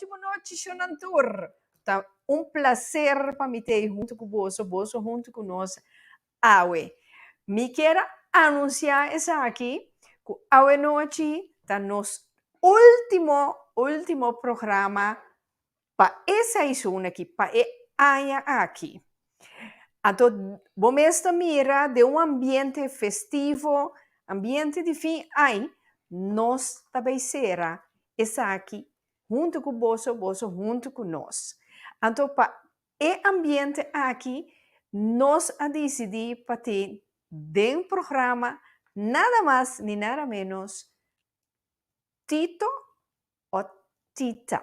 Bonochi, bonochi, shonnan tur. Ta un placer pa mi t'ei huntu cu boso, boso huntu cu nos awe. Mi kier a anuncia esaki cu awe nochi ta nos ultimo, ultimo programa pa e seizoen aki, pa e aña aki. Anto bo mes ta mira den un ambiente festivo, ambiente di fin aña, nos ta bay cera esaki huntu ku boso, boso huntu ku nos. Anto pa e ambiente aki nos a disidí pa tin den programa nada mas ni nada menos Tito o Tita.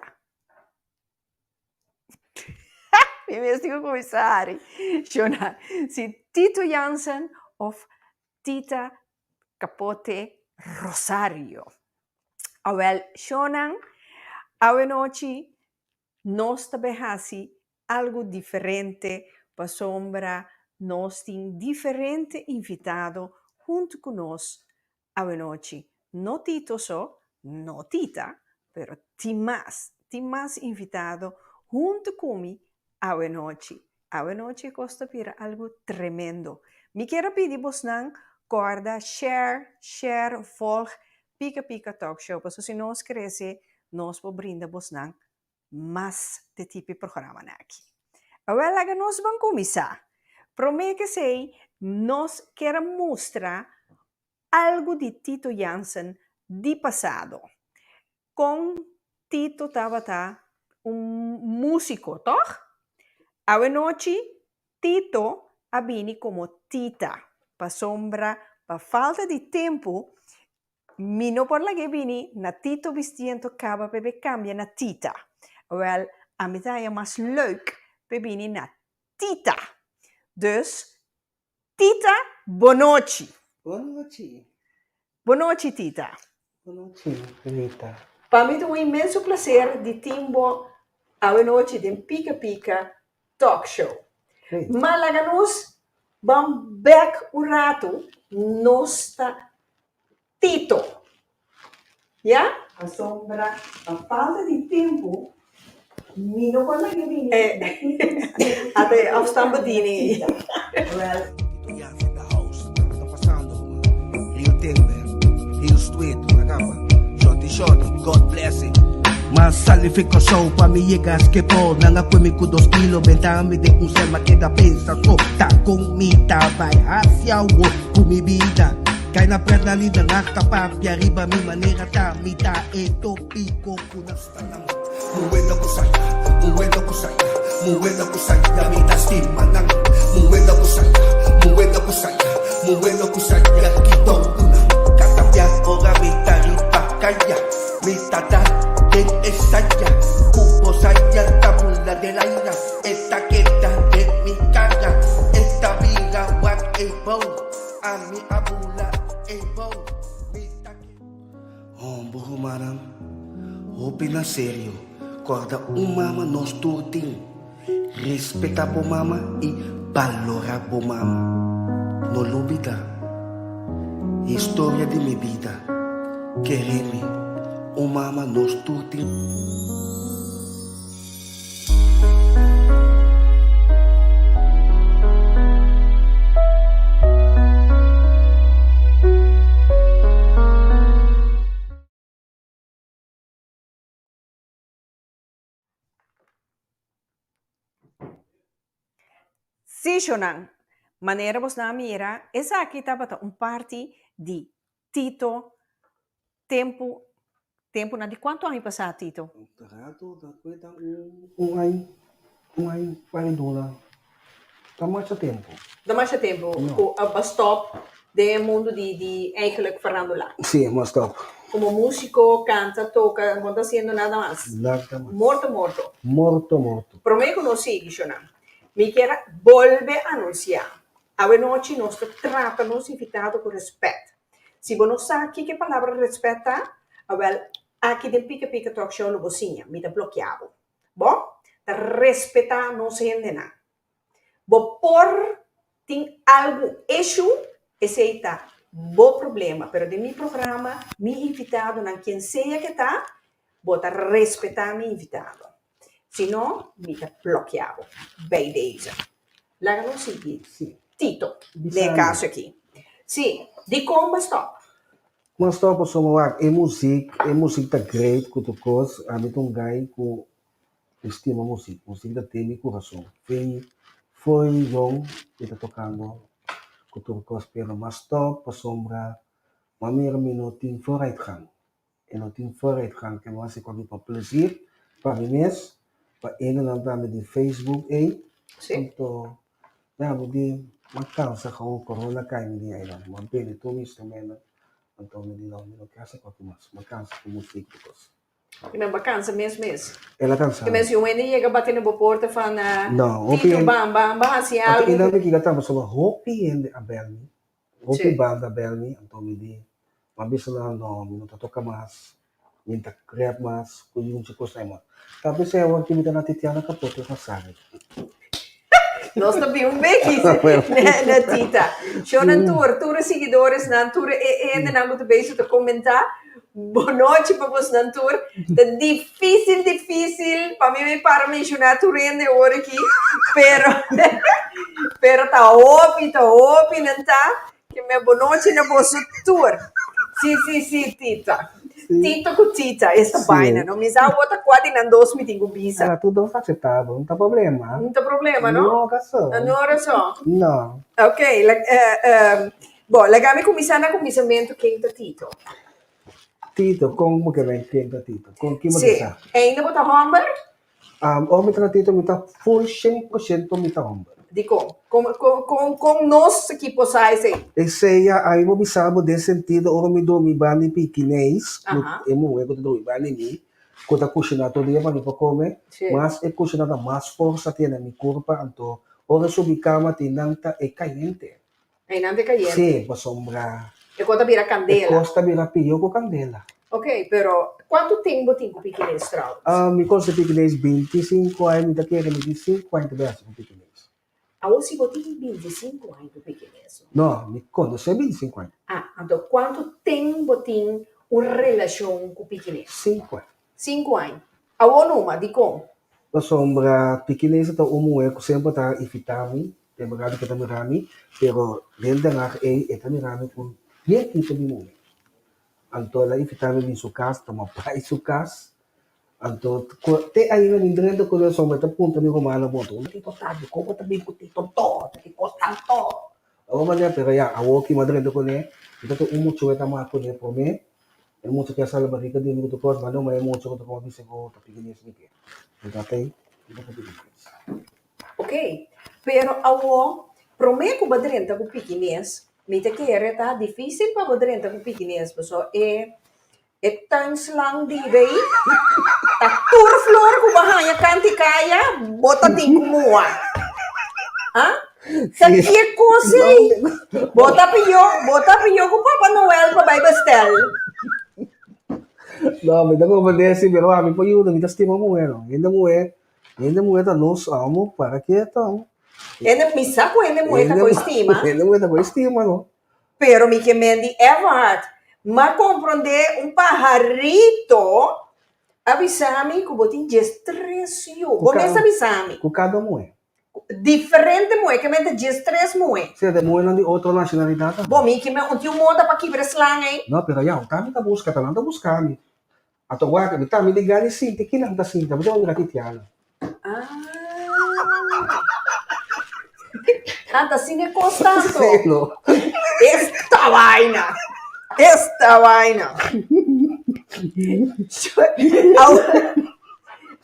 Mi mes tin ku kuminsá hari. Shona, si Tito Jansen of Tita Capote Rosario. Awel, shownan, awenochi nos ta bay haci algo diferente pasobra nos tin diferente invitado hunto cu nos awenochi. No Tito so, no Tita, pero tin mas, tin mas invitado hunto cu mi awenochi. Awenochi e cos ta bira algo tremendo. Mi kier a pidi bosnan corda share, share, volg Pika Pika Talk Show pasobra si nos crece nos por brinda bosnan mas de tipo e programanan aki. Awel laga nos ban cuminsa. Prome ke esey nos kier a mustra algo di Tito Jansen di pasado. Kon Tito tabata un músiko, tòg? Awenochi Tito a bini komo Tita, pasobra pa falta di tempu mi no por lag'é bini na Tito bistiento kaba p'e be kambia na Tita. Wèl, ami ta haña mas leuk p'e bini na Tita. Dus, Tita, bonochi. Bonochi. Bonochi, Tita. Bonochi, Rita. Pa mi ta un inmenso placer di tin bo awenochi den Pika Pika Talk Show. Ma laga nos ban bek un ratu, nos ta Tito. Ya? Pasobra pa falta di tempu mi no por laga bini na Tito Ata e afstanbediening ei. M'a sali fi Kòrsou pa mi yega Schiphol Nan a kue mi ku dos kilo benta mi den un sèl M'a keda pensa so ta kon mi ta bai hasi awor ku mi bida Kai na pèrdè li nan hasta papia riba mi manera ta mi ta e topiko ku nan sta na Muweda ku saya, muweda ku saya, muweda ku saya mi ta stima nan Muweda ku saya, muweda ku saya, muweda ku saya kito ku nan Kada bia ora mi ta riba kaya mi ta da den e saya Ku bo saya ta bula den aira e ta keda den mi kara E ta bira wak e bou. Ami a bula e bou, mi ta ke. Homber rumannan, hopi na serio, korda un mama nos tur tin. Respeta bo mama i balora bo mama. No lubida. Historia di mi bida. Kere mi, un mama nos tur tin. Sishonan, manera bosnan a mira, esaki tabata un parti di Tito tempu, tempunan di kuantu aña pasá Tito? Rato ta kuenta un un aña, un aña pari duna. Ta masha tempu. Ta masha tempu ku a stop den e mundu di di eigenlijk farándula. Sí, mi a stop. Komo músiko, kanta, toka, bo no ta hasiendo nada mas. Nada mas. Morto morto. Morto morto. Promé ku nos sigui, shonnan, mi kier a bolbe anunsiá Awenochi nos ta trata nos invitado ku rèspèt. Si bo no sa kiko e palabra rèspèt ta, awèl aki den Pika Pika Talk Show lo bo siña. Mi ta blokia bo. Bo ta respetá nos hendenan. Bo por tin algun issue, esei ta bo problema, pero den mi programa mi invitadonan, kien sea ke ta, Bo ta respetá mi invitado. Si no, mi ta blokeá bo. Bij deze. Laga nos sigui Tito den e kaso aki. Sí, dikon bo a stòp? Mi a stòp pasobra wak e muzik, e muzik ta great ku tur kos. Ami ta un guy ku stima muzik. Muzik ta den mi kurason. Fin for yong mi ta tokando ku tur kos, pero mi a stòp pasobra mi a mira mi no tin vooruitgang. E no tin vooruitgang ke bo hasi koki pa plezir pa mi mes, pa hendenan tambe di Facebook ei. Anto ya mi di m'a kansa gou corona kai mi di ai no, m'a bende tur mi instrumentonan anto mi di no mi no ke hasi koki mas, m'a kansa ku musik i kos. I men bo a kansa mes mes? El a kansa. Ke mes si un hende yega bati na bo porta van No, hopi Tito hende. ban ban ban hasi Anto algu. i nan mi kika ta pasobra hopi hende a bel mi, hopi banda a bel mi anto mi di M'a bisa nan, no, mi no ta toka mas, mi no ta rap mas, ku yunchi kos ei mas. Ta p'esei awor ki mi ta na Titiana Capote Rosario. Nos ta bin un beki na Tita. Sho nan tur, tur e siguidoresnan, tur e hendenan ku ta bezig ta komentá, bonochi pa bosnan tur. Ta difísil, difísil pa mi mi para menshoná tur hende awor aki, pero pero ta hopi, ta hopi nan ta. Ke me bonochi na boso tur. Si, si, si, Tita. Tito ku Tita, esta baina, no? Mi sa awor ta kua di nan dos mi tin ku bisa. Ala, tur dos ta aceptabel, no ta problema. No ta problema, no? No rason. No rason. No. Ok, bo, laga mi kuminsá na kuminsamentu, ken ta Tito? Tito, kon bo ke bai ken ta Tito? Kon ki bo ke sa? Si, ainda bo ta hòmber? Ora mi ta na Tito mi ta full shen por shento mi ta homber. Dikon? Kon kon kon nos aki por sa esei? Esei ya ami por bisa bo den sentido ora mi drumi banda di pikineis, e muher ku ta drumi banda di mi, ku ta kushiná tur dia pa mi por kome, mas e kushiná ta mas forsa tiene na mi kurpa, anto ora e subi kama tin nan ta e kayente. Einan ta kayente. Sí, pasobra. E kos ta bira kandela. E kos ta bira pió ku kandela. Ok, pero kuantu tempu bo tin ku pikinees trouwens? Mi konose pikinees bintisinku aña, mi ta kere mi tin sinku aña ta bèsa ku pikinees. Awor si bo tin bintisinku aña ku pikinees. No, mi konosé bintisinku aña. Ah, anto kuantu tempu bo tin un relashon ku pikinees? Sinku aña. Sinku aña. Awor numa, dikon? Pasobra pikinees ta un muhé ku semper ta invitá mi Den berdad ke ta mira mi, pero den Den Haag ei e ta mira mi ku dies tipo di muhé. Anto el a invita mi bin su kas, ta bai su kas, anto te ainda mi drenta ku nos homber ta puntra mi rumannan bon, unda Tito ta? Dikon bo ta bin ku Tito anto? Ta ki kos tanto? Awor manera, pero ya, awor ki mi a drenta kuné, mi ta tin un muchawe ta mak kuné promé, e mucha ke a sali barika di mi ku tur kos, ma no, e mucha ku ta komo bisa ku ta pidi mes mi ke. Mi ta tei, mi ta pidi mes. Ok, pero awo prome ku bo drenta ku pikines, mi ta kere ta difisil pa bo drenta ku pikines pasobra e e tuinslang di bay ta tur flor ku bo haña kanti kaya bo ta tin ku mua. Ah? Ta ki kos ei? Bo ta piyo, bo ta piyo ku Papa Noel pa bai bestel. No, mi ta comprende si, pero ami por yuda, mi ta stima muher no. Hende muher Hende muhé ta nos amo para ke ta. Hende mi sa ku hende muhé ta koe stima. Hende muhé ta koe stima no. Pero mi ke men di Everhard, m'a komprondé un paharito a bisa mi ku bo tin diestres yu. Bo mes a bisa mi. Ku kada muhé. Diferente muhé, ke men ta diestres muhé. Si, ta muhénan di otro nashonalidat tambe. Bo mi ke men un tin un moda pa kibra e slang ei. No, pero ya, un ta mi ta buska, ta nan ta buska mi. Anto wak, mi tambe di gana sinti kinan ta sinti, mi ta mira Titiana. Ah. Anta asina e kos tanto. Sí, no. Esta vaina. Esta vaina.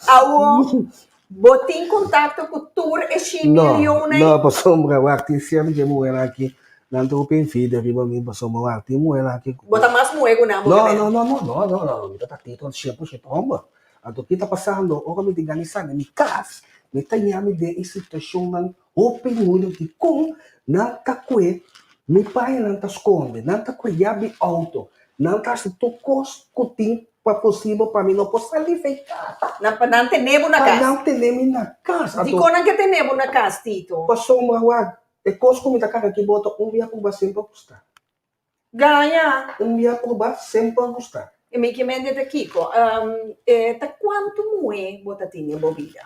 Awo, bo tin kontakto ku tur e shin milionnan? No, no, pasobra wak tin siempre dje muhernan aki Nan ta hopi envidia riba mi pasobra wak tin muhernan aki Bo ta mas muher ku nan bo No, ke no, no, no, no, no, no, mi ta tatito shen por shento homber. Anto ki ta pasando ora mi tin gana sali mi kas, mi ta yami den e situacionnan hopi moeilijk dikon nan ta kue mi pañanan ta skonde, nan ta kue yabi auto, nan ta hasi tur kos ku tin pa posibel pa mi no por sali fei kas. Nan pa nan tene bo na Pa kas. nan tene mi na kas. Anto Dikon nan ke tene bo na kas, Tito? Pasobra wak E kos ku mi ta karga ki bo ta un bia pruba semper gusta. Gaña. Un bia pruba semper gusta. E mi ke mende ta kiko? Ta kuantu muhé bo ta tin den bo bida?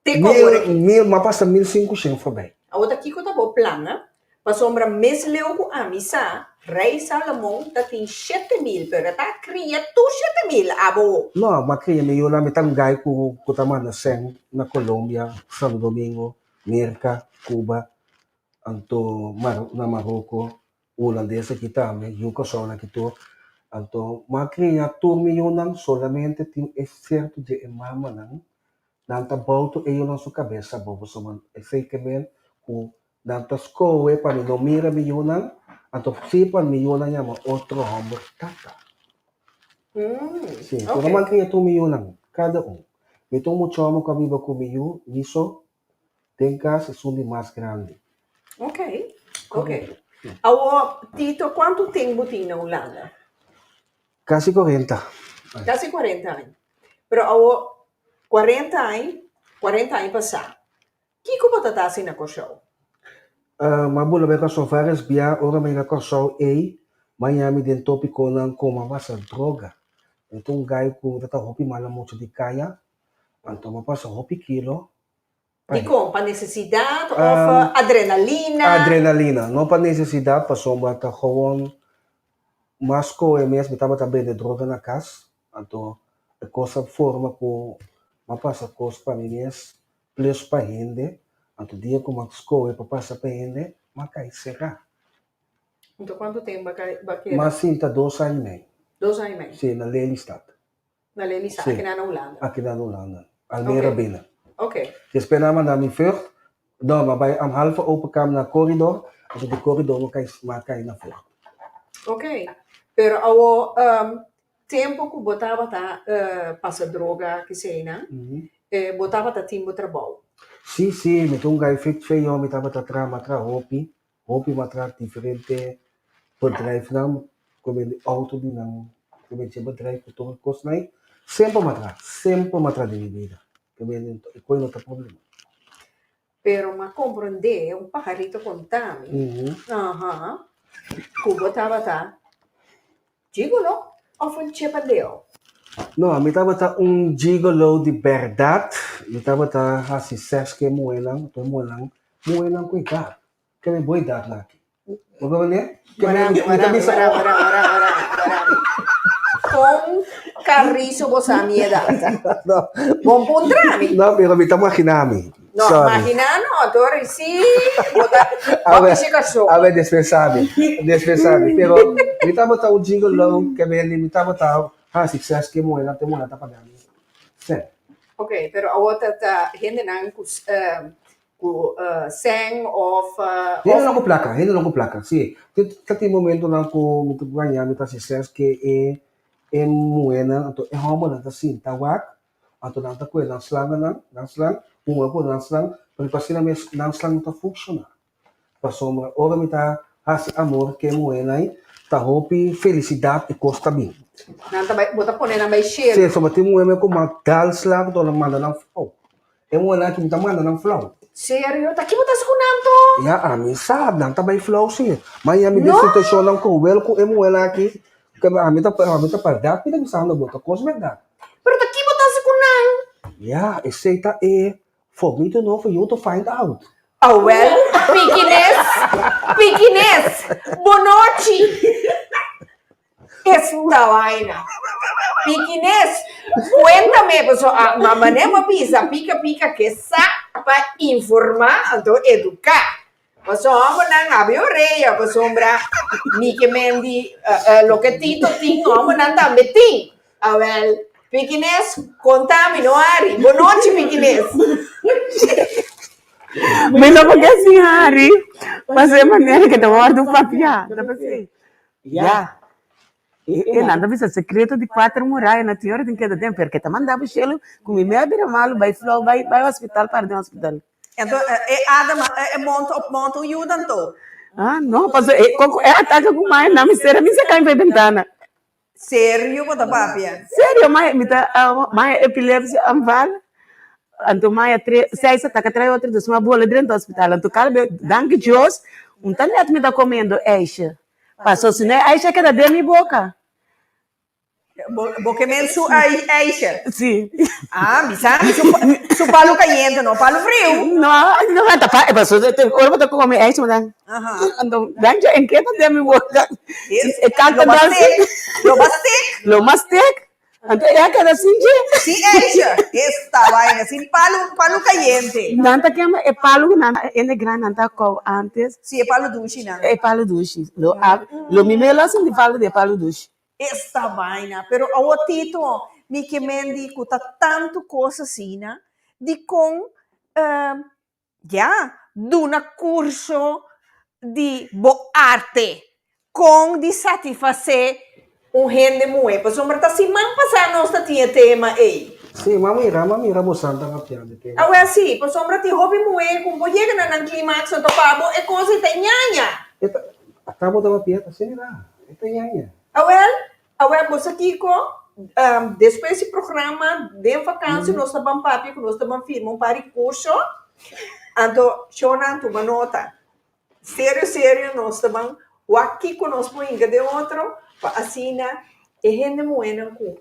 Te ku awor aki. Mil, m'a pasa 1500 forbij. Awor ta kiko ta bo plan, a? Pasobra mes leu ku ami sa, Rei Salomon ta tin 7000, pero e ta kria tur 7000, abo. No, m'a kria mi yunan, mi ta un gai ku ku ta manda sèn na Colombia, Santo Domingo, Merka, Cuba, anto na Maroko, Hulandes aki tambe, yu Kòrsounan aki tur. Anto m'a kria tur mi yunan, solamente tin e sierto dje e mamanan, nan ta boutu e yunan su kabes abou, pasobra esei ke men ku nan ta skohe pa mi no mira mi yunan, anto si pa mi yunan yama otro hòmber tata. Sí, pero m'a kria tur mi yunan, kada un. Mi ta un mucha hòmber ku a biba ku mi yu, mi so, Den kas esun di mas grandi. Ok, ok. Awor, Tito, kuantu ten bo tin na Hulanda? Kasi 40 aña. Kasi 40 aña. Pero awor, 40 aña, 40 aña pasá, kiko bo ta ta hasi na Kòrsou? M'a bula bai Kòrsou vários bia. Ora mi yega Kòrsou ei, m'a yami den tópikonan komo a pasa droga. Mi ta un gai ku ta ta hopi mala mucha di kaya. Anto bo pasa hopi kilo. Dikon? Pa nesesidat òf adrenalina? Adrenalina, no pa nesesidat pasobra ta gewoon mas koe mes mi tabata bende droga na kas, anto e kos a forma ku mi a pasa kos pa mi mes plus pa hende, anto dia ku mi a skohe pa pasa pa hende mi a kai será. Anto kuantu tempu bo a keda? Mi a sinta dos aña i mei. Dos aña i mei? Si, na Lelystad. Na Lelystad, Sí. aki na Hulanda. Aki na Hulanda. Almere Oké. binnen. Oké. Despues nan a manda mi Vught. No, mi a bai am halve open kamer na koridor. Anto di koridor mi kai, mi a kai na Vught. Oké. Pero awo, tempo ku bo tabata pasa droga kiseinan, bo tabata tin bo trabou? Sí, sí, mi ta un gai fik feo, mi tabata traha, mi a traha hopi. Hopi matra diferente bedrijfnan ku bende outo di nan, ku bende bedrijf ku tur e kosnan ei. Semper matra, semper matra den mi bida. Ku bende e kos no ta problema. Pero m'a komprondé, un pajarito konta mi, aha, ku bo tabata gigolo òf un chepandeo? No, mi tabata un gigolo di bèrdat. Mi tabata hasi sèks ku e muhénan, tur e muhénan, muhénan ku edat. Ke mi bo edat nan aki? Bo por mane? Ke mi Warami, mi ta warami, bisa warami, warami, warami, warami, warami. Kon kariso bo sa mi edat? No. Bon puntra mi. No, pero mi ta magina mi. No, Sorry. magina no, Tori, si bo ta A bo ver, kishi kashó. a ver, despensa mi, despensa mi. Pero mi tabata un gigolo ke mi mi tabata hasi sès ke muhénan te muhénan ta paga mi sèn. Ok, pero awor ta ta hendenan ku Ku sèn òf. Hendenan ku plaka, hendenan ku plaka, si. Ta tin momentonan ku mi ta baña, mi ta hasi sèks ke e e muhénan anto e hòmbernan ta sinta wak, anto nan ta kohe nan slanganan, nan slang, un a pone nan slang, pero ku asina mes nan slang no ta funshoná. Pasobra ora mi ta hasi amor ku e muhénan ei, ta hopi felisidat e kos ta bin. Nan ta bai, bo ta pone nan bai shelu. Si, pasobra tin muhé ku mas dal slang anto nan manda nan flou. E muhénan aki mi ta manda nan flou. Serio? Ta ki bo ta hasi ku nan to? Ya, ami sa, nan ta bai flou si. Ma ya mi den No! situashonnan kruel ku e muhénan aki, ku ami ta ami ta bèrdat mi ta bisando bo, ta kos bèrdat. Pero ta ki bo ta hasi ku nan? Ya, esei ta e For me to know, for you to find out. Awel, Pikines, Pikines, bonochi. Esta vaina. Pikines, cuéntame, paso a mama ne bo bisa pika pika ke sa pa informa anto educa. Paso hombernan habri orea pasobra mi ke men di loke Tito tin hombernan tambe tin. Awel, Pikines, konta mi no hari. Bonochi Pikines. Mi no por ke sin hari, pasobra e manera ke ta wòrdu papiá ta pas'é. Ya. E nan ta bisa sekreto di kuater muraya na tin ora tin keda den, pero ke ta manda bo shelu ku mi mei a bira malu bai flou bai bai hospital para den hospital. Anto e Adam e monta op monta un yuda anto? Ah no, pasobra e koko e ataka ku mai nan mester a misa kai pa e bentana. Serio bo ta papia? Serio mai mi ta mai epilepsia aanval anto mai a tre seis ataka trae otro dus mi a bola drenta hospital anto kada be danki Dios un ta net mi ta comiendo ijsje paso si no e ijsje a keda den mi boka. Bo ke men su ijsje? Si. Ah, mi sa mi su palu kayente, no palu friu. No, no, ta pa, paso ora bo ta kome ijsje bo ta, anto dan dje en ke ta den mi boka. E kanta Lo mastek, lo mastek. Lo mastek. Anto e a keda sin dje. Sin ijsje, esta vaina, sin palu, palu kayente. Nan ta kema e palu ku nan hende grandi nan ta kou antes. Si, e palu dushi nan. E palu dushi. Lo a, lo mi melo a sinti falta di e palu dushi. Esta vaina, pero awor Tito, mi ke men di ku ta tantu kos asina, dikon ya, duna kurso di bo arte, kon di satisfasé un hende muhé, pasobra ta siman pasá nos ta tin e tema ei. Sí, m'a mira, m'a mira bo santa papia di tema. Awor sí, pasobra tin hopi muhé ku bo yega na nan klimaks anto pa bo e kos ei ta ñaña. E ta, ata bo ta papia ta asina. E ta yaña. Awel, awel bo sa kiko, despues di programa den vakansi nos ta ban papia ku nos ta ban firma un par di kurso, anto shownan tuma nota. Serio serio nos ta ban wak kiko nos por hinka den otro pa asina e hende muhénan ku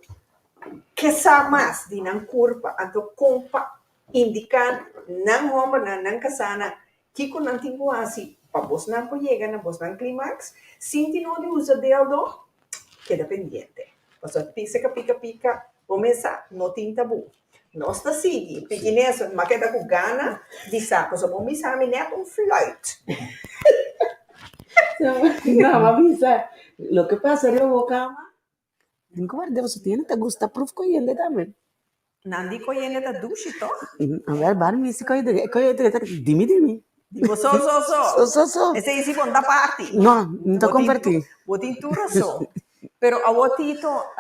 ke sa mas di nan kurpa anto kon pa indiká nan hòmbernan, nan kasánan Kiko nan tin ku hasi pa bosnan por yega na bosnan klimaks? Sinti no di usa deldo? Keda pendiente. Pasobra pisa ka pika pika, bo mes sa, no tin tabú. Nos ta sigui pikineso, m'a keda ku gana di sa, pasobra bo misa mi nèt un fluit. No, m'a bisa, loke pasa riba bo kama, Tin ku warda pasobra tin hende ta gusta pruf koyende tambe. Nan di koyende ta dushi toch? Awel ban misi koyende, koyende ta dimi dimi. Di bo so so so. So so so. Esei si bo no ta parti. No, no ta komparti. Bo tin tur rason. Pero awor Tito,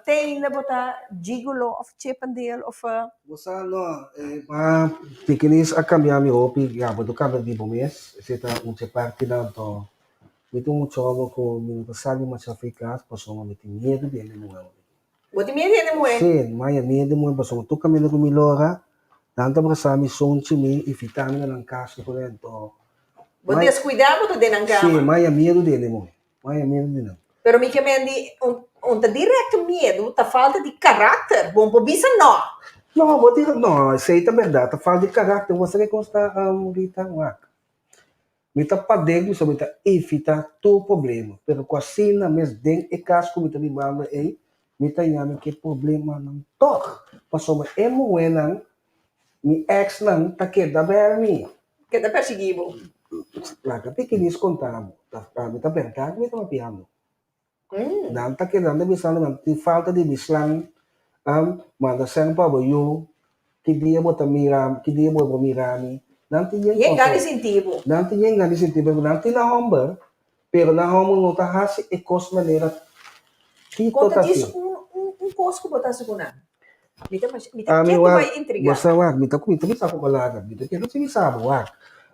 te ainda bo ta gigolo of chippendale of. Bo sa no, e ba pikinis a kambia mi hopi, ya bo ta kambia di bo mes, esei ta un dje partinan to. Mi tin un chòbo ku mi no ta sali masha for e kas pasobra mi tin miedu di hende muhé. Bo tin miedu di hende muhé? Sí, mi haña miedu di muhé pasobra tur kaminda ku mi lora, nan ta brasá mi, sonchi mi i fitá mi na nan kas ku nan. Anto, Bo deskuidá bo ta den nan kama? Sí, mi haña miedu di hende muhé. Mi haña miedu di nan. Pero mi ke men di un ta dirèkto miedu, ta falta di karakter. Bo no por bisa nò. No, bo tin, no, esei ta bèrdat, ta falta di karakter. Bo sa ke kos ta, Rita? Wak. Mi ta paden mi so mi ta evita tur problema, pero ku asina mes den e kas ku mi ta bibando ei, mi ta yami ku e problemanan tòg, pasobra e muhénan, mi èksnan ta keda bèl mi. Keda persiguí bo. Laga pikinis konta bo, ta mi ta bèrdat mi ta papiando. Nan ta keda, nan ta bisando nan tin falta di bislan, manda sèn pa bo yu, ki dia bo ta mira, ki dia bo por mira mi. Nan tin yen Yen gana di sinti bo. Nan tin yen gana di sinti bo, nan tin nan hòmber, pero nan hòmber no ta hasi e kos manera Tito Konta ta djis hasi. un un kos ku bo ta hasi ku nan. Mi ta mi ta Ami ketu wak, bai intrigá. bo sa wak, mi ta mi ta bisa ku palabra, mi ta kere si bisa bo wak.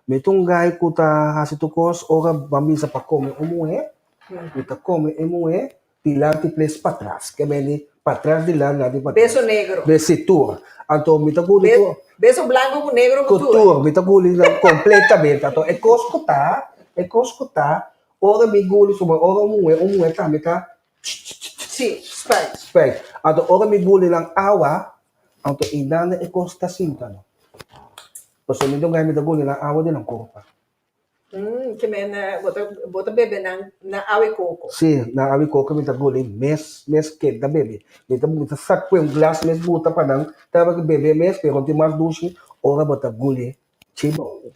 Mi ta un guy ku ta hasi tur kos ora bo a bisa pa kome un muhé, Mi ta come e muhé dilanti ples patras. Ke beni patras dilanti dilanti patras. Beso negro. Besi tur. Anto mi ta guli tur. Beso blanco ku negro ku tur. Ku tur. Mi ta guli nan completamente. Anto e kos ku ta, e kos ku ta, ora mi guli su ora un muhé, un muhé tambe ta Si, spuit. Spuit. Anto ora mi guli nan awa, anto einan e kos ta sinta no. Pasobra mi dunga mi ta guli nan awa di nan kurpa. Ke men bo ta bo ta bebe nan nan awa i koko. Sí, nan awa i koko mi ta guli mes mes ken ta bebe. Mi ta mi ta sak pue un glas mes buta pa nan tabata bebe mes pero tin mas dushi ora bo ta guli chibou.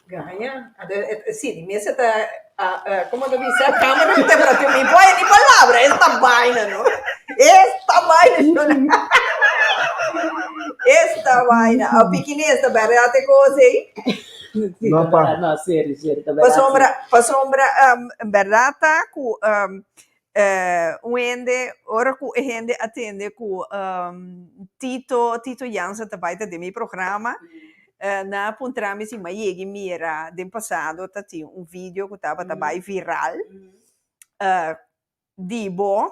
Gaña, anto si di mes e ta komo ta bisa kamera di temperatura mi por ni palabra esta baina no esta baina shona esta baina a pikines ta bèrdat e kos ei. No pa. No, serio, serio, ta berdad. Pasobra, pasobra berdad ta ku un hende, ora ku e hende a tende ku Tito, Tito Jansen ta bai ta den mi programa, nan a puntra mi si mi a yega i mira den pasado ta tin un video ku tabata bai viral di bo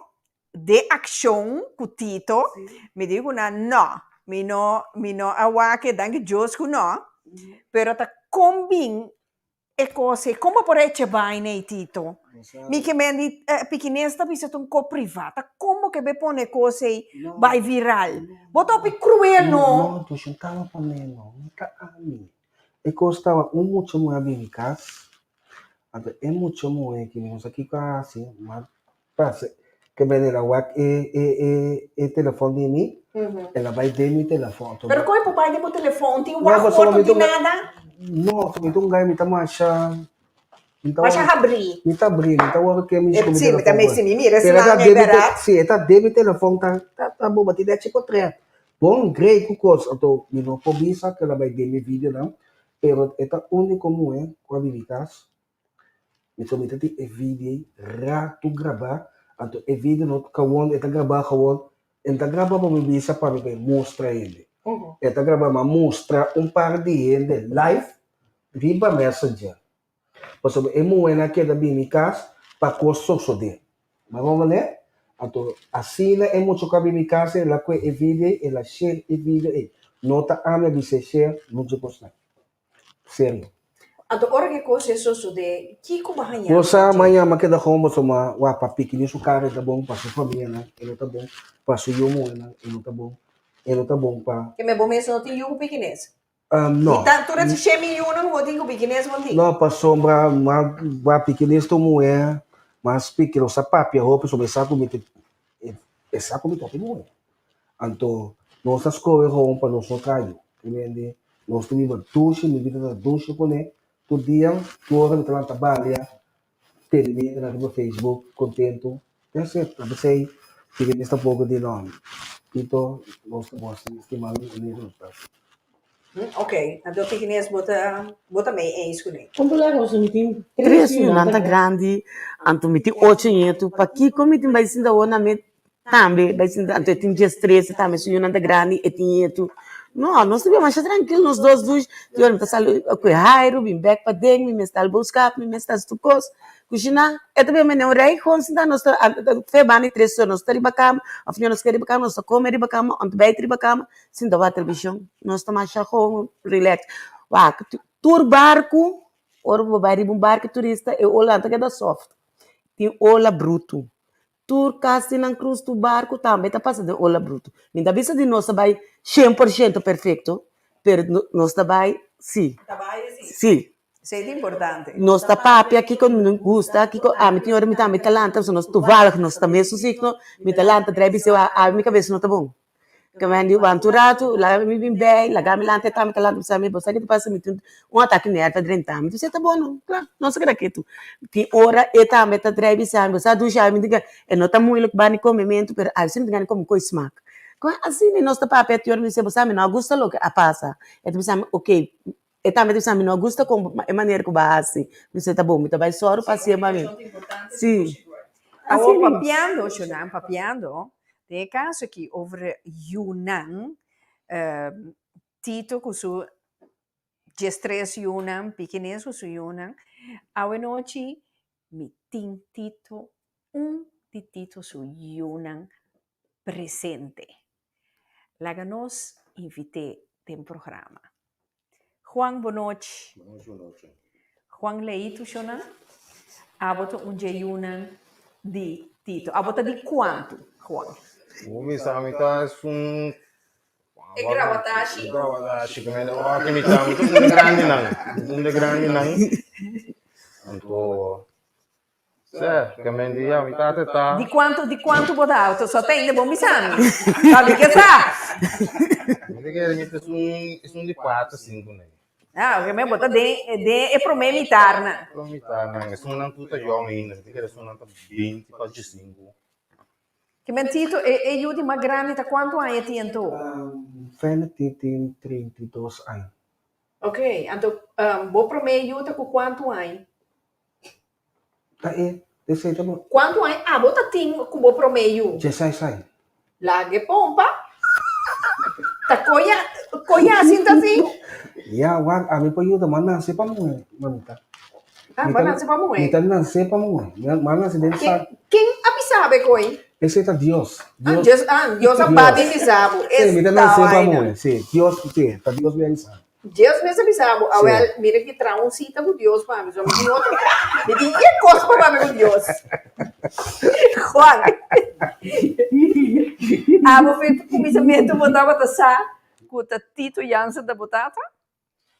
den akshon ku Tito, mi di ku nan no, mi no mi no a wak e, danki Dios ku no, pero ta kon bin e kos ei, kon bo por echa baina ei Tito? Mi ke men di pikines ta bisa ta un kos priva, ta kon bo. bo ke be pone kos ei bai viral? Bo ta hopi kruel no. No, dus un taba pone no, no ta ami. E kos tawa un mucha muhé a bini kas, anto e mucha muhé ki mi no sa kiko a hasi, ma pasa ke bende el a wak e e e e telefòn di mi, el a bai den mi telefòn. Anto Pero kon e por bai den bo telefòn? Tin wachtwoord, no tin nada? No, mi ta un guy mi ta masha Masha habrí. Mi ta habrí, mi ta wòrdu ke mi Sí, mi ta mi si mi mira esnan e bèrdat. Sí, e ta den mi telefòn ta ta bo bati dechi potrèt. Bon grei ku kos, anto mi no por bisa ku el a bai den mi videonan, pero e ta úniko muhé ku a bibi kas. Mi so mi ta tin e video ei ratu grabá, anto e video no kawon e ta grabá kawon, e no ta grabá pa mi bisa pa mi bai mustra hende, e ta grabá mi a mustra un par di hende live riba messenger, pasobra e muhénan a keda bini kas pa kos sosodé. Bo a comprende? Anto asina e mucha ku a bini kas el a kue e video ei, el a share e video ei. No ta ami a bis'é share muchu kosnan. Serio. Anto ora ku e kos ei sosodé, kiko bo a haña? Bo sa maña mi a keda home pasobra mi a wak pa Pikini su kara e ta bon, pa su famianan e no ta bon, pa su yu muhénan e no ta bon, e no ta bon pa. Ke men bo mes no tin yu ku Pikines? No. Di tantu ref shen miyonan ku bo tin ku Pikines bo tin? No, pasobra mi a wak Pikines ta un muhé mas piki, nos a papia hopi pasobra e sa ku mi ta e sa ku mi ta hopi muhé. Anto nos a skohe home pa nos no traha yu. Primeramente nos ta biba dushi, mi bida ta dushi kuné. Tur dia, tur ora mi ta lanta balia, tene mi hende riba Facebook kontentu. That's it. A p'esei mi ta mester poko di no, Tito, nos ta bon stima mi, mi nos ta. Ok, anto Pikines bo ta bo ta mei eens kuné. Kon por laga pasobra mi tin tres yunan ta grandi, anto mi tin ocho ñetu, pakiko mi tin bai sinta awor na mi Tambe bai sinta anto e tin djes trese tambe su yunan ta grandi e tin yetu no nos ta biba masha trankil nos dos dush di ora mi ta sali ku e hairu bin bek paden mi mester al boskap mi mester hasi tur kos kushiná e ta bin mende un rei kon sinta nos ta fe banda di tres ora nos ta riba kama òf nos ke riba kama nos ta kome riba kama ontbijt riba kama sinta wak televishon nos ta masha gewoon relax wak tur barku ora ku bo bai riba un barku turista e ola ta keda soft tin ola brutu. Tur kas di nan krus tur barku tambe ta pasa den ola brutu. Mi ta bisa di nos ta bai shen por shento perfekto, pero nos ta bai si. Ta bai si. Si. Esei ta importante. Nos ta papia kiko mi gusta, kiko ami tin ora mi tambe ta lanta, pasobra nos toevallig nos ta mesun signo, mi ta lanta drai biseo awe mi kabes no ta bon. Ke men di wanta un ratu, laga mi bin bei, laga mi lanta, e tambe ta lanta bisa mi, bo sa ke ta pasa? Mi tin un atake nervio a drenta mi. Bisa ta bon no, kla, nos a keda ketu. Tin ora e tambe ta drai bisa mi, bo sa dusha awe mi tin ke, e no ta moeilijk bani komementu, pero awe si mi tin gana di kome koi smak. Kon asina nos ta papia tin ora mi bisa, bo sa mi no a gusta loke a pasa. E ta bisa mi, okay, e tambe ta bisa mi no a gusta kon e manera ku bo a hasi. Mi bisa ta bon, mi ta bai sòru pa hasié pa mi. Si. Awor papiando, Shunan, papiando, den e kaso aki over yunan, Tito ku su diestres yunan, Pikines ku su yunan, awenochi mi tin Tito, un di Tito su yunan presente. Laga nos invit'é den programa. Juan bonochi. Bonochi bonochi. Juan Leito Shonan, abo ta un dje yunan di Tito. Abo ta di kuantu, Juan? Bo bisa mi ta esun E grawatashi. E grawatashi ku mi ora ku mi ta mi ta un de grandinan. Mi ta un de grandinan. Anto Sè, ke men di ya, mi tata ta. Di kuantu, di kuantu bo ta? So ta ainda bon bisa mi. Pa mi ke sa. Mi ta kere mi ta esun, esun di kuater, sinku nei. Ah, oke, men bo ta den, den e promé mitarnan. Promé mitarnan, esunnan tur ta yòn ainda, mi ta kere esunnan ta binti pa diesinku. Ke men Tito, e, e yu di mas grandi ta kuantu aña tin anto? Fene tin tin 32 aña. Oke, anto bo promé yu ta ku kuantu aña? Ta e, esei ta bo. Kuantu aña abo ta tin ku bo promé yu? Dieseis aña. Laga e pompa. Ta koya, koya asin ta sin? Ya, wak, ami por yuda, m'a nase pa muhé, mamita. Ah, bo a nase pa muhé? Mi ta nase pa muhé. Mi a nase den sa. Ken a bisa bo e koi? Esei ta Dios. Ah, Dios, ah, Dios a papia bisa bo. Sí, mi ta nase pa muhé, sí. Dios, sí, ta Dios mi a bisa. Dios mes a bisa bo, awel, mira ki traha un sita ku Dios pa mi, so mi tin otro, mi tin e kos pa papia ku Dios. Juan, Abo fe kuminsamentu bo tabata sa ku ta Tito Jansen ta bo tata?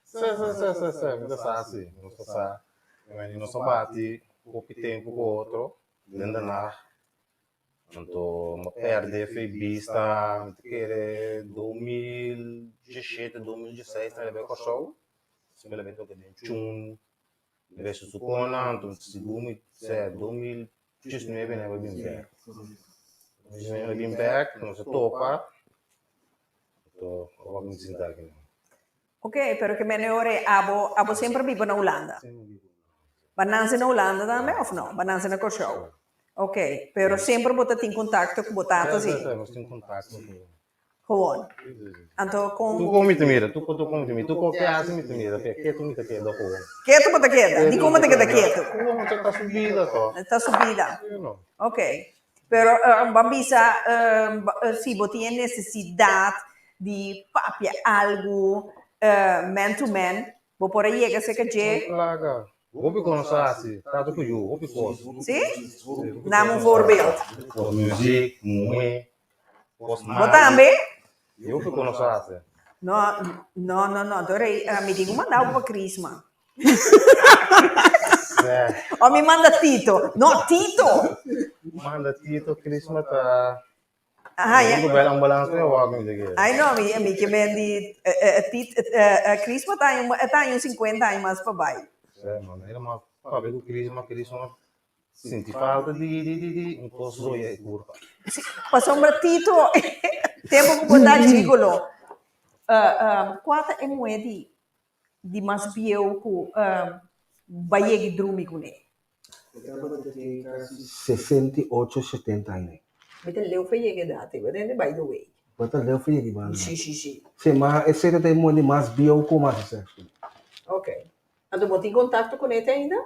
Si, si, si, si, si, mi ta sa si, nos ta sa. Nos a bati hopi tempu ku otro den de nacht. Anto mi a perde fe bista, mi ta kere 2017, 2016 ta bai Kòrsou. Despues el a bai toka den Chun, el a bai Susukona, anto segun mi sea 2019 el a bai bin bèk. El a bin bèk, nos a topa, anto awor mi sinta aki nan. Ok, pero ke mene ora e abo, abo semper biba na Hulanda? Bo a nanse na Hulanda tambe of no? Bo a nanse na Kòrsou? Ok, pero semper bo ta tin kontakto ku bo tata si? Sí, sí, nos tin kontakto ku. Gewoon. Anto kon. Tur kon mi ta mira, tur kon mi ta mira, tur kon ke hasi mi ta mira, pe ketu mi ta keda gewoon. Ketu bo ta keda? Dikon bo ta keda ketu? Gewoon ta su bida to. Ta su bida. Sí no. Ok. Pero bo a bisa si bo tin e nesesidat di papia algu man to man, bo por a yega serka dje? Laga. Hopi kos nos a hasi, trato ku yu, hopi kos. Sí? Nam un voorbeeld. Kos muzik, muhé, kos Bo malu. tambe? Hopi kos nos a hasi. No, no, no, no. Dor mi tin ku manda bo pa Chrisma. O mi manda Tito. No, Tito! Manda Tito, Chrisma ta... Aha, ya. Mi ku bel ambulance mi wak mi ke. Ai no, mi mi ke men di Tit Chrisma ta un ta un 50 aña mas pa bai. Sí, man, helemaal papia ku Chrisma, Chrisma sinti falta di di di di un kos zoya e kurpa. Sí, pasobra Tito tempo ku bo ta gigolo. Kua ta e muhé di di mas bieu ku ba yegi drumi kuné? E tabata tin kasi 68, 70 aña. Mi ta leu pa yega edat ei, bo tende? By the way. Bo ta leu pa yega edat. Si, si, si. Si, ma esei ta e muhé di mas bieu ku mas sèks kuné. Ok. Anto bo tin kontakto kuné te ainda?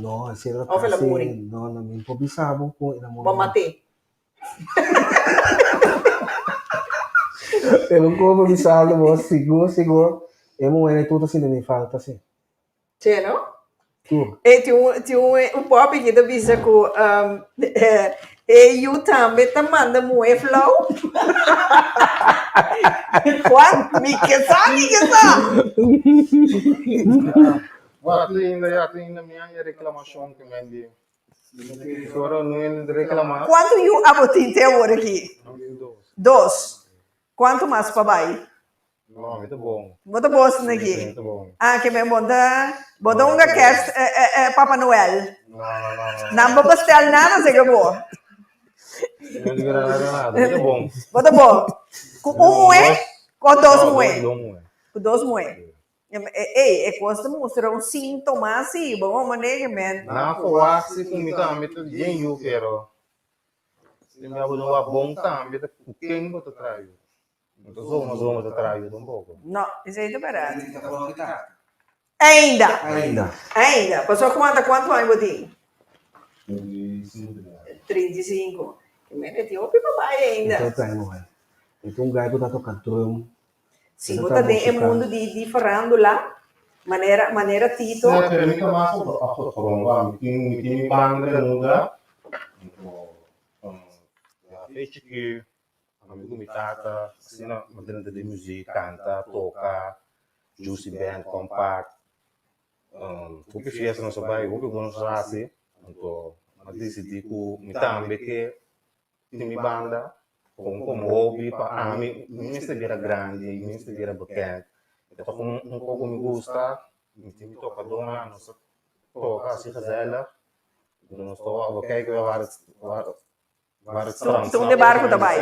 No, esei ta Òf el a kasi, muri? no, no, mi no por bisa bo ku el a muri. Bo a mat'é? E no por bisa bo, sigur, sigur, e muhé tur ta sinti mi falta, si. Che no? Tur. E tin un tin un un popi ki ta bisa ku e yu tambe ta manda muhé flou. Juan, mi ke sa, mi ke sa. Wak linda, ya linda, mi haña reklamashon ku men di. Kuantu yu abo tin te awor aki? Dos. Kuantu mas pa bai? Bo ta bon asina aki? Ah, ke men bon ta, bo ta hunga kerst Papa Noel. Nan bo bestel nada seke bo. Bo ta bon. Ku un muhé o dos muhé? Ku dos muhé. Ey, e kos ta mustra un síntoma si, bo como nege men. Nan verwacht si ku mi tambe ta bien yu pero si mi abo no wak bon tambe ta ku ken bo ta traha yu. No ta zoma zoma ta traha yu tampoco. No, esei ta bèrdat. Ainda. Ainda. Ainda. Pasobra kuanta kuantu aña bo tin? 35. Ke mende tin hopi pa bai ainda. E ta un guy ku ta toka drum. Si bo ta den e mundu di di farándula, manera manera Tito. Sè, pero mi ta mas op de achtergrond, want mi tin mi tin mi banda den muda. Anto, ya fecha ki ami ku mi tata asina mi drenta den muziek, kanta, toka, Juicy Band, Compact. Hopi fiesta nos a bai, hopi ku nos a hasi. Anto, mi a disidí ku mi tambe ke Tin mi banda con como hobby pa ami mi mester bira grandi mi mester bira bekend e ta como un poco mi gusta mi tin mi tocadornan nos ta toca asi gezellig nos ta wak we kijken waar het waar waar het strandt Unda e barco ta bai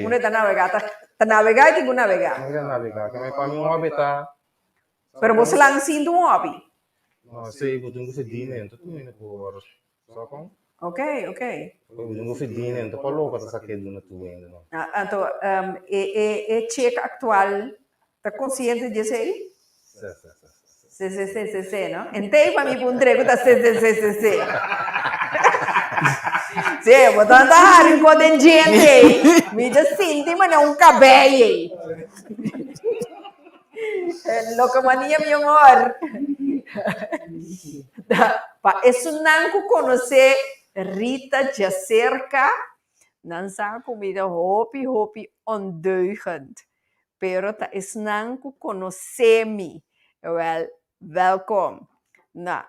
unda e ta navega ta navega e tin cu navega ta navega pa mi un hobby ta pero bo slang sinti un hobby no esey bo tin cu verdienen enton tur hende por Sa kon? Ok, ok. Bo tin ku fidine, no ta pa loke ta sak'é duna tur hende no. Anto, e e e chek aktual ta konsiente di esei? Se, se, se, se, se. Se, se, se, se, se, no? Entei pa mi puntr'é ku ta se, se, se, se, se. Se, bo ta ta hari un kos den djente ei, mi ta sinti manera un kabei ei. Locomania mi amor. Pa esunnan ku konosé Rita djaserka. Nan sa ku mi ta hopi hopi ondeugend, pero ta esnan ku konosé mi. Wèl, wèlkom. Na,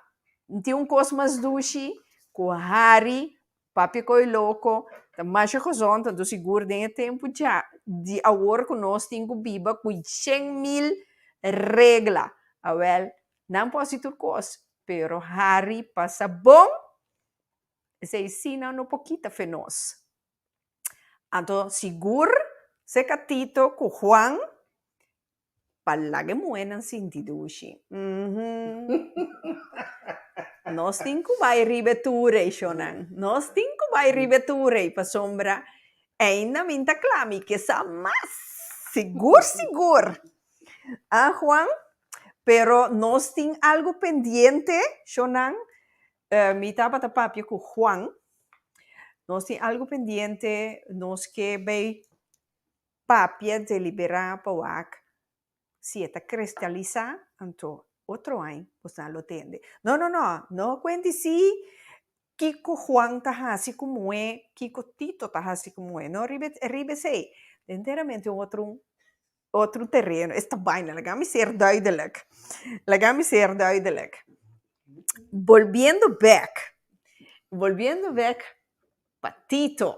N tin un kos mas dushi ku hari, papia ko'i loko, ta masha gezond, anto sigur den e tempu dja di awor ku nos tin ku biba ku 100.000 regla. Awèl, nan por hasi tur kos, pero hari pasa bon, Esei sí nan no por kita fe nos. Anto sigur seka Tito ku Juan pa laga e muhénan sinti dushi. Uhum. Nos tin ku bai riba e tur ei, shonnan. Nos tin ku bai riba e tur ei pasobra ainda mi ta kla, mi ke sa mas. Sigur, sigur. Ah, Juan, pero nos tin algu pendiente, shonnan. Mi tabata papia ku Juan. Nos tin algu pendiente, nos ke bay papia, deliberá pa wak si e ta kristalisá, anto otro aña bosnan lo tende. No, no, no, no kuenti si kiko Juan ta hasi ku muhé, kiko Tito ta hasi ku muhé. No riba riba esei. Enteramente un otro otro tereno. Esta baina, laga mi ser duidelijk. Laga mi ser duidelijk. Bolbiendo bek, bolbiendo bek pa Tito.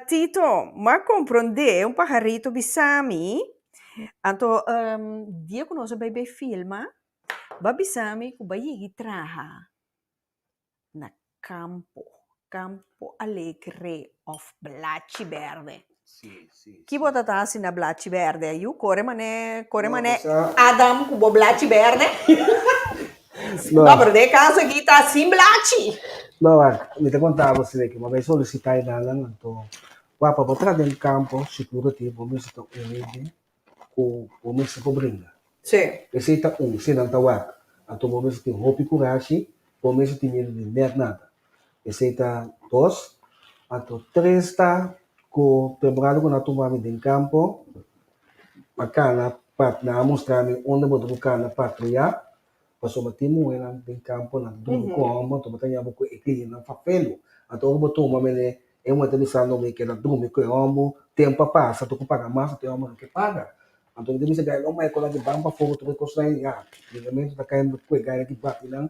Tito, m'a komprondé un pajarito bisa mi, anto dia ku nos a bai bai filma, bo a bisa mi ku bo a yega traha na Campo, Campo Alegre of Blachi Berde. Sí, sí. Ki bo ta ta hasi na Blachi Berde? Yu kore mané, kore No, mané sa- Adam ku bo Blachi Berde. No. No, pero den e kaso aki ta sin blachi. No, wak, mi ta konta bo asina ke bo bai solisitá e danan, anto wak pa bo traha den kampo sigur ti bo mester ta un hende ku bo mester por bringa. Sí. Esei ta un, si nan ta wak. Anto bo mester tin hopi kurashi, bo mester tin miedu di nèt nada. Esei ta dos. Anto tres ta ku temporada ku nan a tuma mi den kampo, a kana pa nan a mustra mi unda bo ta ku kana patruyá, pasobra tin muhénan den kampo nan ta drumi ku hòmber, anto bo ta haña bo ku e klientenan fafelu. Anto ora bo tuma mene E muhé ta bisando mi keda drumi ku e hòmber, tempu a pasa, tur ku paga mas, anto e hòmber no ke paga. Anto mi ta bisa gai, no mai ku nan ban pafó ku tur e kosnan ei, ya, bringamentu ta kai ku e gainan ki bati nan.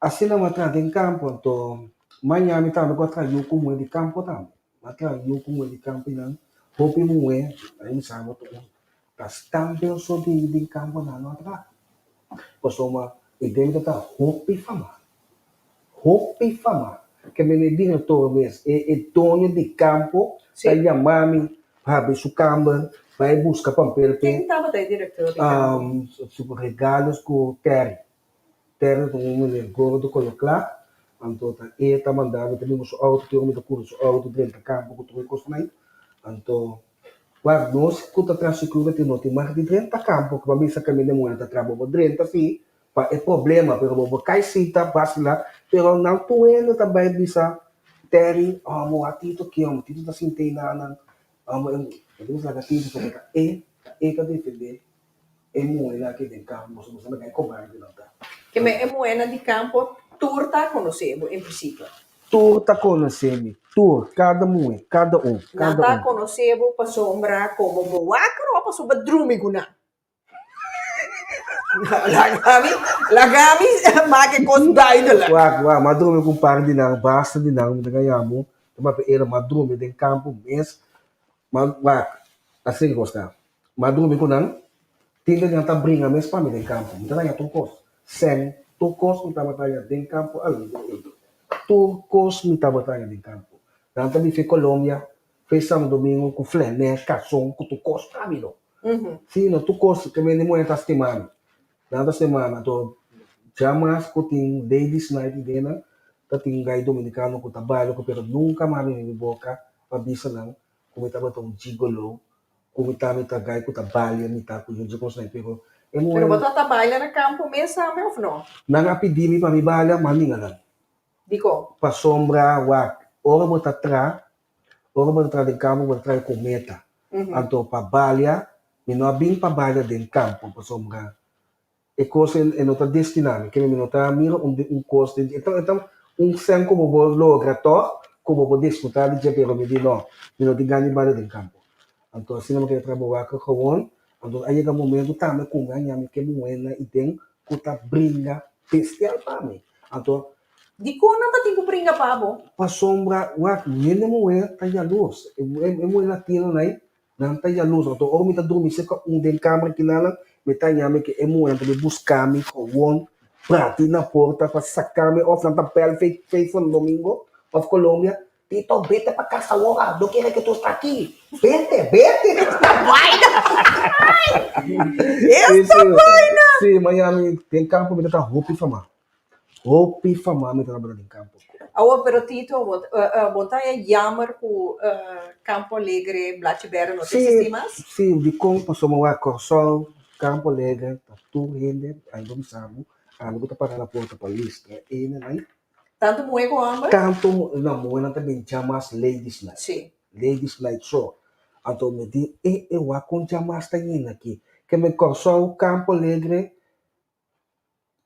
Asina mi a traha den kampo, anto maña mi tambe ku a traha yu ku muhé di kampo tambe. Mi a traha yu ku muhé di kampo i nan hopi muhé, a bisa bo tur ta stampel so di den kampo nan no a traha. Pasobra e debe ta hopi fama. Hopi fama. Ke men e direktor mes, e e doño di kampo ta yama mi pa habri su kamber, bai buska pampel p'e. Ken tabata e direktor di kampo? Su regalos ku Terry. Terry ta un meneer gordo kolo kla, anto ta e ta manda mi ta bin ku su outo, tur mi ta kura su outo drenta kampo ku tur e kosnan. Anto wak nos ku ta traha security no tin mag di drenta kampo, ku pa bisa kaminda e muhé ta traha bo por drenta si, pa e problema pero bo por kai sita basila pero nan tur hende ta bai bisa Terry oh bo wak Tito ki homber Tito ta sinti einan nan homber e ta bisa laga Tito pasobra ta e ta e ta defende e muhernan aki den kampo pasobra bo sa laga e kobarde nan ta. Ke men e muhernan di kampo tur ta konosé bo en prinsipio. Tur ta konosé mi tur kada muher kada un Nan kada ta un. konosé bo pasobra komo bo wak ro pasobra drumi ku nan. Laga mi, laga mi maak e kos duidelijk. Wak, wak, m'a drumi ku un par di nan, basta di nan, mi ta gaña bo, ta papia era, m'a drumi den kampo mes, m'a, wak, asina kos ta, m'a drumi ku nan, tin di nan ta bringa mes pa mi den kampo, mi ta daña tur kos, sèn, tur kos mi tabata haña den kampo alegre ei, tur kos mi tabata haña den kampo, nan ta bifi Colombia, Fe Santo Domingo ku flènè, karson, ku tur kos pa mi no. Si no tur kos ke mende muhé ta stima mi. Nan ta stima mi anto djamas ku tin ladies night i dena ta tin gai dominikano ku ta baila ku pero nunka mas mi mi boka pa bisa nan ku mi tabata un gigolo ku mi ta mi ta gai ku ta balia mi ta ku dje kosnan pero e muhé Pero bo ta ta baila na kampo mes tambe of no? Nan a pidi mi pa mi baila ma ninga nan. Dikon? Pasobra wak ora bo ta tra Ora bo ta traha den kampo bo ta traha ku meta. Anto pa balia, mi no a bin pa balia den kampo pasobra e kos e no ta destina mi, kende mi no ta mira un un kos den e ta un sèn ku bo por logra tòg ku ku bo por disfrutá di dje pero mi di no, mi no tin gana di banda den kampo. Anto asina mi keda traha waka gewoon, anto a yega momento tambe ku mi a ña mi ke muhénan i den ku ta bringa bestial pa mi. Anto. Dikon nan ta tin ku bringa pa bo? Pasobra wak hende muhé ta yalurs, e muhé latino nan ei Nan ta yaluz. Anto ora mi ta drumi serka un den kamer kinanan, mi ta haña mi ku e muhé ta bin buska mi gewoon prati na porta pa saka mi òf nan ta bèl fei Santo Domingo òf Colombia, Tito bete pa kas awor, no kere ke tu sta aki, bete, bete! Esta baina! Esta baina! Si, Miami, den kampo mi ta ta hopi famá. Hopi fama mi ta tabata den Campo. Awor pero Tito bo bo ta e jammer ku Campo Alegre Blachi Berde no ta existi mas? Si, dikon pasobra wak Kòrsou, Campo Alegre ta tur hende ai bo bisa bo ami ku ta para na porta pa listra ene nan. Tantu muhé ku hòmber? Tantu no muhénan ta bin djamas ladies night. Si. Ladies night so. Anto mi di e e wak kon djamas ta yena aki. Ke men Kòrsou, Campo Alegre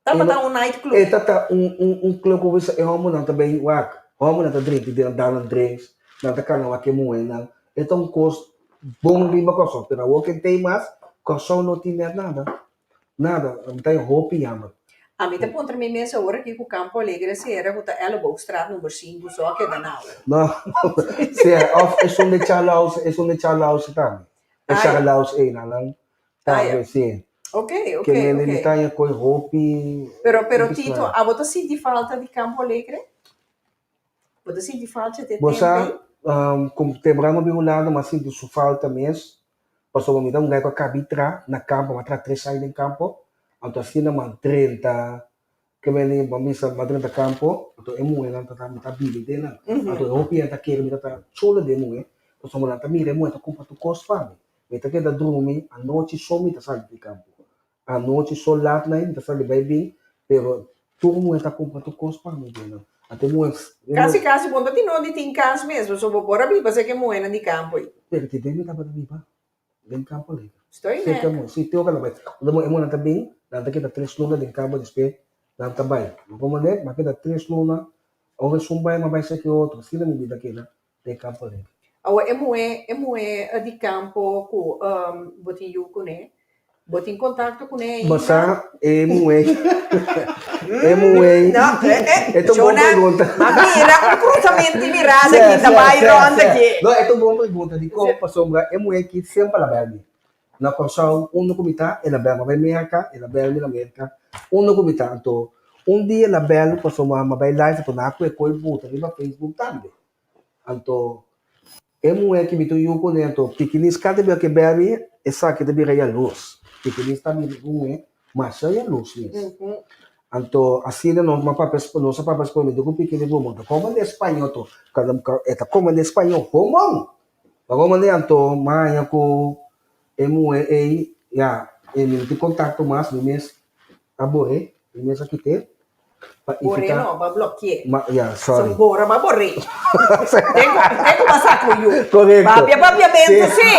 Tabata un night club. E tata un un un club ku bisa e hòmbernan ta bai wak, hòmbernan ta drinki den dal nan drinks, nan ta kana wak e muhénan. E ta un kos bon riba Kòrsou, pero awor ken t'ei mas, Kòrsou no tin nèt nada, nada, mi ta haña hopi yamber. Ami ta puntra mi mes awor aki ku Campo Alegre sera ku ta Elleboogstraat number sinku so a keda na awor. No, si, òf esun de Charlaus, esun de Charlaus tambe. E Charlaus einan nan tambe, si. Ok, ok, Ke mende ok. mi ta haña koe hopi Pero, pero hopi Tito, sma. abo ta sinti falta di Campo Alegre? Bo ta sinti falta dje Bo temp sa, ei? ku temporada mi bin Hulanda mi a sinti su falta mes, pasobra mi ta un guy ku a kabi tra na kampo, mi a traha tres aña den kampo, anto asina mi a drenta ke mende bo a bisa mi a drenta kampo, anto e muhénan ta mi ta bibi den nan, anto e hopi hende ta kere mi ta ta chulo den e muhé, pasobra nan ta mira e muhé ta kumpra tur kos pa mi. Mi ta keda drumi, anochi so mi ta sali di kampo. Anochi so lat nai mi ta sali bai bin, pero tur muhé ta kumpra tur kos pa mi binan. Anto e muhé, e muhé. Kasi kasi bo no tin nodi tin kas mes, pasobra bo por a biba serka e muhénan di kampo ei. Pero ki den mi tabata biba? Den kampo alegre. Estoy Serka e nek. muhé, si, te ora nan bai. Ora e muhénan ta bin, nan ta keda tres luna den kampo, despues nan ta bai. Bo komprende? Nan keda tres luna, ora esun bai, nan bai serka e otro. Asina mi bida keda. den Campo Alegre. Awor e muhé, e muhé di campo ku bo tin yu kuné, bo tin kontakto kuné ainda? Bo sa e muhé, e muhé, No, eh, eh, e ta un bon Shona, pregunta. ma mira un cruzamento di mirada aki ta bai rond aki. No, e ta un bon pregunta, dikon? Pasobra e muhé aki semper a bel mi. Na Kòrsou unda ku mi ta, el a bel mi. A bai Merka, el a bel mi na Merka, unda ku mi ta. Anto un dia el a bel pasobra mi a bai live anto nan a kue koi buta riba Facebook tambe. Anto e muhé ki mi ta yu kuné anto pikinis kada bia ku e bel mi esaki ta bira yalurs. Pikinis ta bira un muhé masha yalurs mes. Anto asina nos a papia nos a papia spañó mi ta ku pikinis bo ta komprende spañó to e ta komprende spañó bon bon. Bo manda anto maña ku e muhé ei ya e mi no tin kontakto mas mi mes a bor'é mi mes a kit'é pa Bor'é evitá no, pa bloki'é. Ma ya So sorry. bora pa bor'é. Ten ku ten ku pasa ku yu. Korekto. Papia papiamentu sí,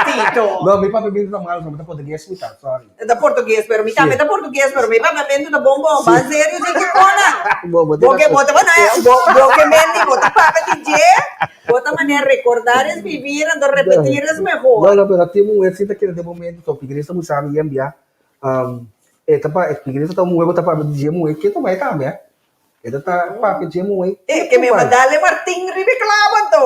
Tito. No mi papiamentu ta malo mi ta portugues mi ta sorry. Ta portugues pero mi tambe ta portugues pero mi papiamentu ta bon bon. Ban serio si ke kona. Bo bo tin Bo ke rason. bo ta bo bo ke menti bo ta papia di dje. Bo ta manera recordar es vivir, anto repetir es mehor. No, no, pero tin muher si ta kere den momento, so pigresa mu sabi yen bia, e ta pa, pigresa ta un muher ku ta papia di dje muher, ke ta bai tambe, e ta ta papia dje muher, E ke mi mandale Martin riba e clavo anto.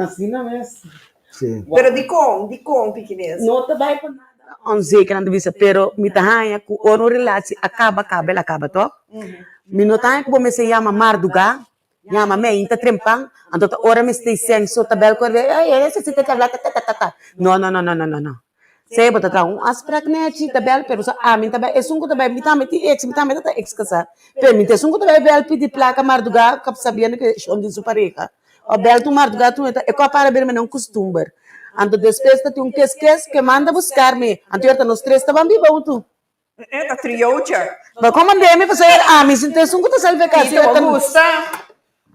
Asina mes. Si. Pero dikon, dikon pikines? No ta bai pa nada onzeker nan ta bisa, pero mi ta haña ku ora un relatie a kaba, kaba el a kaba tòg. Mi no ta haña ku bo mester yama mardugá Yama mi ainta trempan, anto ta ora mi stay seng so ta bel kore, ay e necesita te habla tatatata. No no no no no no no. Sey bo ta traha un afspraak nechi ta bel pero so ami ta bai esun ku ta bai mi tambe tin ex mi tambe ta ta ex kasá pero mi ta esun ku ta bai bel pidi plaka mardugá kap sabiendo ke shon tin su pareha o bel tur mardugá tur e ko a para bira manera un kustumber anto despues ta tin un kes kes ke manda buskar mi anto yerta nos tres ta ban biba huntu. E ta triocha. Bo komand'é mi pasobra er ami sin ta esun ku ta salve kasi Tito, er bo ta. gusta.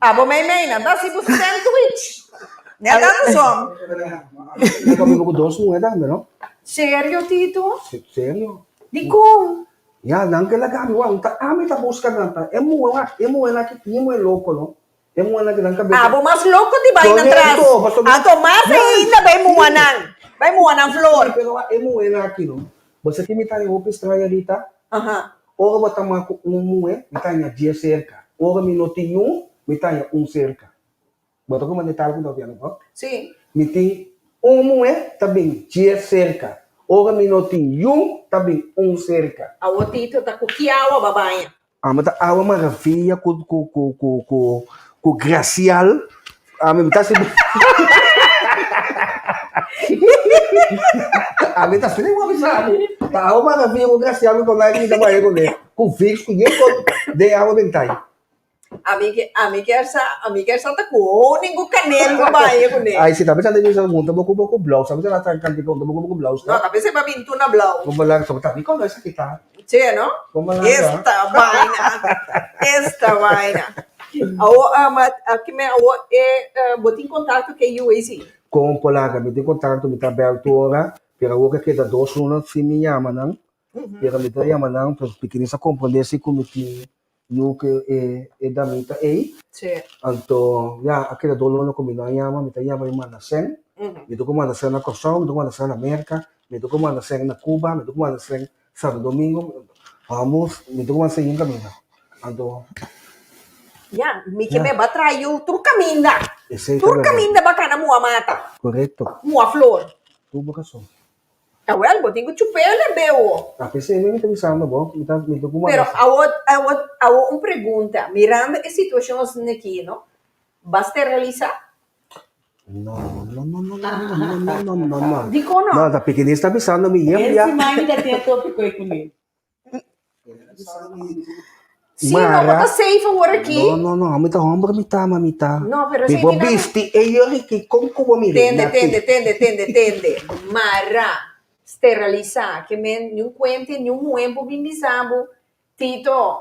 Abo meimei nan ta hasi bo sandwich. Net andersom. Mi ta biba ku dos muhé tambe no. Serio Tito? Serio. Dikon? Ya nan ke laga mi wak, ta ami ta buska nan ta e muhé wak, e muhénan aki tin e muhé loko no. E muhanan ki nan kabesa. Abo mas loko di bai nan tras. Korekto, pasobra. Anto mas ainda bai muhanan. Bai muhanan flor. Sí, pero e muhenan aki no. Bo sa ki mi ta haña hopi straña ahorita? Aha. Ora bo ta mas ku un muhe, mi ta haña dies serka. Ora mi no tin niun, mi ta haña un serka. Bo ta kuma detal ku ta papiando bo? Sí. Mi tin un muhe ta bin dies serka. Ora mi no tin yun, ta bin un serka. Awor Tito ta ku ki awa ba baña? Ami ta awa maravilla ku ku ku ku ku ku gracial. Ami mi ta si Ami ta sini bo bisa bo. Ta awa maravilla ku gracial mi por mi ta baña kuné. Ku Vicks ku yen kos den awa bentai. Ami ke ami kier sa ami kier sa ta ku honing ku kanel bo baña kuné. Ay si ta bisa den bisa hunta bo ku bo ku blou. Sa bisa na tranka hunta bo ku bo ku blou. No ta bisa pa bin tuna blou. Bo la so ta mi kono esaki ta. Sí no? Bo la Esta vaina esta vaina. Awo aki me awo e bo tin kontakto ku e UAC? Kon polaga mi tin kontakto mi ta bel tur ora pero awo ke keda dos luna sin mi yama nan. Pero mi ta yama nan pues pikinis a komprende si ku mi tin yu ku e e damita ei. Sí. Anto ya a keda dos luna ku mi no a yama, mi ta yama mi manda sèn. Mi ta ku manda sèn na Kòrsou, mi ta ku manda sèn na Merka, mi ta ku manda sèn na Cuba, mi ta ku manda sèn Santo Domingo, ambos mi ta ku manda sèn yin kaminda. Anto. Ya, mi ke me ba traha yu tur kaminda. Esei ta Tur bèrdat. kaminda ba kana mua mata. Korekto. Mua flor. Tur bo rason. Awel, bo tin ku chup'é lemb'é wo. Ta p'esei mi ta bisando bo, mi ta mi ta ku Pero manda. awo, awo, awo un pregunta, mirando e situashon asina aki, no, ba steralisá? No, no, no, no, no, no, no, no, no, no. Dikon no? No, ta pikinís ta bisando mi yem E ya. siman mi ta tin e tópiko ei kuné. Sí, no, bo ta safe awor aki. No, no, no, mi ta homber mi ta, mamita. No, pero Mi esei por tin nada. bisti e yoriki kon ku bo mira Tende, na ti. tende, tende, tende, tende. Mara, steralisá, ke men niun kuente, niun muhé por bin bisa bo, Tito,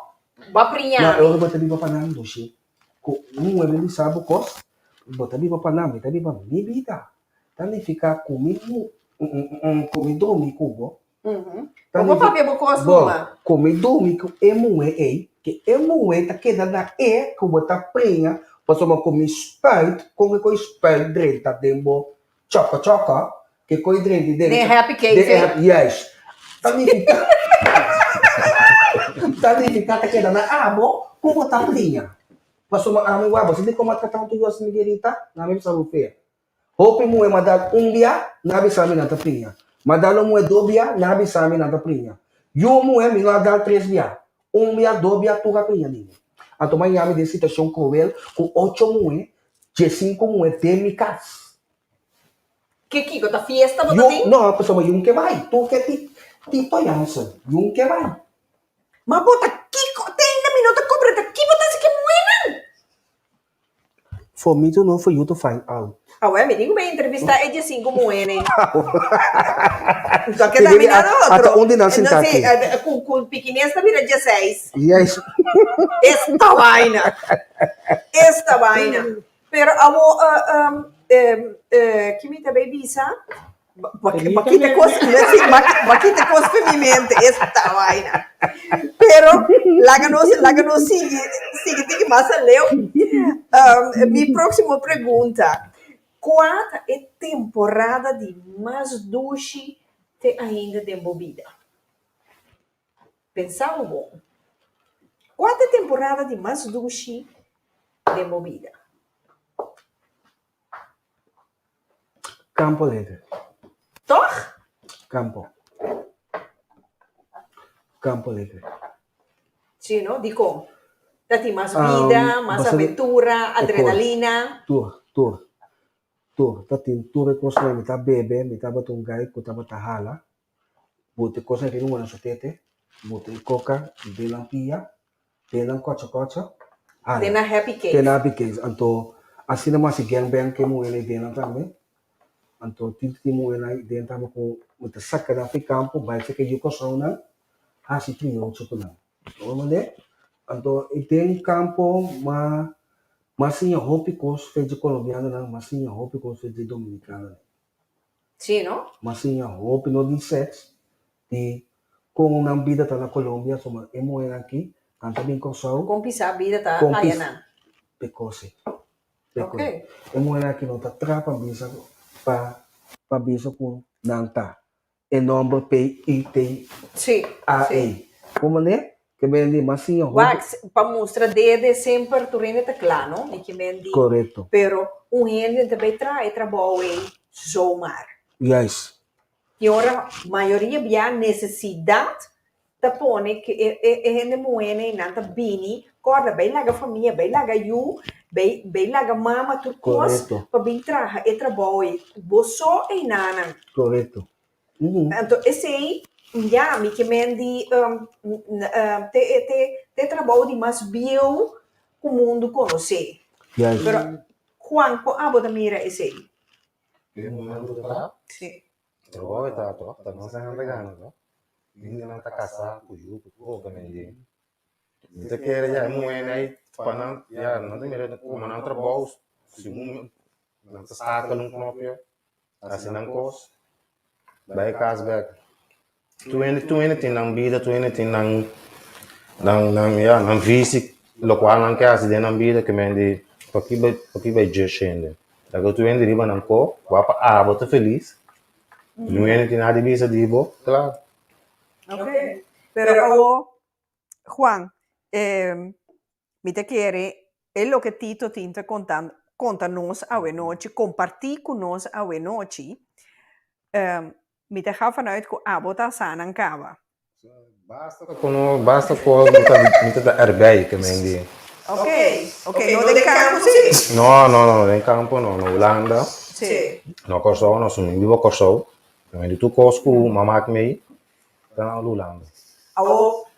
bo a priña No, mi. ora bo ta biba pa nan, dushi. Ku un muhé bin bisa bo kos, bo ta biba pa nan, mi ta biba mi bida. Ta nifiká ku mi mu, ku mi drumi ku bo, Bo por papia bo kos numa. Bo come dumi ku e muhé ei, ke e muhé ta keda na e ku bo ta preña pasobra ku mi spuit, kon ke koi spuit drenta den bo choko choko, ke koi drenta den Den happy case den e happy, juist. Ta nifiká, ta nifiká ta keda na abo ku bo ta preña. Pasobra ami wak, bo sinti kon a trata un tuyo asina Miguelita? Na mi bisa bo fea. Hopi muhe ma dal un bia, nan a bisa mi nan ta priña. Ma dal un muhe do bia, nan a bisa mi nan ta priña. Yu muhe mi no a dal tres bia. Un bia, do bia, tur a priña di mi. Anto m'a yami den situashon kruel ku ocho muhe, diesinku muhe den mi kas. Ke kiko? Ta fiesta bo ta tin? No, pasobra yun ke bai. Tur ke ti Tito Jansen, yun ke bai. Ma bo ta kiko? Te ainda mi no ta komprende ki bo ta hasi ke muhenan. For me to know, for you to find out. Awel, mi tin ku bai entrevistá e diesinku muhé. Nto a keda mi nan otro. Ata un di nan sinta aki. Ku ku pikines ta bira dieseis. Yes. Esta vaina. Esta vaina. Pero awo ki mi ta bai bisa? Bo kita kos, bo kita kos pa mi mente, esta vaina. Pero laga nos, laga nos sigui, sigui tiki mas aleu. Mi próximo pregunta, kua ta e temporada di mas dushi te ainda den bo bida? Pensa bo bon. Kua ta e temporada di mas dushi den bo bida? Campo Alegre. Toch? Campo. Campo Alegre. Sí, no? Dikon? Ta tin mas bida, mas aventura, adrenalina. Tur, tur. Tur. Ta tin tur e kosnan. Mi ta bebe, mi tabata un gai ku tabata hala. Bota e kosnan riba un su tete, bota e koka den nan pia, den nan kocha kocha, hala. Den nan happy case. Den nan happy case. Anto asina mi hasi gang bang ku e muhernan ei den nan tambe. Anto tin tin muhernan ei den tambe ku mi ta saka nan fi kampo bai saka yu kòrsounan hasi triocho ku nan. Bo mende? Anto e den kampo m'a m'a siña hopi kos fe dje kolombianonan, m'a siña hopi kos fe dje dominikanonan. Sí, no? M'a siña hopi no di sèks, di kon nan bida ta na Colombia, suma e muhernan aki, nan ta bin Kòrsou. Kon pisá bida ta ayanan. P'e kos ei. P'e kos. E muhernan aki no ta traha pa bisa pa pa bisa ku nan ta e nòmber P-I-T-A-E. Ku manera? Ke men di mas siña hopi. Wak, pa mustra dede semper tur hende ta kla, no? Mi ke men di. Korekto. Pero un hende no ta bai traha e trabou ei zomaar. Juist. Tin ora mayoria bia nesesidat ta pone ku e e hende muhé nan ta bini kòrda bai laga famia, bai laga yu, bai bai laga mama tur kos pa bin traha e trabou ei. Bo so einanan. Korekto. Anto esei ya mi ke men di te te te trabou di mas bieu ku mundu konosé. Pero Juan kon abo ta mira esei? E mundo ta Sí. Trabou e ta to, ta nos nan ta gana to. Hendenan ta kasá ku yu ku tur oka men di. Mi ta kere ya e muhé ei pa nan ya nan ta mira komo nan trabou segun nan ta saka un knopje hasi nan kos bai kas bèk. Tur hende tur hende tin nan bida tur hende tin nan nan nan ya nan visi lokual nan ke hasi den nan bida ke men di paki bai paki bai judge hende. Laga tur hende riba nan ko wak pa abo ta felis niun hende tin nada di bisa di bo kla. Ok pero awo Juan mi ta kere e loke Tito tin ta konta konta nos awenochi komparti ku nos awenochi Mi ta ga vanuit ku abo ta sa nan kaba. Basta kono, basta ko mi ta mi ta erbij ke men di. Ok, ok, no den kampo si? No, no, no, den kampo no, na Hulanda. Si. No Kòrsou no, mi biba Kòrsou. Men di tur kos ku mama ak mei ta na Hulanda. Awo,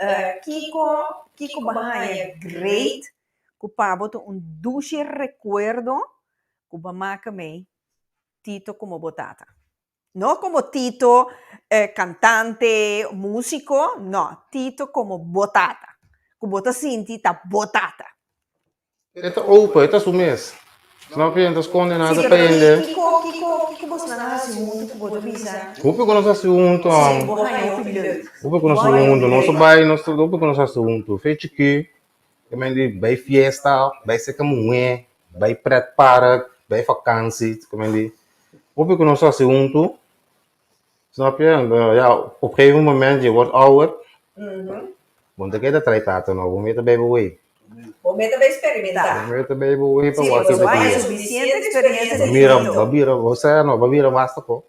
kiko, kiko bo haña great ku pa bo ta un dushi rekuerdo ku bo a maka mei Tito komo bo tata? No como Tito cantante, musico, no, Tito como bo tata, cu bo ta sinti ta bo tata. E ta open, e ta su mes. Snap je? E ta sconde nada pa hende. Kico, kico, kico bosnan a haci hunto cu bo ta bisa? Hopi cu nos haci hunto. Si, bo haña hopi leuk. Hopi cu nos haci hunto. Nos a bai, nos ta, hopi cu nos haci hunto. Fe chikí, e men di bai fiesta, bai seca muhé, bai pretpark, bai vakantie, e men di. Hopi ku nos hasi huntu, snap je? Ya, op gegeven moment je wordt ouder, bo no ta keda trae tata no, bo mester bay bo wey. Bo mester bay experimentá. Bo mester bay bo wey pa wak Sí, bo haña sufisiente experiencia di bida. Bo bira, bo sea no, bo bira basta ko.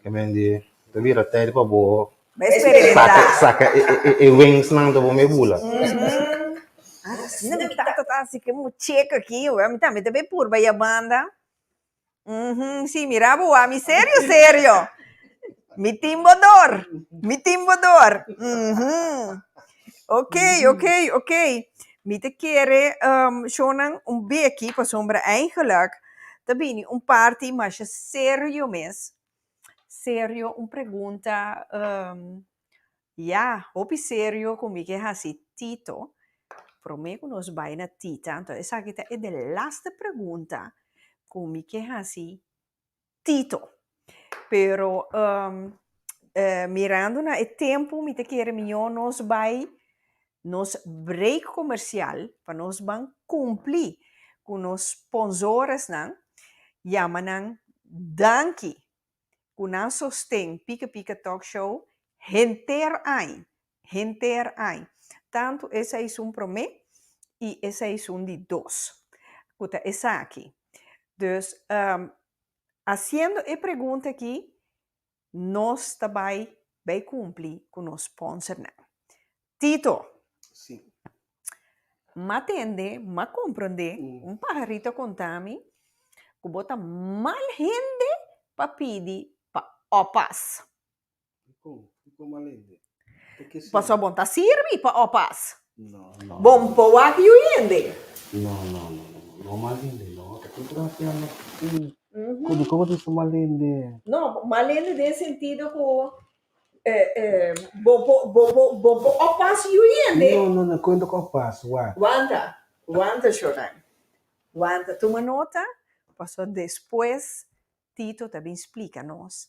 Ke men di, ta bira tijd pa bo Bay experimentá. saka e wensnan ta bo me bula. Asina mi tata ta hasi ke muchek aki, mi tambe ta bay purba ya banda. Uhum, sí, mira bo a mi serio, serio. Mi tin bo dor, mi tin bo dor. Uhum. Ok, ok, ok. Mi ta kere um, shownan un beki pasobra eigenlijk ta bini un parti masha serio mes. Serio, un pregunta um, Ya, hopi serio ku mi ke hasi Tito. Promé ku nos bai na Tita, anto esaki ta e de laste pregunta ku mi ke hasi Tito. Pero mirando na e tempu mi ta kere mihó nos bai nos break komersial pa nos ban kumpli ku nos sponsoresnan, yama nan danki ku nan sosten Pika Pika Talk Show henter añ, henter añ. Tantu e seizoen promé i e seizoen di dos, ku ta esaki. Dus, hasiendo e pregunta aki, nos ta bai bai kumpli ku nos sponsornan. Tito. Sí. M'a tende, m'a comprende, un pajarito a conta mi cu bo ta mal hende pa pidi pa opas. Dicon? Dicon mal hende? Pakico si? Pasobra bo no ta sirbi pa opas. No, no. Bo no por wak yu hende. No, no, no, no, no mal hende no. Ta cu trafia no. Dicon bo ta bisa mal hende? No, mal hende den sentido cu Bo bo bo bo bo bo opas yu hende. No, no, no, cuenta cu opas, wak. Wanta, wanta Shonan. Wanta, tuma nota, pasobra despues Tito ta bin splica nos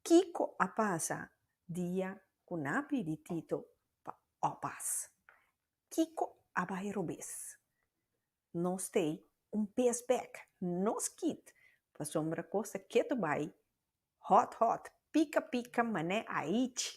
kico a pasa dia cu nan a pidi Tito pa opas. Kico a bay robes? Nos t'ei un bes bek, no skit, pasobra kos ta ketu bai hot hot, pika pika manè aichi.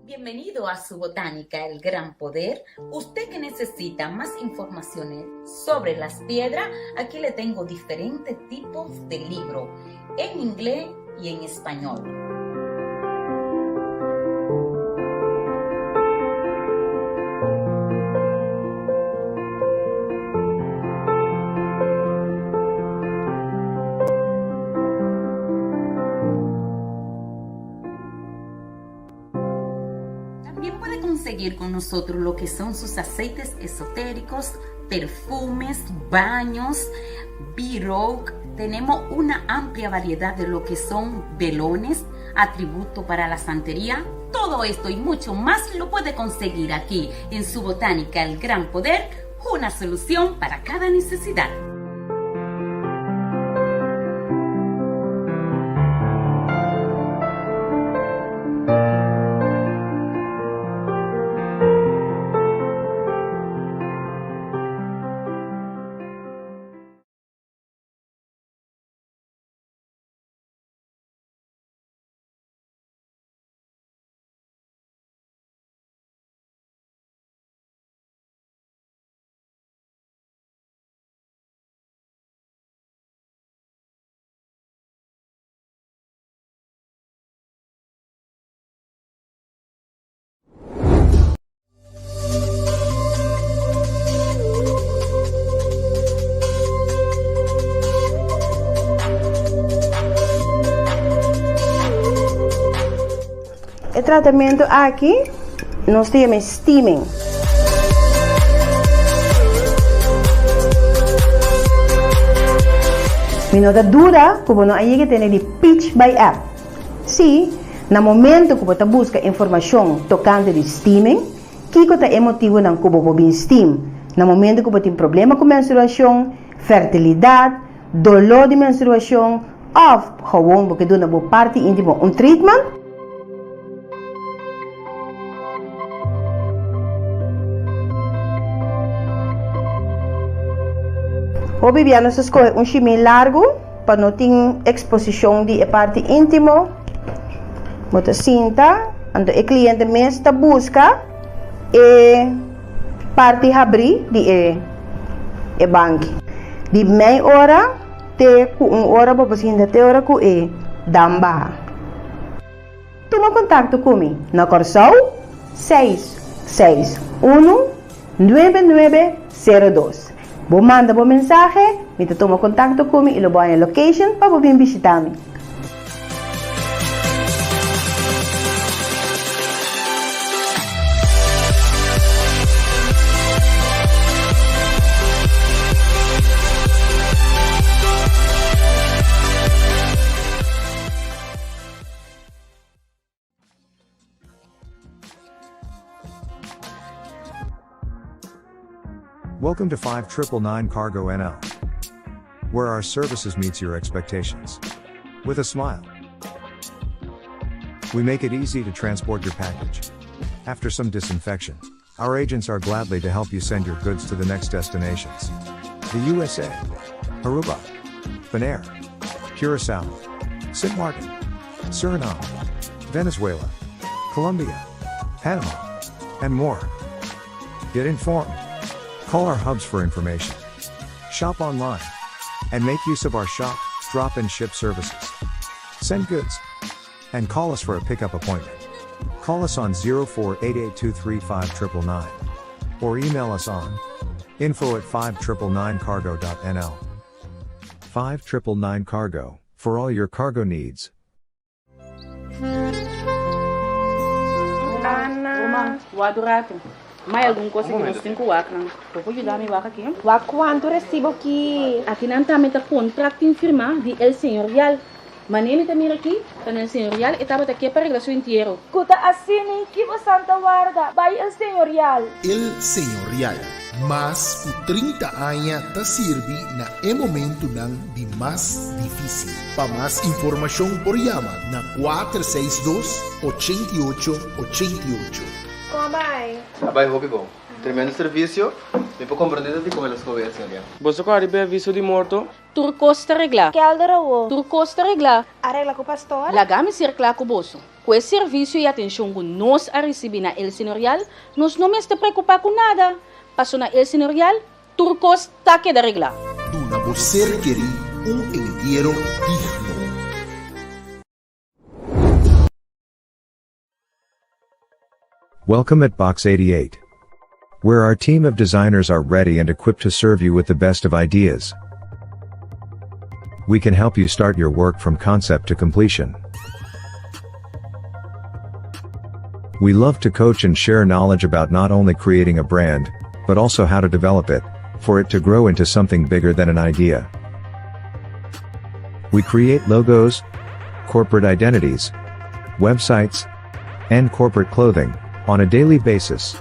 Bienvenido a su botánica El Gran Poder. Usted que necesita más informaciones sobre las piedras, aquí le tengo diferentes tipos de libro en inglés y en español. También puede conseguir con nosotros lo que son sus aceites esotéricos, perfumes, baños, b Tenemos una amplia variedad de lo que son velones, atributo para la santería. Todo esto y mucho más lo puede conseguir aquí en su botánica El Gran Poder, una solución para cada necesidad. E tratamentu aki nos ta yama steaming. Mi no ta duda ku bo no a yega tene di Peach by App. Sí, na momento ku bo ta buska informashon tokante di steaming, kiko ta e motibunan ku bo por bin steam na momento ku bo tin problema ku menstruashon, fertilidat, doló di menstruashon òf gewoon bo ke duna bo parti íntimo un treatment? Hopi bia nos ta skohe un shimí largu pa no tin eksposishon di e parti íntimo. Bo ta sinta, anto e kliente mes ta buska e parti habrí di e e banki. Di mei ora te ku un ora bo por sinta te ora ku e dam baha. Tuma kontakto ku mi na Kòrsou seis seis unu nuebe nuebe sero dos. Bo manda bo mensahe, mi ta tuma kontakto ku mi i lo bo haña location pa bo bin bishita mi. Welcome to 5999 Cargo NL, where our services meets your expectations. With a smile. We make it easy to transport your package. After some disinfection, our agents are gladly to help you send your goods to the next destinations. The USA, Aruba, Bonaire, Curacao, St. Martin, Suriname, Venezuela, Colombia, Panama, and more. Get informed. Call our hubs for information. Shop online. And make use of our shop, drop, and ship services. Send goods. And call us for a pickup appointment. Call us on 0488235999 or email us on info at 5999cargo.nl. 5999 Cargo, for all your cargo needs. Ana. Ruman, wak un ratu. Mai algun cosa cu nos tin cu wak nan. Bo por yuda mi wak aki? Wak cuanto recibo ki. Aki nan tambe ta contract tin firma di El Señorial. Mane mi ta mira aki, ta na El Señorial e tabata ke pa regla su entiero. Cu ta asini, ki bosan ta warda? Bai El Señorial. El Señorial, mas cu 30 aña ta sirbi na e momentunan di mas dificil. Pa mas informacion por yama na 462 88 88. Con a bai? A bai hopi bon. Tremendo servicio. Mi por comprende ta dicon el a scoge El Señorial. Boso cu a riba e aviso di morto? Tur kos ta reglá. Kelder awo. Tur kos ta reglá. A regla ku pastor. Laga mi ser kla ku boso. Ku e servisio i atenshon ku nos a risibí na El Señorial, nos no mester preokupá ku nada. Paso na El Señorial, tur kos ta keda reglá. Duna bo ser kerí un entiero digno. Welcome at Box 88. Where our team of designers are ready and equipped to serve you with the best of ideas. We can help you start your work from concept to completion. We love to coach and share knowledge about not only creating a brand, but also how to develop it, for it to grow into something bigger than an idea. We create logos, corporate identities, websites, and corporate clothing on a daily basis.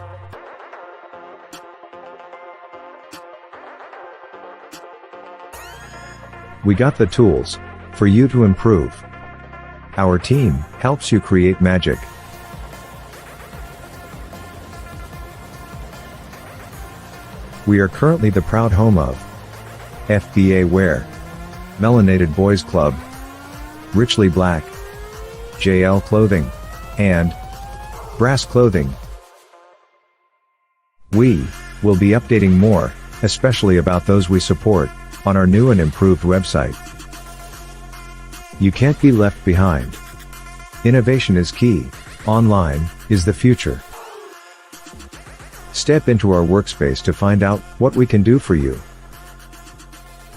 We got the tools for you to improve. Our team helps you create magic. We are currently the proud home of FBA Wear, Melanated Boys Club, Richly Black, JL Clothing, and Brass Clothing. We will be updating more, especially about those we support, on our new and improved website. You can't be left behind. Innovation is key, online is the future. Step into our workspace to find out what we can do for you.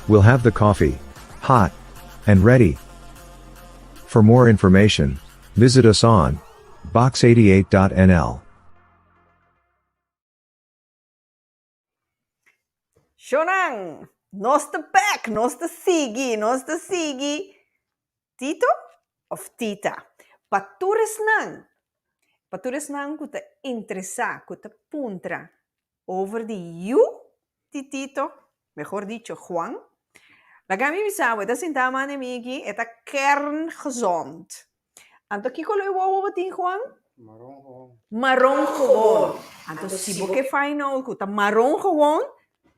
We'll have the coffee, hot, and ready. For more information, visit us on box88.nl. Shonnan, nos ta bek, nos ta sigui, nos ta sigui Tito of Tita. Pa tur esnan, pa tur esnan ku ta interesá, ku ta puntra over di yu di Tito, mehor dicho Juan, laga mi bisa bo, e ta sinta manda mi aki, e ta kerngezond. Anto kiko lo e wowo bo tin Juan? Maron gewoon. Maron gewoon. Anto si bo ke find out ku ta maron gewoon,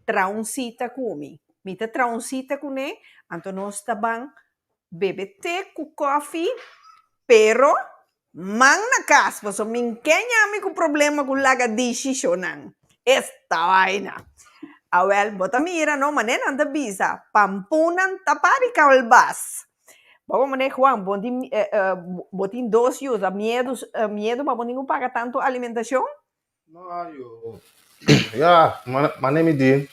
traha un sita ku mi. Mi ta traha un sita kuné, anto nos ta ban bebe te ku kofi, pero man na kas, pasobra mi n'ke ñami ku problema ku laga dishi shownan. Esta vaina. Awel, bo ta mira no, manera nan ta bisa, pampunan ta pari kalbas. Bo mane Juan, bo tin bo tin dos yu, ta miedu miedu pa bo tin ku paga tantu alimentashon? No ayo. Ya, mane mi di,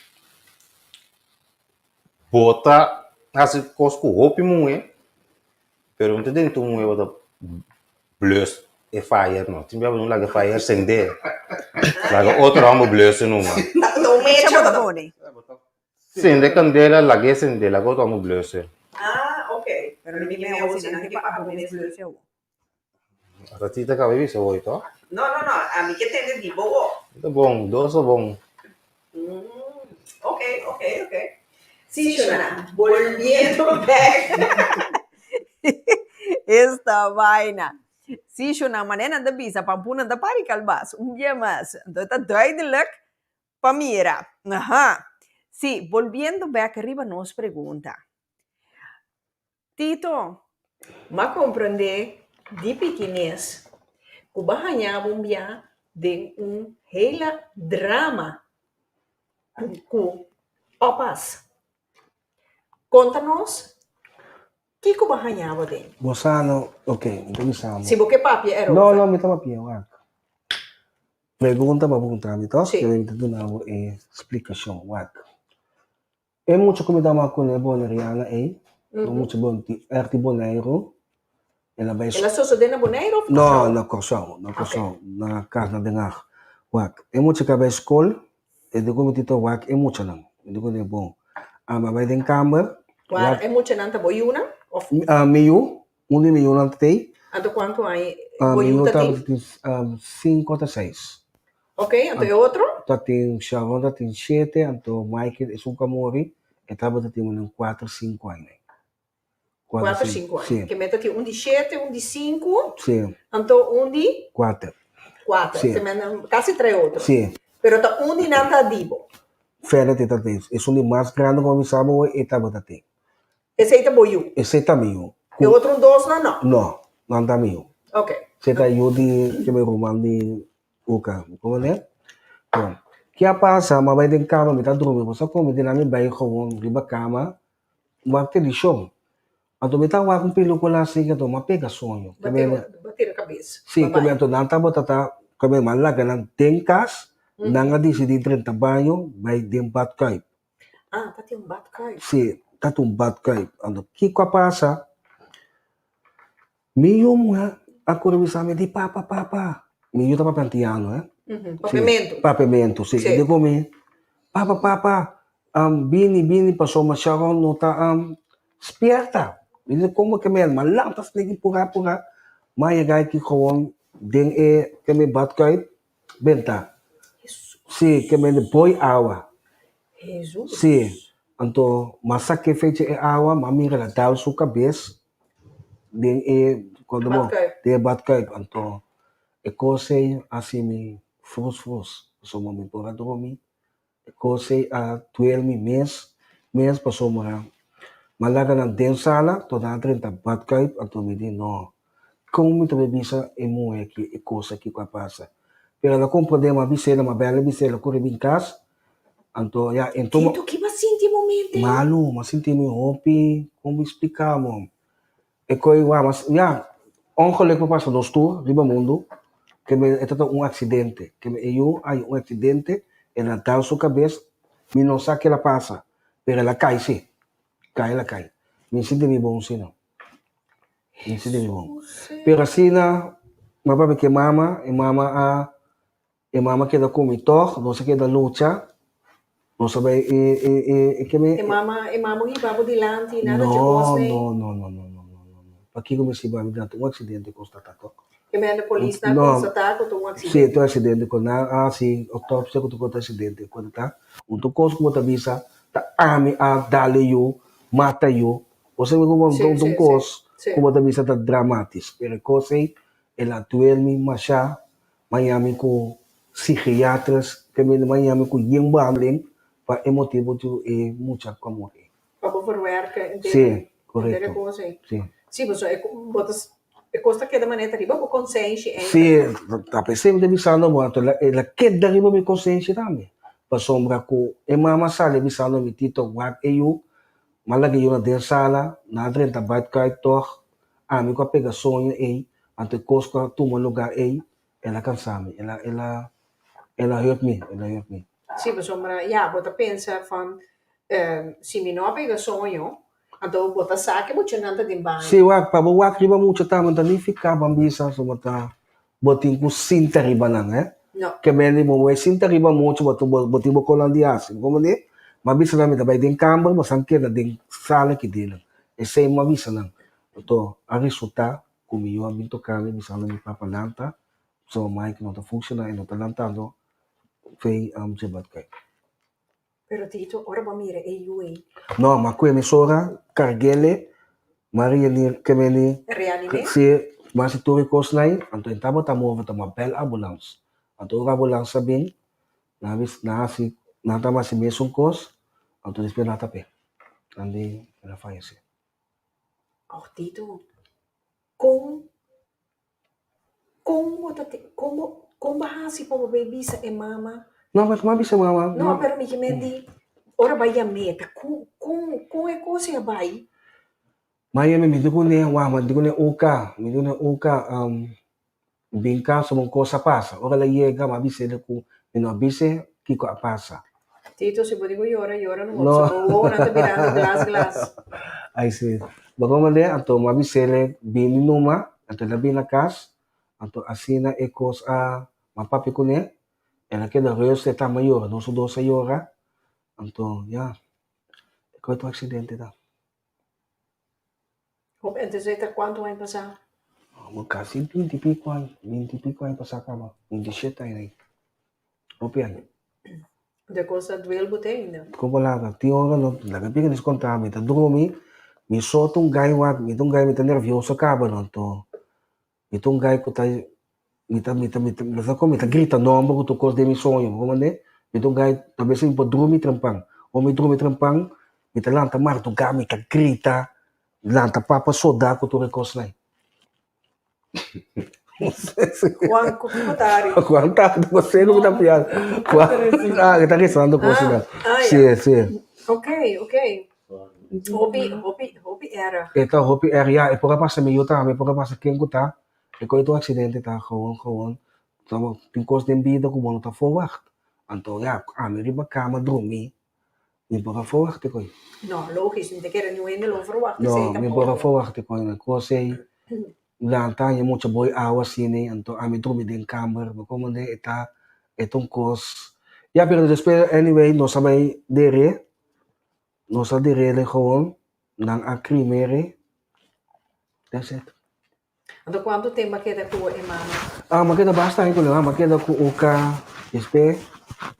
bo ta hasi kos ku hopi muhé, pero no ta den tur muhé bo ta blus e fire no. Tin bia bo no laga e fire sende, laga otro hòmber blus e numa. Ta un mecha bo ta pone. Sende kandela, lag'é sende, laga otro amo bluse. Ah, ok. Pero mi me awo si nan ke pa abo mes bluse awo. Ata Tita kaba bisa hoy to? No, no, no, ami ke tende di bo wo. Ta bon, dos ta bon. Mm, ok, ok, ok. Si, Shona, bolbiendo bek. Esta vaina. Si, Shona, manera nan ta bisa, pampuna ta pari kalbas, un bia mas. Anto ta duidelijk Pa mira. Aha. Sí, bolbiendo bek riba nos pregunta. Tito, m'a komprendé di pikines ku b'a haña bo un bia den un hele drama ku opas. Konta nos kiko b'a haña bo den. Bo sa no, ok, mi ta bisa bo. Si bo ke papia erover. No, no, mi ta papia, wak. Pregunta pa puntra mi tos, Sí. kere mi ta duna bo e splikashon. Wak. E mucha ku mi ta ama kuné boneriana ei, un mucha bon di èrt di Boneiru, el a bai El a sosodé na Boneiru òf No, Kòrsou? na Kòrsou, na Oké. Kòrsou, na kas na Den Haag. Wak, e mucha ka bai skol, e di ku mi tita wak e muchanan. Mi di ku ne bon. Ami a bai den kamber. Wak, e muchanan ta bo yunan of? Mi yu, un di mi yunan ta tei. Anto kuantu aña bo yu ta tin? Mi yu tabatin sinku ta seis. Ok, anto e otro? Ta tin, Sharon ta tin shete, anto Michael esun ku a muri, e tabata tin un kuater, sinku aña. Kuater, sinku aña. Sí. Ke meta tin un di shete, un di sinku, Sí. anto un di? Kuater. Kuater. Sí. Te menda kasi tres otro. Sí. Pero ta un di nan ta di bo. Verder te ta tin. Esun di mas grandi ku mi sa bo e tabata tin. Esei ta bo yu? Esei ta mi yu. E otro un dosnan no? No, nan ta mi yu. Ok. Esei ta yu di ke mi ruman di Uka, bo ne? Bon, ke a pasa, mi a bai den kama, mi ta drumi, bo sa kon mi di nan mi bai gewoon riba kama, wak televishon. Anto mi ta wak un pelikula asin anto mi a pega soño. Bo tira, bo tira kabes. Si, ke mi anto nan tabata ta, ke mi a laga nan den kas, nan a disidí drenta baño bai den badkuip. Ah, ta tin un badkuip. Si, ta tin un badkuip. Anto kiko a pasa? Mi yu muhé a kore bisa mi di, Papa, papa. Mi yu ta papia antiano, eh. Papiamentu. Papiamentu, si. E di ku mi, Papa, papa, bini, bini pasobra Sharon no ta spierta. Mi di, Komo ke mi? Ma lanta sniki purá, purá. Ma yega aki gewoon den e ke mi badkuip benta. Si, ke mi di boi awa. Si, anto m'a sake fecha e awa, m'a mira el a dal su kabes den e cuando bo den e badkuip anto e cos ey a haci mi frus frus pasobra mi por a drumi e cos ey a duel mi mes mes pasobra mi a laga nan den sala to nan a drenta badkuip anto mi di no con mi ta bay bisa e muhe aki e cos aki cu a pasa pero el a comprende mi a bis'el mi a bel a bis'el a curi bin cas Anto ya en tuma. Tito, ki bo a sinti e momento ei? Malu, mi a sinti mi hopi, kon mi splika bo? E koi wak, mas ya, ongeluk por pasa nos tur riba mundu, ke mi e tabata un aksidente, ke mi e yu a haña un aksidente, el a dal su kabes, mi no sa kila pasa, pero el a kai si, kai el a kai. Mi sinti mi bon si no, mi sinti mi bon. Pero asina, mi a papia ku e mama, e mama a E mama keda ku mi tòg, nos a keda lucha, nos a bai e e e e ke mi. E mama e mama hiba bo dilanti nada dje kos nei? No, no, no, no, no, no, no, no. Pakiko mi si hiba mi dilanti? Un aksidente konstatá tòg. Ke mende polisnan konstatá ku ta un aksidente? Si, ta un aksidente ku nan a hasi outopsia ku ta konta aksidente ku ta. Un tur kos ku bo ta bisa ta ami a dal e yu, mata yu. Bo sabi ku un kos ku bo ta bisa ta dramatis, pero e kos ei el a duel mi masha Miami ku psigiatras te bini Miami ku yen behandeling pa e motibu cu e mucha ku a muri. Pa bo verwerka enter Sí, enter e korekto. kos ei. Sí. Sí, pasobra e bo ta e kos ta keda manera ta riba bo konsenshi Sí, eigenlijk. ta p'esei mi ta bisando bo, anto el a keda riba mi konsenshi tambe. Pasobra ku e mama sali bisando mi, Tito, wak e yu, m'a laga e yu na den sala, nan a drenta badkuip tòg, ami ku a pega soño ei, Anto e kos ku a tuma lugá ei, el a kansa mi, el a, el a, el a hurt mi, el a hurt mi. Sí, pasobra, ya, bo ta pensa van, si mi no a pega soño, anto bo ta sa ke muchanan ta den baño. Sí, wak, pa bo wak riba mucha tambe ta nifiká ban bisa pasobra ta bo tin ku sinta riba nan, eh. No. Ke men di bo bo e sinta riba mucha bo ta bo tin bo konan di hasi, bo komprendé? Mi a bisa nan mi ta bai den kamber, bo san keda den sala ki den nan. Esei mi a bisa nan. Anto a resultá ku mi yu a bin toká mi bisando mi papa lanta, pasobra Mike no ta funshoná, e no ta lantando fei dje badkai. Pero Tito, ora bo a mira e yu ei. No, m'a kue mesora, karg'ele, m'a reanir, ke meni, Reanim'é? si, m'a hasi tur e kosnan ei, anto e tabata move, anto m'a bèl ambulans. Anto ora ambulans a bin, nan a bis, nan a hasi, nan ta hasi mesun kos, anto despues nan a tap'é. Nan di, el a fayesé. Oh Tito, kon kon bo ta kon bo kon bo hasi pa bo bay bisa e mama? No, pero mi a bisa e mama. No, pero mi kimen di ora bay yam'é ta kon kon kon e kos ei a bay? Mi a yam'é mi di kuné, wak mi di kuné oka, mi di kuné oka Bin cas un cos a pasa. Ora el a yega, mi a bis'el cu mi no a bis'e kico a pasa. Tito, si bo di cu yora, yora no. No. Bo wowonan ta birando glas glas. Ay si. Bo con mande, anto mi a bis'el bini numa, anto el a bini na cas, anto asina e cos a, mi a papia cune. El a keda rust, e tamba yora, nos dos a yora, anto ya, e koe tur aksidente ta. Hopi, entonces e ta kuantu aña pasá? Kasi binti piko aña, binti piko aña pasá kaba, bintishete aña ei, hopi aña. De kos a duel bo te ainda? Kon bo laga, tin ora no, laga pika dis konta, mi ta drumi, mi so ta un gai wak, mi ta un gai mi ta nervioso kaba no, anto Mi ta un guy ku ta mi ta mi ta mi ta mi sa kon mi ta grita nomber ku tur kos den mi soño bo comprende mi ta un guy a bes mi por drumi trempan ora mi drumi trempan mi ta lanta marduga mi ta grita lanta papa soda ku tur e kosnan Juan ku kiko ta hari? Juan ta no sé ku mi ta pian Juan ah e ta risando kosnan si si. Okay okay. Hopi, hopi, hopi erg. E ta hopi erg, ya. E por a pasa mi yu tambe, e por a pasa ken ku ta. E koe tur aksidente ta gewoon, gewoon. Tin kos den bida ku bo no ta forwacht. Anto ya, ami riba kama drumí, mi por a forwacht e koe. No, logis, mi ta kere niun hende lo forwacht esei No, mi por a tampoco. forwacht e koe. E kos ei, lanta haña mucha boi awa asina, anto ami drumi den kamber, bo komprende? E ta, e ta un kos. Ya, pero despues, anyway, nos a bai dere. Nos a direle gewoon, nan a krimere, that's it. Anto cuanto tempo a keda cu e mama? Ah, m'a keda basta aña cu nan, m'a keda cu Uka, despues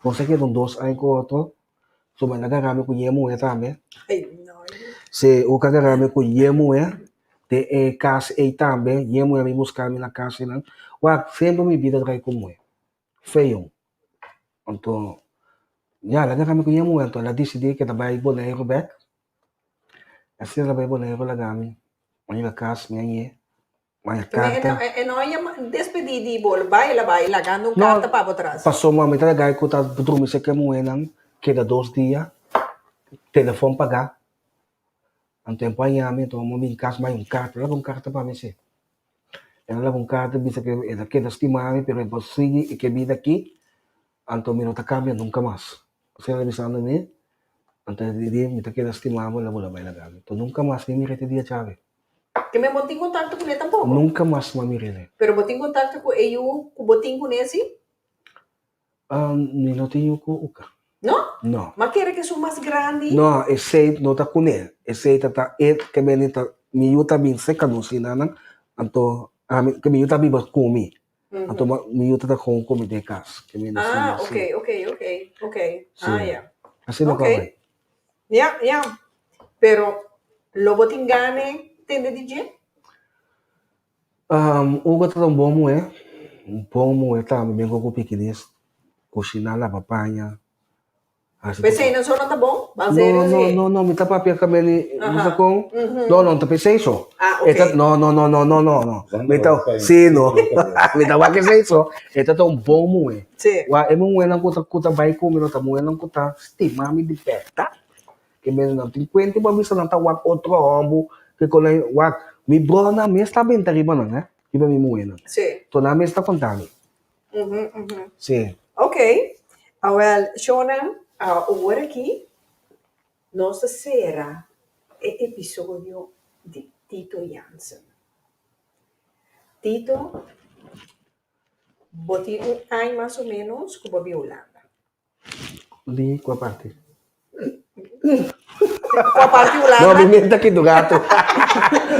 nos a keda un dos aña cu otro, so mi a gara mi cu ñe muhe tambe. Ay no. Si, Uka a gara mi cu ñe muhe, den e cas ey tambe, ñe muhe a bin busca mi na cas eynan. Wak, semper mi bida drai cu muhe. Feo. Anto, ya, el a laga mi ku ña muhé, anto el a disidí ku e ta bai Boneiru bèk. Asina el a bai Boneiru laga mi, mi a yega kas, mi a ñe, mi a haña karta. E no a yama despedí di bo, el bai, el a bai lagando un karta pa bo tras. Pasobra mi ta laga ku ta drumi serka e muhénan, keda dos dia, telefòn pagá. Anto e por a yami, anto mi a bin kas, mi a haña un karta, el a laga un karta pa mi si. El a laga un karta bisa ku e ta keda stima mi pero e por sigui e ke bida aki, anto mi no ta kambia nunka mas. Asina el a bisando mi, anto e di mi ta keda stima bo, el a bula bai laga mi. Anto nunka mas mi mira e dia chabe. Ke men bo tin kontakto kuné tampoko? Nunka mas mi a mir'é. Pero bo tin kontakto ku e yu ku bo tin kuné si? Mi no tin yu ku Uka. No? No. Ma kere ku esun mas grandi? No, esei no ta kuné. Esei ta ta e ke bini ta mi yu ta bin serka nos hinanan, anto ami ke mi yu ta biba ku mi. Anto mi yu ta ta kon ku mi den kas. Ke bini Ah, oke, oke, oke, oke. Ah, ya. Asina ku a bai. Ya, ya. Pero lo bo tin gana tende di dje? Uga ta un bon muhé, un bon muhé tambe bien ku pikinis, kushiná, laba paña, hasi tur. P'esei nan so no ta bon? Ban serio No, no, si? no, no, mi ta papia ka meni, no sa kon, no, no ta p'esei so. Ah, E ta, ok. no, no, no, no, no, no, no, mi ta, si no, mi ta wak esei so, e ta ta un bon muhé. Si. Wak e muhénan ku ta ku ta bai ku mi no ta muhénan ku ta stima mi di bèrdat. Ke mester nan tin kuenta bo a bisa nan ta wak otro hòmber ke kon nan wak mi bronan mes ta benta riba nan eh riba mi muhénan Sí. to nan mes ta konta mi Mhm, mhm. sí. Ok, awel shownan awor aki nos ta sera e episodio di Tito Jansen. Tito, bo tin un aña mas o menos ku bo a bin Hulanda. Di kua parti? Kua parti Hulanda? No, mi mente aki durato.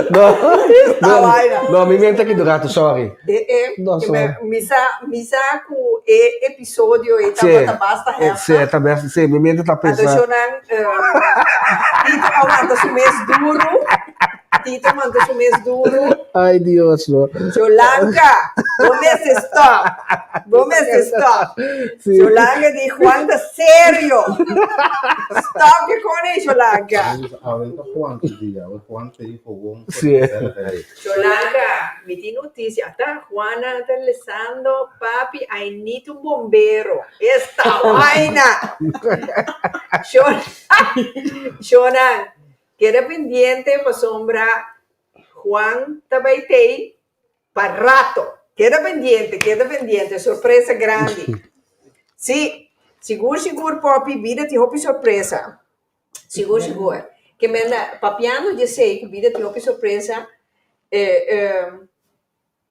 No, Esta vaina. no, mi mente aki durato, sorry. E, e, No, sorry. mi sa, mi sa ku e episodio ei Sí, tabata basta eh, sí, heftig. ta basta, sí, mi mente ta Anto pensa. shownan, eh, Tito a wanta su mes duru. Tito manda su mes duro. Ay Dios no. Jolanka, bo mester stop. Bo mester stop. Sí. Jolanka di Juan ta serio. Stop ke kone, Jolanka. Awe ta Juan su dia. Awe Juan te di gewoon. Sí. Jolanka, mi tin noticia. Ata Juana ta lesando, papi, I need un bombero. Esta vaina. Shona, Keda pendiente pasobra Juan ta bai tei pa rato. Keda pendiente, keda pendiente, sorpresa grandi. Sí, sigur sigur Poppy, bida tin hopi sorpresa. Sigur sigur. Ke menda papiando djesei ku bida tin hopi sorpresa,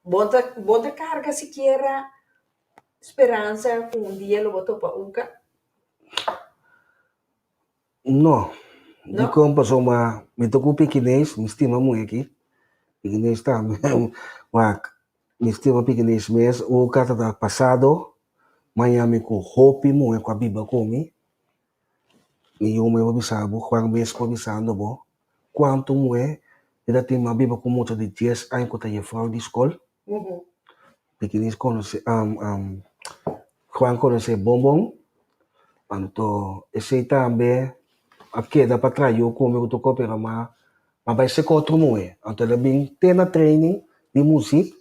bo ta bo ta karga sikiera. Speransa ku un dia lo bo topa Uka? No. Dikon? Pasobra mi ta ku Pikinees, mi stima muhé aki. Pikinees tambe. Wak, mi stima Pikinees mes. Uka ta ta pasado, maña mi ku hopi muhé ku a biba ku mi. Mi yu muhé por bisa bo, Juan mes por bisando bo, kuantu muhé mi ta tin mi a biba ku mucha di dies aña ku ta yefrou di skol. Pikinis konosé Juan konosé bon bon, anto esei tambe a keda pa traha yu ku mi ku tokó pero m'a m'a bai seka otro muhé. Anto el a bin te na training di muzik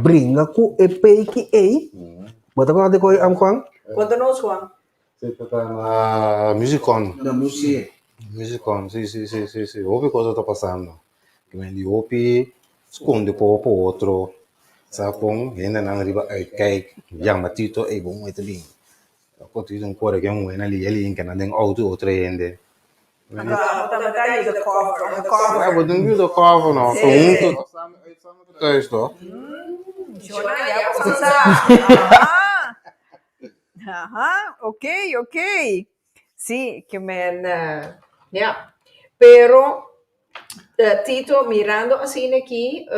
bringa ku e peiki ei. Bo ta kòrda di koe Juan? Konta nos Juan. Si ta ta na Musicon. Na Music. Musicon, si, si, si, si, si. Hopi cosa ta pasando. Ki men di hopi skonde por pa otro. Sa kon hendenan riba uitkijk, yama Tito, ey bo muhe ta bin. Ako Tito un kore ke muhe na lia lia hinka nan den auto otro hende. Bo tabata yuda cover, on the cover. Ja, bo tin yuda cover no. Si. Hunto, samen uit, samen thuis toch? Shona, ya bo sa. Aha. Aha, ok, ok. Sí, ke men, ja. Pero, Tito, mirando asina aki,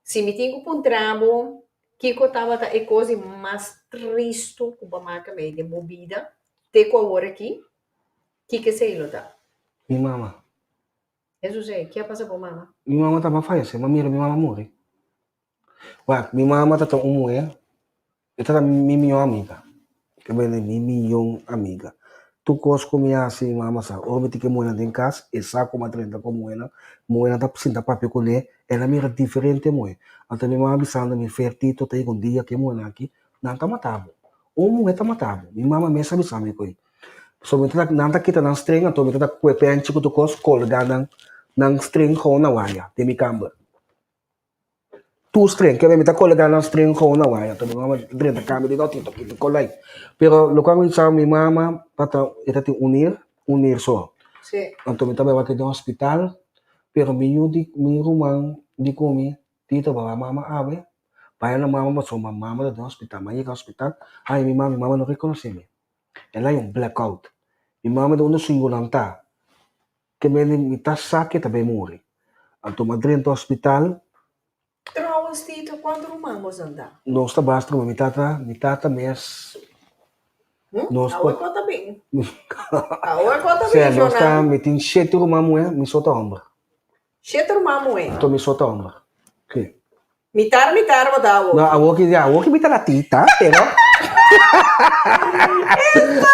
si mi tin ku puntra bo, kiko tabata e kos di mas tristu ku bo a maka mei den bo bida te ku awor aki, kiko esei lo ta? Mi mama. Hesus ei, ke a pasa ku bo mama? Mi mama tabata fayesé, mi a mira mi mama muri. Wak, mi mama ta ta un muhé, e ta ta mi mihó amiga. E bende mi mihó amiga. Tur kos ku mi hasi mi mama sa. Ora mi tin ku e muhénan den kas, e sa ku mi a drenta ku e muhénan. Muhénan ta sinta papia kuné, el a mira diferente muhé. Anto mi mama bisando mi, Fertito, ta yega un dia ku e muhénan aki, nan ta mata bo. Un muhé ta mata bo. Mi mama mes a bisa mi ku ei. So mi ta nan ta kita nan string, anto mi ta ta kue penchi ku tur kos, kolga nan nan string gewoon na waya den mi kamber. Tur string, kende mi ta kolega nan string gewoon na waya, anto mi mama drenta kambia di no tito kita kolai. Pero loke a bisa mi mama tabata e ta tin un nir, un nir so. Anto mi ta bai wak den hospital, pero mi yu di mi ruman di ku mi, Tito bo a mama awe, bai na mama pasobra mama ta den hospital. Mi a yega hospital, haña mi mama, mi mama no rekonosé mi. El a haña un blackout. Mi mama ta unda su yunan ta. Ke mende mi ta sa ke ta bay muri. Anto mi a drenta hospital. Trouwens Tito, cuanto ruman bos nan ta? Nos ta basta ruman, mi tata, mi tata mes. Nos Awor cu ta bin. Awor cu ta bin, Sea, nos ta, Jonan. mi tin shete ruman muhe, mi so ta homber. Shete ruman muhe. Anto mi so ta homber. Si. Mitar mitar bo ta awo. No, awo ki ya, awo ki mi ta la tita, pero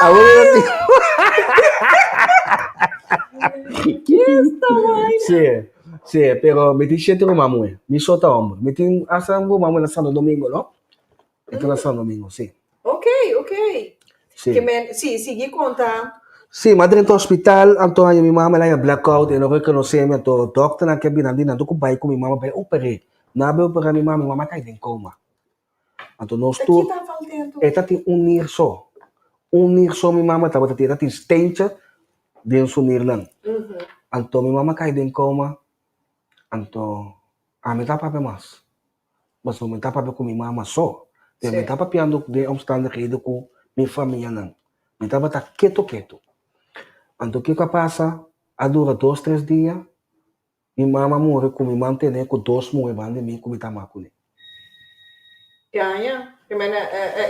awo mi ta tita. Esta vaina. Sí, sí, pero mi tin shete ruman muhé, mi so ta homber. Mi tin hasta un ruman muhé na Santo Domingo, no? E ta na Santo Domingo, sí. Ok, ok. Sí. Ke men, sí, sigui konta. Sí, mi a drenta hospital, anto haña mi mama el haña blackout, e no rekonosé mi, anto dòkternan ke bira di nan tur ku bai ku mi mama bai oper'é. Nan a bai operá mi mama, mi mama a kai den koma. Anto nos Ta tur, ki ta falta anto? e ta tin un nir so, un nir so mi mama tabata tin, e ta tin steentje den su nirnan. Anto mi mama a kai den koma, anto ami ta papia mas. Pasobra mi ta papia ku mi mama so, pero mi ta papiando den omstandigheden ku mi famianan. Mi tabata ketu ketu. Anto kiko a pasa? A dura dos tres dia, mi mama muri ku mi mantene ku dos muhe banda di mi ku mi ta ama kuné. Ki aña? Ke mene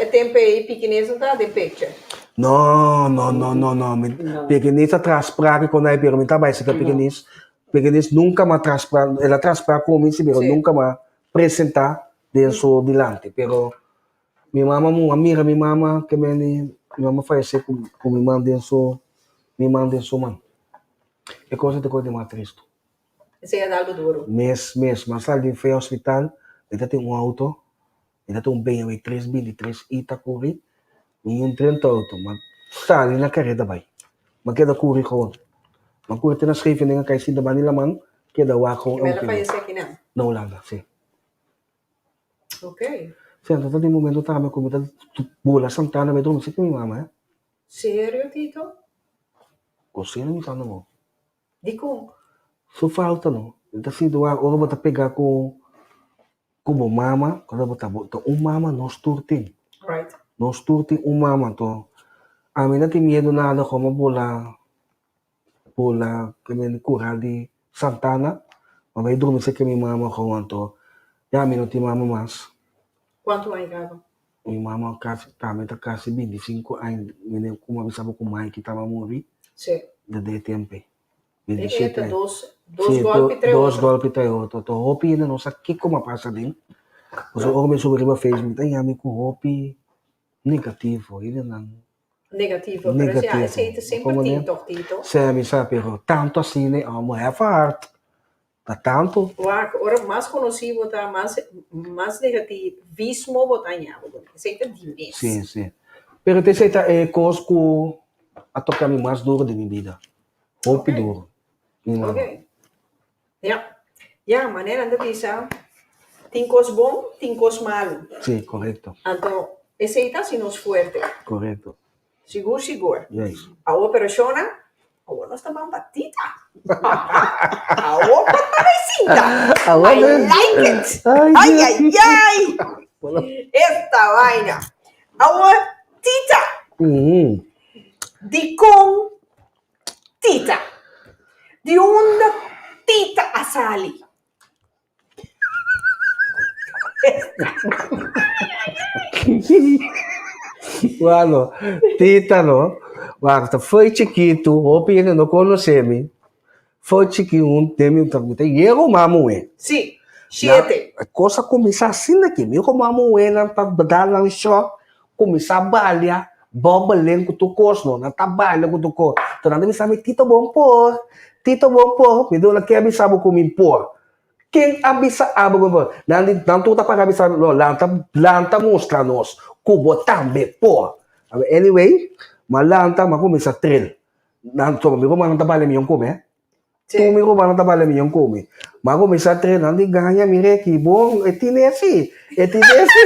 e tempo ei Pikines no ta den picture? No, no, no, no, no. Mi, Pikines a traspra ku konai, pero mi ta bai seka Pikines. Pekenis nunca m'a traspra, el a traspra cu mi si, pero nunca m'a presenta den su dilanti. Pero mi mama mu a mira mi mama ke meni mi mama fayece cu cu mi man den su mi man den su man. E cosa ta cosa di mas tristo. Esei a da algo duro. Mes, mes. M'a sali di fe hospital, mi ta tin un auto, Mi ta un BMW tres binti tres i ta kuri, mi un trenta oto, ma sali na kareda bai. Ma keda kuri gewoon. Ma kuri te na Scheveningen kai sinta banda di laman, keda wak gewoon. Mel a fayesé akinan? Na Hulanda, si. Ok. Si, anto ta den momento tambe ku mi ta bula Santana bai drumi si ku mi mama, eh. Serio, Tito? Kosina mi ta no. Dikon? Su falta no. Mi ta sinti wak ora bo ta pega ku. Ku bo mama, ora bo ta bo ta un mama nos tur tin. Nos tur tin un mama anto ami no tin miedu nada komo bula bula den kura di Santana mi bai drumi serka mi mama gou anto ya mi no tin mama mas. Kuantu aña kaba? Mi mama kasi tambe ta kasi bintisinku aña mi kuma bisa bo ku Mike tabata muri Sí. desde e tempu ei. E e ta dos dos golpi trae Dos otro. golpi trae otro. To hopi hende no sa kiko a pasa aden. Pasobra ora mi subi riba Facebook mi ta yami ku hopi negativo. Hendenan Negativo, pero si negativo. esei ta semper tin toch Tito? Sí, mi sa, pero tanto asina amo hef hard. Ta tanto. Wak, ora mas konosí bo ta, mas mas negativismo bo ta haña bo. Esei ta di mes. Sí, sí. Pero esei ta e kos ku a toka mi mas duro den mi bida. Hopi duro. Mi mama. Ok. Ya. Ya, manera nan ta bisa, tin kos bon, tin kos malu. Sí, korekto. Anto, esei ta hasi nos fuerte. Korekto. Sigur, sigur. Yes. Awor pero shona, awor nos ta ban pa Tita. Awor pa ta bay sinta. Awor I nos- like it. Ay, Ay, Dios. ay, ay. Esta vaina. Awor, Tita, Mhm. dikon Tita? Di unda Tita a sali? Bueno, Tita no. Wak, ta foi chikitu, hopi hende no konosé mi. Foi chiki un den mi ta mi ta yega un mama muhé. Sí, shete. Na, kos a kuminsá asina aki. Mi ku mama muhénan ta da nan shòk, kuminsá balia, bòbelen ku tur kos no. Nan ta balia ku tur kos. Enton nan ta bisa mi, Tito bon por, Tito bon por. Mi duna ke a bisa bo ku mi por. Ken a bisa abo ku mi por? Nan di, nan tur ta para bisa mi, no, lanta, lanta mustra nos ku bo tambe por. Anyway, mi a lanta, mi a kuminsá tril. Nan tuma mi rumannan ta bale mion kume. Tur mi rumannan ta bale mion kume. Mi a kuminsá trena, nan di gaña mi reki bon, e tine si, e tine si.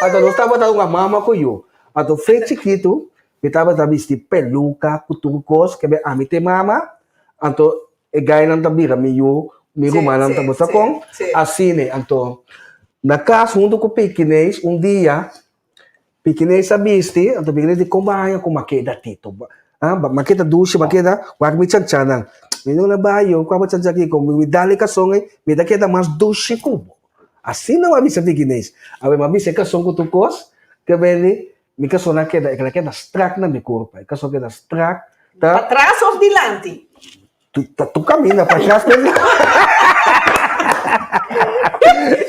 Anto nos tabata un mama ku yu. Anto fe chikitu mi tabata bisti peluka ku tur kos, kebe ami te mama, anto e gainan ta bira mi yu, mi rumannan ta bosa kon, asina. Anto na kas huntu ku pikineis un dia Pikinees a bisti, anto pikinees di kon bo haña ku makeda Tito? Ah, makeda dushi, makeda, wak mi chancha nan. Mi no na bayo, kua bo chancha kiko? Mi dal e kason ei, mi ta keda mas dushi ku bo. Asina bo a bisa pikinees. Awe mi a bisa e kason ku tur kos, ke beni, mi kason a keda, e keda strak na mi kurpa, e kason keda strak, ta. Patras of dilanti? Ta tu camina pa atrás pe.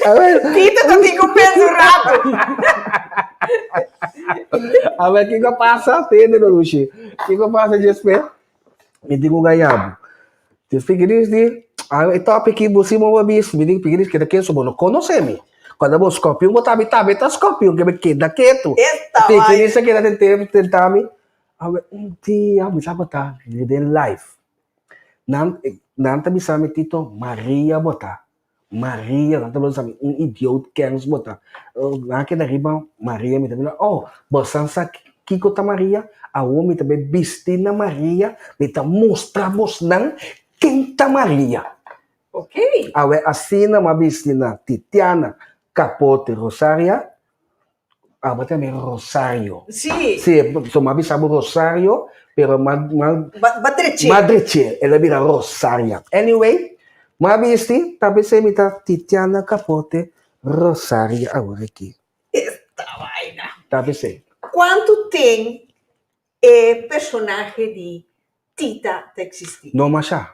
A ver. Tito ta tin ku pensa un rato. A ver kiko a pasa? Tende no Lushi. Kiko a pasa djespe? Mi tin ku gaña bo. Djespe Gris di, a e topic ki bo si bo a bisa, mi di Gris keda ketu bo no konosé mi. Cuando bo scorpion bo ta mi tambe ta scorpion ke mi keda ketu. Esta Gris a keda tenta mi. Awe un dia mi tabata den live, nan nan ta bisa mi Tito Maria bo ta, Maria, nan ta bisa mi un idioot kens bo ta, nan a keda riba Maria mi ta bisa oh bo san sa kiko ta Maria? Awor mi ta bai bisti na Maria, mi ta mustra bosnan ken ta Maria. Awe asina mi a bisti na Titiana Capote Rosaria, Abo ta mi Rosario. Sí. Sí, so m'a bisa bo Rosario, pero m'a m'a Ba ba dreché. M'a dreché, el a bira Rosaria. Anyway, m'a bisti, ta p'esei mi ta Titiana Capote Rosaria awor aki. Esta vaina. Ta p'esei. Cuantu ten e personahe di Tita ta existi? No masha.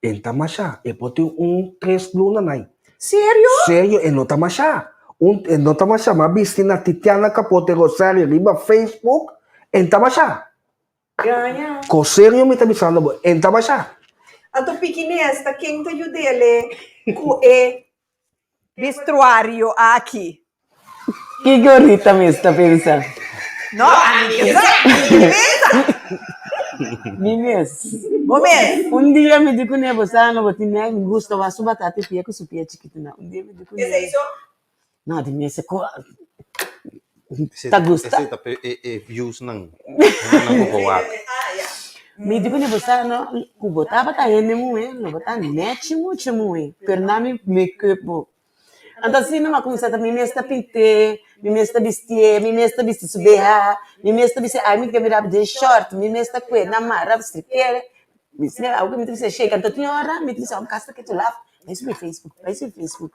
E ta masha. E por tin un tres luna nai. Serio? Serio, e no ta masha. Un, e no ta masha. M'a bisti na Titiana Capote Rosario riba Facebook, e ta masha. Gaña. Ko serio mi ta bisando bo, e ta masha. Anto Pikines ta ken ta yud'ele ku e Bistruario aki. Kiko Rita mes ta pensa? No, ami ke sa, ami ke pensa. Mi mes. Bo mes. Un dia mi di kuné bo sa no bo tin nèk, mi gusta wak su batata e pia ku su pia chikitu na. Un dia mi di kuné. Esei so? No, di mes e ko ta gusta. Esei ta e views nan. Nan ku por wak. Mi di kuné bo sa no ku bo tabata hende muhé lo bo ta nèchi mucha muhé pero na mi make up bo. Anto asina mi a kuminsá ta mi mes ta pint'é. Mi mes ta bistié, mi mes ta bisti su BH, mi mes ta bis'é, ai mi ke mira den short, mi mes ta kue na mara strikere. Mi si awo ke mi ta bisa shake, anto tin ora mi ta bisa un kasta ke tu laf, bai subi Facebook, bai subi Facebook.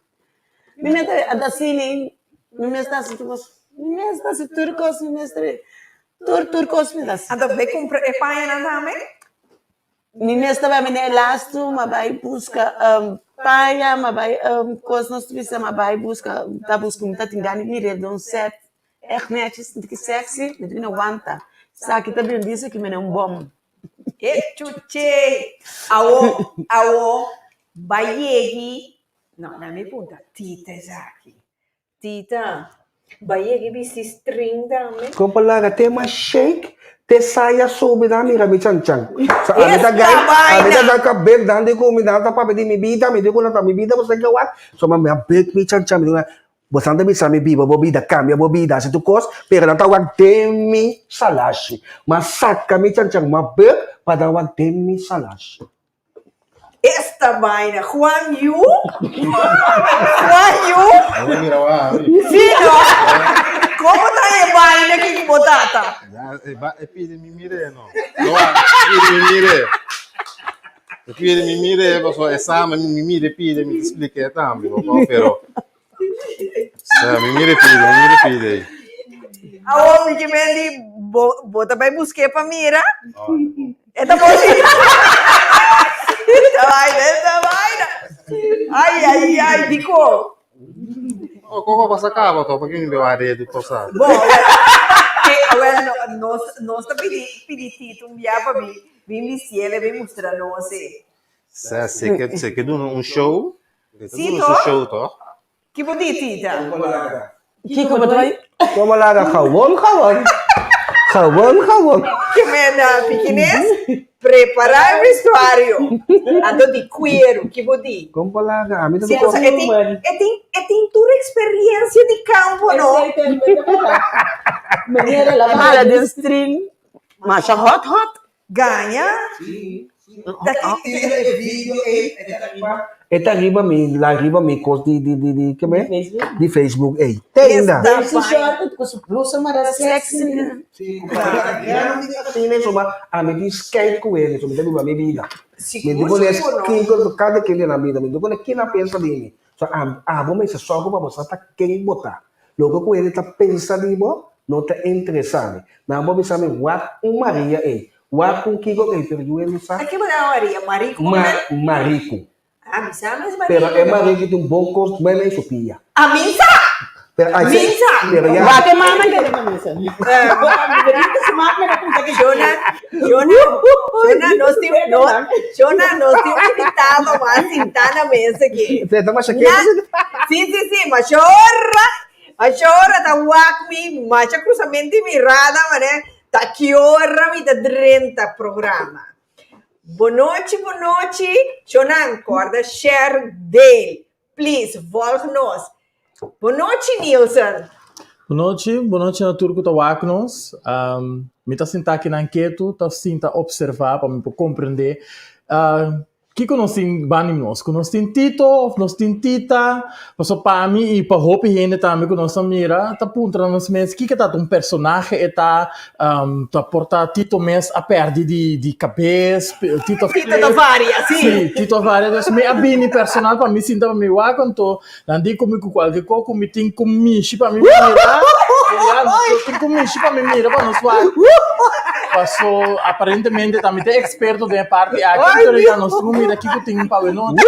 Mi mes ta anda asina, mi mes ta hasi tur kos, mi mes ta hasi tur kos, mi mes ta tur tur kos mi ta hasi. Anto bai kumpra e pañanan tambe? Mi mes ta bai mende e lastu, m'a bai buska paña, m'a bai kos nos ta bisa, m'a bai buska, ta buska mi ta tin gana di mira den un set ègt nètjes, mi ta ki sèksi, mi ta bini wanta, esaki ta bin bisa ki mi na un bòm. E chuche! Awo, awo, bai yegi, no, na mi punta, Tita esaki. Tita, Bai yega bisti string tambe. Kon pa laga te mas shake te saya subi nan mira mi chan chan. So ami ta gai ami ta gai ka bek dan di ku mi dan ta papia di mi bida mi di ku nan ta mi bida bo sa ke wak so mi a bek mi chan chan mi di ku nan bo san ta bisa mi biba bo bida kambia bo bida hasi tur kos pero nan ta wak den mi salashi mi a saka mi chan chan mi a bek pa nan wak den mi salashi. Esta vaina, Juan Yu? Juan Yu? Sí, no? Como ta e vaina ki ku bo tata? Ya, e ba, e pide mi mire no. No, pide mi mire. E pide mi mire, paso e sa mi mi mire pide mi explique tambe, pero Sa, mi mire pide, mi mire pide. Awo mi ke men di bo bo ta bai busk'é pa mira. E ta por si. Esta vaina, esta vaina. Ai, ai, ai, diko? Oh, koko pasa kaba to, pa kin bewa redu kosa. Bo, awel, ke, awel, no, nos, nos ta pidi, pidi Tito un bia pa bin, bin bistiel, bin mustra nos e. Sa, se ke, se ke duna un show, Sí, toch? Ki bo di, Tita? Kiko bo ta bai? Como laga gewoon gewoon. Gewoon gewoon. Ke menda pikines? Prepara e vestuario. Anto di kueru, ki bo di? Como laga? Ami ta Sí, o sea, e tin, e tin, e tin tur experiencia di campo, no? Mara den string. Masha hot hot. Gaña. E ta riba mi la riba mi kos di di di di keme di Facebook ey te ainda. Den su short ku su blusa mara sexy. Ami tin skate ku hende so mi ta biba mi bida. Mi di pone kiko kada ken den nan bida mi di pone ken a pensa di mi so abo mester sòru pa bo sa ta ken bo ta. Loke ku hende ta pensa di bo no ta interesá mi. Nan por bisa mi wak un Maria ei, wak un kiko ei, pero yu hende sa. Ke bo ta Maria? Mariku bo men? Mariku. Ah, bisa mes Mariku. Pero e Mariku tin un bon kos meme su pia. Ah, mi sa! Pero ai Mi sa! Pero ya. Wak e mama ke riba mesa. Shona, Shona, Shona, nos tin, no, Shona, nos tin un invitado mas sintá na mesa aki. Te ta masha ketu. Si, si, si, masha ora, masha ora ta wak mi, masha cruzamento di mirada, mane, ta ki ora mi ta drenta programa. Bonochi, bonochi, Shonan, corda share, deel, please, volg nos. Bonochi, Nielsen. Bonochi, bonochi na tur ku ta wak nos. Mi ta sinta akinan ketu, ta sinta observa pa mi por comprende. Kiko nos tin banda di nos? Ku nos tin Tito of nos tin Tita? Pasobra pa mi i pa hopi hende tambe ku nos ta mira ta puntra nos mes kiko ta un personahe e ta, ta por ta Tito mes a pèrdè di di kabes, Tito Tito ta varia, si. Si, Tito varia. Dus mi a bini personal pa mi sinta pa mi wak anto nan di ku mi ku kualke kos ku mi tin ku mishi pa mi mira, ya, mi tin ku mishi pa mi mira pa nos wak. Paso aparentemente ta mi ta experto den e parti aki, pero ya nos tin mira kiko tin pa we nochi.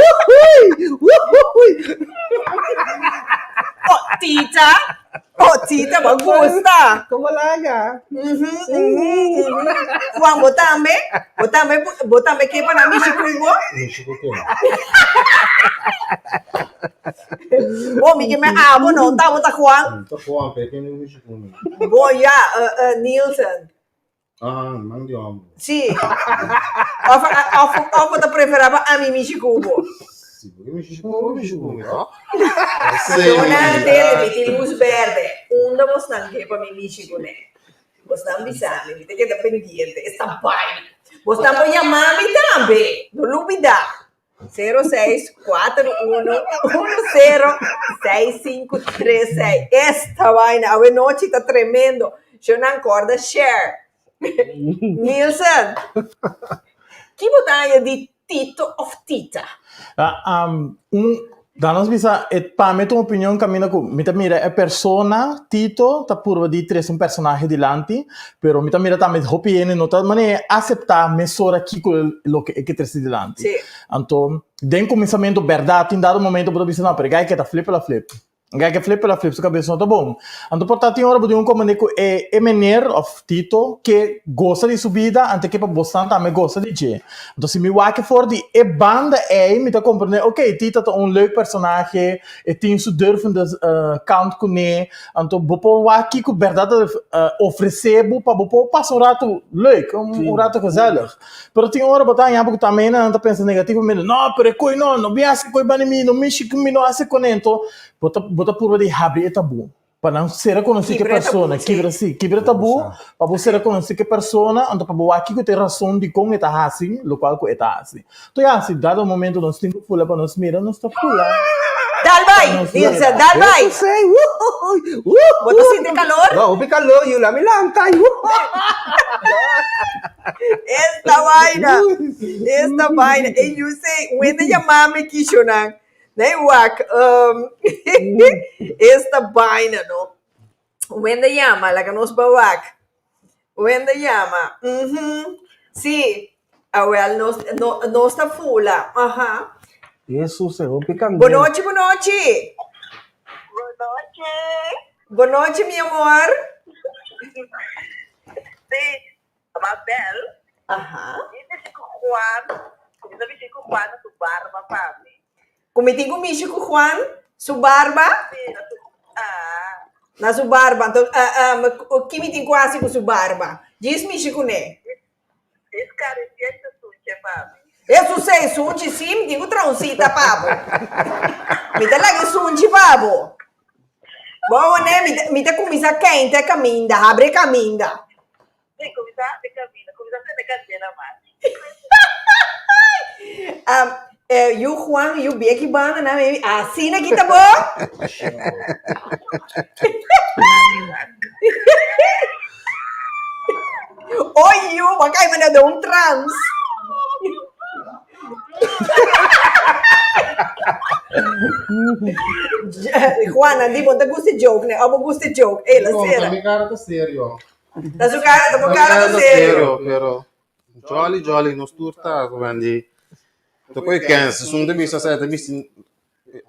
Oh, Tita, oh, Tita, bo gusta. Como laga? Juan, bo tambe? Bo tambe, bo tambe ke pa nan mishi ku bo? Mishi ku ken? Bo, mi ke me abo no, ta bo ta Juan? Ta Juan, pero ken mishi ku mi? Bo ya, Nielsen. Ah, man di homber. Sí. Of, of, of bo ta prefera pa ami mishi ku bo? Si bo ke mishi ku bo, mishi ku mi, toh? Dona Dele, mi tin luz berde. Unda bosnan ke pa mi mishi kuné? Bosnan bisa mi, mi ta keda pendiente. Esta baina. Bosnan por yama mi tambe. No lubida. 06 41 10 6536. Esta vaina, awe nochi ta tremendo. Shonan korda share. Nielsen, ki bo ta haña di Tito of Tita? Ah, um, un, dan nos bisa, e, pa mi ta un opinion kaminda ku mi ta mira e persona, Tito, ta purba di trese un personahe dilanti, pero mi ta mira tambe hopi hende no ta manera aseptá mesora kiko loke e ke trese dilanti. Sí. Anto, den kuminsamentu, bèrdat, tin dado momento bo ta bisa, no, pero e gai ke ta flip la flip. Gai ke flip la flip, su kabes no ta bon. Anto por ta tin ora bo tin un komandé ku e e meneer of Tito ke gosa di su bida, anto ke pa bosnan tambe gosa di dje. Anto si mi wak for di e banda ei, mi ta komprendé, ok, Tito ta un leuk personahe, e tin su durfende kant kuné, anto bo por wak kiko bèrdat ta ofresé bo pa bo por pasa un ratu leuk, un ratu gezellig. Pero tin ora bo ta haña bo ku tambe hendenan ta pensa negativamente, no, pero e koi no, no bin hasi koi banda mi, no mishi ku mi, no hasi kuné. Anto bo ta bo ta purba di habri e tabú pa nan sera konosí ku e Kibra e tabú, persona, sí. kibra sí, kibra e tabú pa bo sera konosí ku e persona, anto pa bo wak kiko ta e rason dikon e ta hasi lokual ku e ta hasi. Anto ya, si dado momento nos tin ku fula pa nos mira, nos ta fula Dal pa bai, nos Nilsen, mira. dal bai. Eso sei. Bo ta sinti kalor? No, hopi kalor, yu la mi lanta. Esta vaina, esta vaina. E yu sei, un hende yama mi kishonan. Nee, wak, um, esta vaina, no. Un hende yama, laga nos ba wak. Un hende yama, mhm, si. Awel, nos, no, nos ta fula, aha. Jesus, e hopi candela. Bonochi, bonochi. Bonochi. Bonochi, mi amor. Sí, Mabel. Aha. Mi mishi ku Juan, ku mi ta mishi ku Juan na su barba pa mi. Ku mi tin ku mishi ku Juan su barba? Sí, na su, ah. Na su barba. Anto, ki mi tin ku hasi ku su barba? Djis mishi kuné. Djis karisié su sunche pa mi. Esun sei sunchi sí, mi tin ku traha un sita pa bo. Mi ta laga e sunchi pa bo. Bo awor mi ta, mi ta kuminsá keinta e kaminda, habri e kaminda. Sí, kuminsá habri e kaminda, kuminsá sende kandela mas. Um, eh, yu Juan, yu Beki banda na mi, asina ki ta bo? Oi yu, bo a kai manera den un trans. Juan, nan di bo no ta gusta e joke ne, o bo gusta e joke? Ey, la No, sera. ta mi cara ta serio. Ta su cara, ta bo Mi cara ta serio. pero jolly jolly nos tur ta wendy. Ta koe kens, esun ta bisa sa ta bisti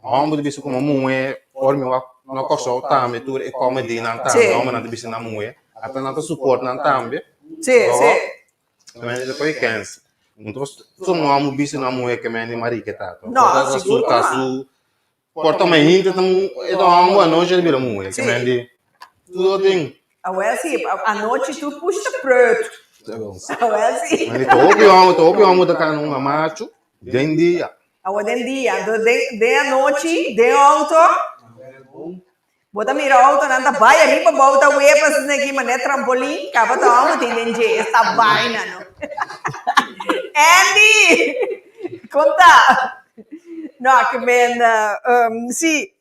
homber ta bisti komo muhe, ora mi wak na Kòrsou tambe tur e comedy nan tambe, Sí. hombernan ta bisti nan muhe, ata nan ta support nan tambe. Sí, sí. Kemen ta koe kens. Entonces tur un homber bisti nan muhe kemen di marica ta. No, Por ta sigur su ku ta no. su Por toma hinte ta e ta homber anochi ta bira muhe. Sí. Kemen di tur tin. Awel si, anochi tur push ta preut. Awel si. Mani ta hopi homber, ta hopi homber ta kana un macho den dia. Awor den dia, anto den den anochi, den auto, bo ta mira autonan ta bai ariba bou ta wepa asina aki manera trampolin, kaba ta homber tin den dje, esta baina no. Andy! Kon ta? No, ke men, si,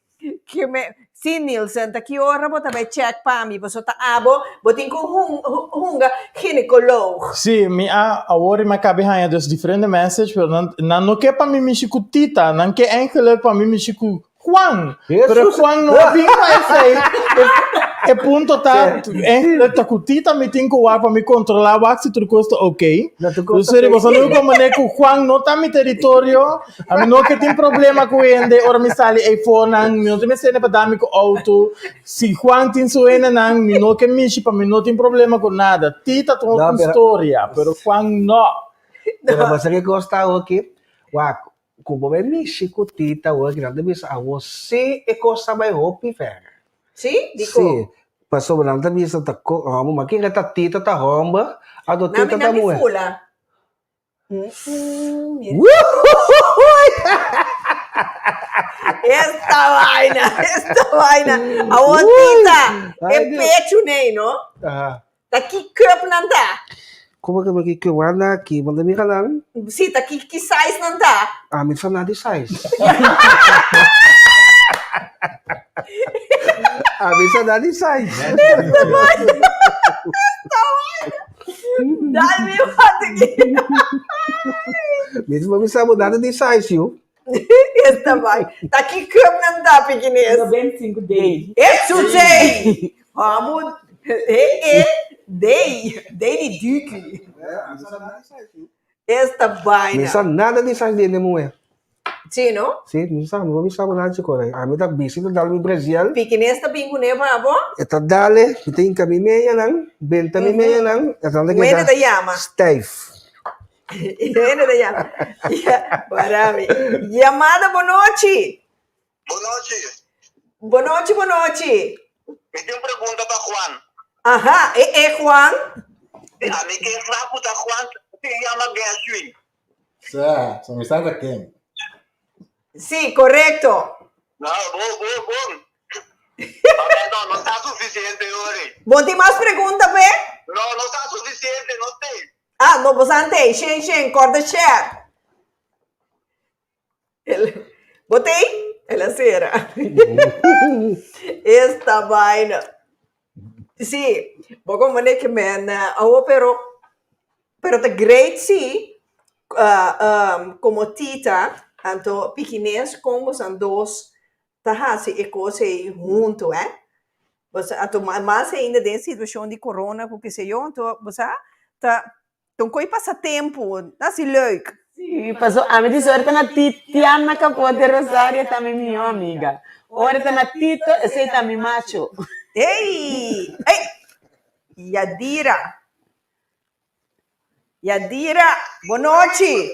ke men, si Nilsen, ta ki ora bo ta bai check pa mi? Pasobra ta abo, bo tin ku hunga ginecoloog. Sí, mi a awor mi a kabi haña dus diferente message, pero nan nan no ke pa mi mishi ku Tita, nan ke eigenlijk pa mi mishi ku Juan. Pero Juan no a bin pa esei. E, e punto ta, eigenlijk ta ku Tita mi tin ku wak pa mi kontrolá wak si tur kos ta oké. Dus seri, boso no ku manera ku Juan no ta mi teritorio, a mi no ke tin problema ku hende ora mi sali eifó nan, mi no tin mester pa da mi ku auto. Si Juan tin su hendenan, mi no ke mishi pa mi no tin problema ku nada. Tita ta No, un pero- storia, pero Juan no. Pero bo sa ke kos ta awoki? Wak, ku bo bai mishi ku Tita awoki, nan ta bisa awo si e kos ta bai hopi ver. Sí? Dikon? Sí, pasobra nan ta bisa ta ko hòmber, ma kin ta Tita ta hòmber, anto Nami, Tita ta nami muhé. fula. Esta vaina, esta vaina. Awor Tita, e pechu nei, no? Aha. Ta ki cup nan ta? Como que mi ke wanda aki? Bo ta mira nan? Si, ta ki ki size nan ta? Ami sa na di size. Ami sa na di size. Esta vaina. Esta vaina. Dal mi wak aki. Mi mi sa bo nada di size yu. Esta vaina. Ta ki cup nan ta, Pikines? 95 D. Eso sei! Vamos, e e D, D di Duki. Esta Mi vaina. sa nada di size di hende muhé. Sí, no? Sí, mi sa, mi sa bo nada di kore. Ami ta bisti ta dal mi brasier. Pikines ta bin kuné pa bo? E ta dale, mi ta hinka mi meñanan, benta mi meñanan, e ta Wende keda ta yama? stijf. Wende ta yama. Ya, para mi. Yamada, bonochi. Bonochi. Bonochi, bonochi. Mi tin un pregunta pa Juan. Aha, e e Juan? Si, ami ke sa ku ta Juan si e yama Gershwin. Sa, so mi sa ta ken. Si, korekto. No, bon, bon, bon. Oké, no, no ta sufisiente ori. Bo tin mas pregunta p'e? No, no ta sufisiente, no te. Ah, no, bo sa ante, shen shen, kòrda share. El, bo t'ei? El a sera. Esta vaina. Sí, bo comprende que men awo pero pero ta great sí como tita anto pikines con bosan dos ta haci e cos ei hunto eh. Bosa anto mas ainda den situacion di corona cu keseyo anto bosa ta Ta un koi pasa tempu, ta hasi leuk. Sí, paso ami di ora ta na Titiana Capote Rosario ta mi mihó amiga. Ora ta na Tito esei ta mi macho. Ey! Ey! Yadira! Yadira, bonochi!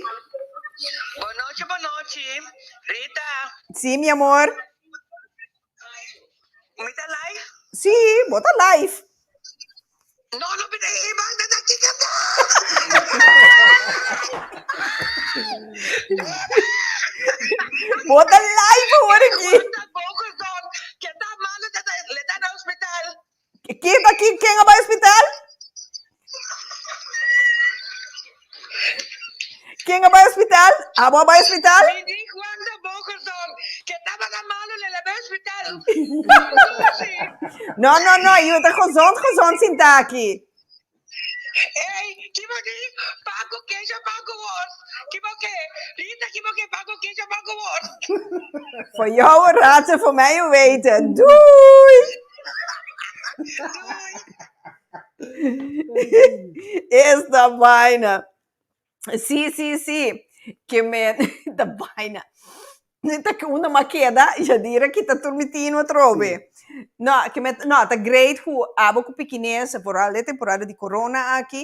Bonochi, bonochi. Rita. Sí, mi amor. Mi ta live? Sí, bo ta live. No, no, pero e banda ta aquí canta. Bo ta live awor aquí. Que ta malo, le ta na hospital. Ken ta ki ken a bai hospital? Ken a bai hospital? Abo a bai hospital? Mi di Juan de Bogerson que tabata malo le la bai hospital. No, no, no, yu ta gezond, gezond sinta aki. Ey, kibo di? Paco keisha paco wors. Kibo ke? Rita kibo ke paco keisha paco wors. Voor jou een raad voor mij een weten. Doei! Esta vaina. Sí, sí, sí. Ke men ta vaina. Ta ke unda m'a keda, Yadira kita tur mi tino atrobe. No, ke men, no, ta great ku abo ku Pikines, vooral e temporada di corona aki,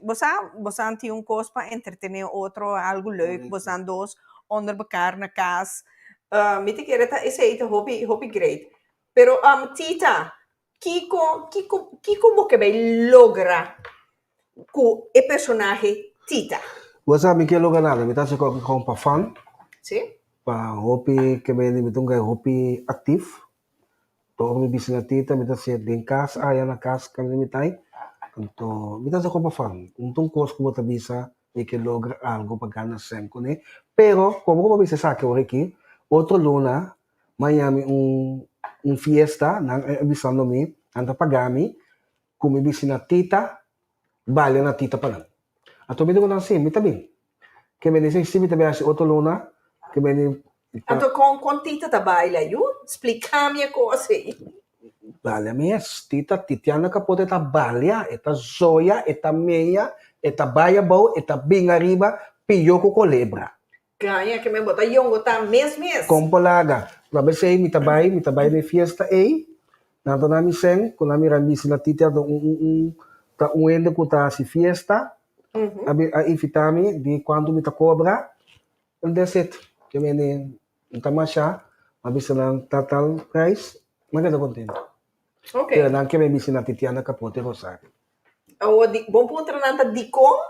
bo sa, bosan tin un kos pa entretené otro, algu leuk, bosan dos onder mekaar na kas. Mi ta kere ta esei ta hopi, hopi great. Pero Tita, kiko, kiko, kiko bo ke bai logra ku e personahe Tita? Bo sa mi ke logra nada, mi ta hasi kòke kon pa fun. Sí. Pa hopi ke bende mi ta un guy hopi aktif. Ora mi bisti na Tita mi ta hasié den kas aya na kas kaminda mi ta ai. Anto mi ta hasi kon pa fun. Un ta un kos ku bo ta bisa mi ke logra algu pa gana sèn kuné. Pero komo ku bo bisa esaki ora aki, otro luna Maña mi un un fiesta, nan a bisando mi, nan ta paga mi, ku mi bisti na Tita, balia na Tita pa nan. Anto mi di ku nan, si, mi ta bin. Ke mi di, si, mi ta bin hasi otro luna, ke mi di. Anto kon kon Tita ta baila yu? Splika mi e kos ei. Balia mes, Tita, Titiana Capote ta balia, e ta zoya, e ta meya, e ta bai abou, e ta bin ariba, piyo ku kolebra. Gaña ke men bo ta yongo ta mes mes. Kon por laga. Pero abes ei mi ta bai, mi ta bai na e fiesta ei, nan ta na mi sèn, ku nan mira mi bisti na Titi anto un un un ta un hende ku ta hasi fiesta a a invitá mi di kuantu mi ta kobra, and that's it. Ke mende no ta masha, mi a bisa nan tal tal prijs, mi a keda kontento. Pero nan ke mi bisti na Titiana Capote Rosario. Awor di bon puntra nan ta dikon?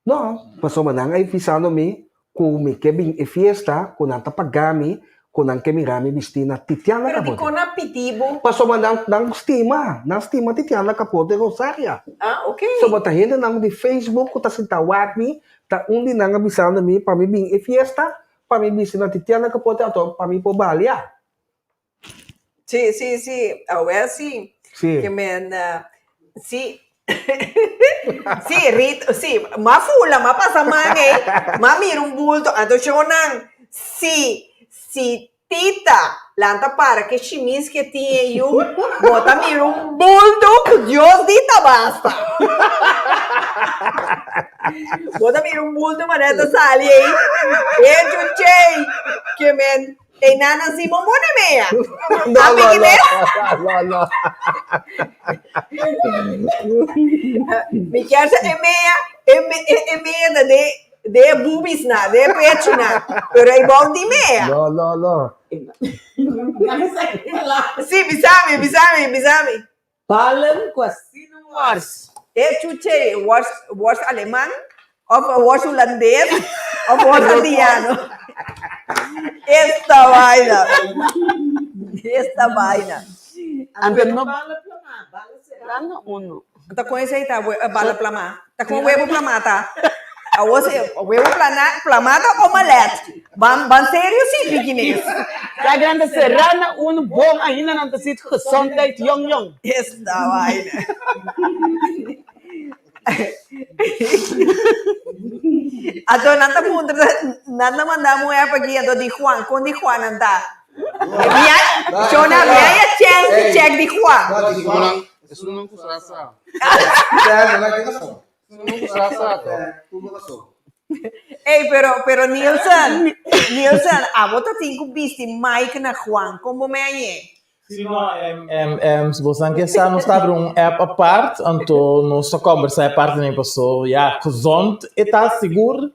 No, pasobra nan a bisando mi ku mi ke bin e fiesta ku nan ta paga mi. Ku nan ke mira mi bisti na Titiana Pero Capote. dikon nan pidi bo? Pasobra nan nan stima, nan stima Titiana Capote Rosaria. Ah, ok. Soba ta hendenan di Facebook ku ta sinta wak mi, ta un di nan a bisando mi pa mi bin e fiesta, pa mi bisti na Titiana Capote anto pa mi por balia. Sí, sí, sí. Awel sí. Sí. Ke men, sí. Sí, Rit, sí, m'a fula, m'a pasa man ei, m'a mira un bulto, anto shownan, si, si Tita lanta para ke shimis ke tin e yu, bo ta mira un bulto ku Dios di ta basta. Bo ta mira un bulto manera ta sali ei, e chuchei, ke men, Ei nana si bon pone mea. No, A no, pikinés? no, no. Mi kier sa e mea, e me, e, e mea ta de, de e boobies na, de e pecho na. Pero ei bou di mea. No, no, no. Si, bisami, bisami, bisami. Ballen ku asina wors. E chuche wors, wors aleman of wors hulandes of wors antiano. Esta vaina. Esta vaina. Anto no bala plamá, bala será na uno. Ta con esey ta bala plamá? Ta con huevo plamá ta? Awor si huevo plana, plamá ta omelet. Ban, ban serio si, pikinés. Ta grande será na uno bon ainda nan ta sit gezondheid yong yong. Esta vaina. Anto nan ta puntra, nan ta manda muher pa aki, anto di Juan, con di Juan nan ta? Mi a, Shona, mi a ya chance di check di Juan. Esun nan ku sa sa. Esun nan ku sa sa to. Ey, pero, pero Nielsen, Nielsen, abo ta tin ku bisti Mike na Juan, kon bo me añe? Si no, em, em, em, si bosan ke sa, nos ta abri un app apart, anto nos ta kombersá e parti nan paso, ya, gezond e ta sigur,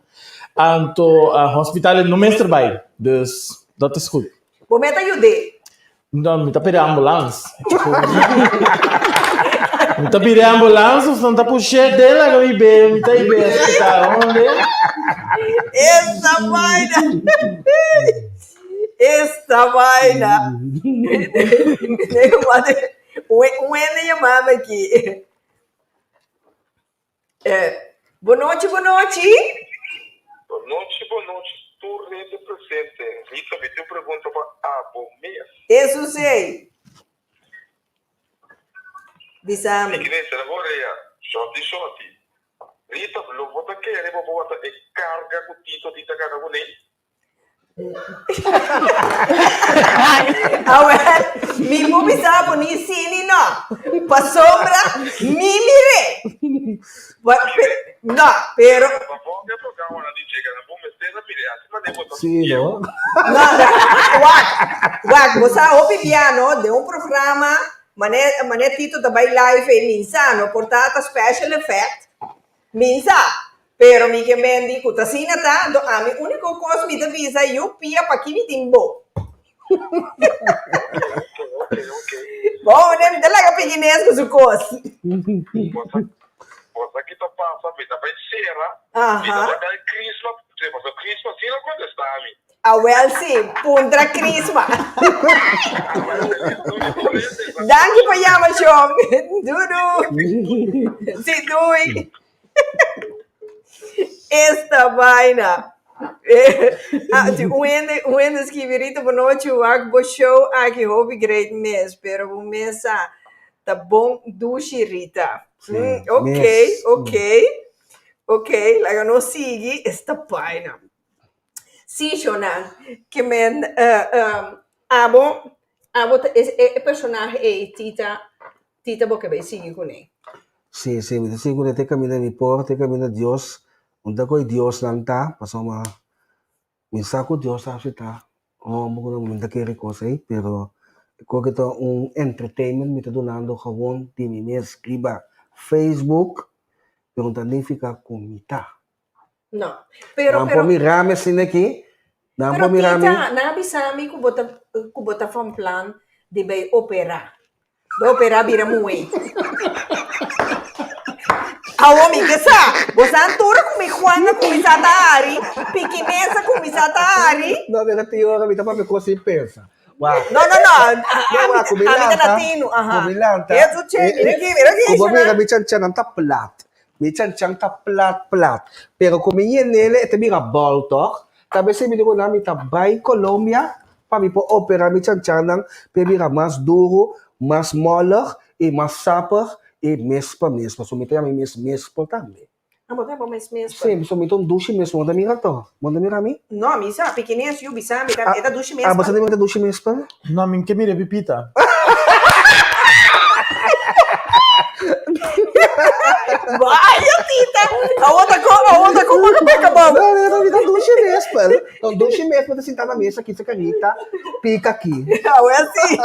anto uh, hospital e no mester bai, dus dat is goed. Bo me ta yud'é? No, mi ta pidi ambulans. Mi ta pidi ambulans, of nan ta push'é den laga mi be, mi ta ibe hospital, onde? Esta vaina! Esta vaina! Un hende yamami aki. Bonochi, bonochi. Bonochi, bonochi tur hende presente. Rita, mi tin un pregunta pa abo mes. Eso sey. Bisami. Iglesia na Korea, shoti shoti. Rita, lo bo ta kere bo por wanta e karga ku Tito tin ta karga kuné? Awel, mi por bisa bo ni sí ni no. Pasobra mi mir'é. No, pero. Sí, no? No, wak, wak, bo sa hopi bia no, den un programa, mane, mane Tito ta bai live ei, mi sa no por ta ta special effect, Mi sa, pero mi ke mendi ku ta asina ta, anto ami úniko kos mi ta bisa yu pia paki mi tin bo. Bon, mi ta laga pikinés ku su kos. Bosa ki ta pasa, mi ta bai sera, mi ta bai dal Crisma, pasobra Crisma si lo kontestá mi. Awel si, puntra Crisma. Danki pa yama shon. Dudu. Si doei. Esta vaina. Ah, si un hende, un hende skibi Rita bonochi wak bo show aki hopi great mes, pero bo mes sa ta bon dushi Rita. Mm, ok, mes. ok. Ok, laga nos sigui esta vaina. Sí, Shona, ke men abo, abo ta e e personahe ei Tita, Tita bo ke bai sigui kuné. Sí, sí, mi ta sigui kuné te kaminda mi por, te kaminda Dios, unda ku e Diosnan ta, pasobra mi sa ku Dios ta aseptá hòmber ku no ta kere kos ei, pero koke ta un entertainment mi ta dunando gewon di mi mes riba Facebook, pero no ta nifiká ku mi ta. No. Pero, Nan pero, por mira mi asina aki. Nan pero por mira mi. Tita, nan a bisa mi ku bo ta, ku bo ta van plan di bai operá. Bai operá bira muhé. Awor mi ke sa, bo sa antura ku mi Juan a kuminsá ta hari, Pikines a kuminsá ta hari. No, pero tin ora mi ta papia kos sin pensa. Wak. No, no, no, No, wak, ku mi ami ta lanta, na tinu, aha. ku mi lanta. Eso che, mira aki, mira aki, Ku bo mira Shana. mi chanchannan ta plat. Mi chanchan ta plat plat. Pero ku mi yenele e ta bira bòl tòg. Ta bes mi di ku nan mi ta bai Colombia pa mi por opera mi chanchannan pa e bira mas duru, mas mòlig i mas sapig i mes pa mes. Pasobra mi ta yama mi mes mespel tambe. Ah, bo ta yama bo mes mespel? Sí, pasobra mi ta un dushi mespel. Bo ta mira to? Bo ta mira mi? No, mi sa, pikines yu bisa mi ta, e ta dushi mespel. Ah, bo sa di mi ta dushi mespel? No, mi ke mira e pipita. Vaya tita, awor ta ko, awor ta ko pa peka bou. No, no, mi ta dushi mespel. No, dushi mespel ta sinta na mesa aki sa carita, pika aki. Awor si.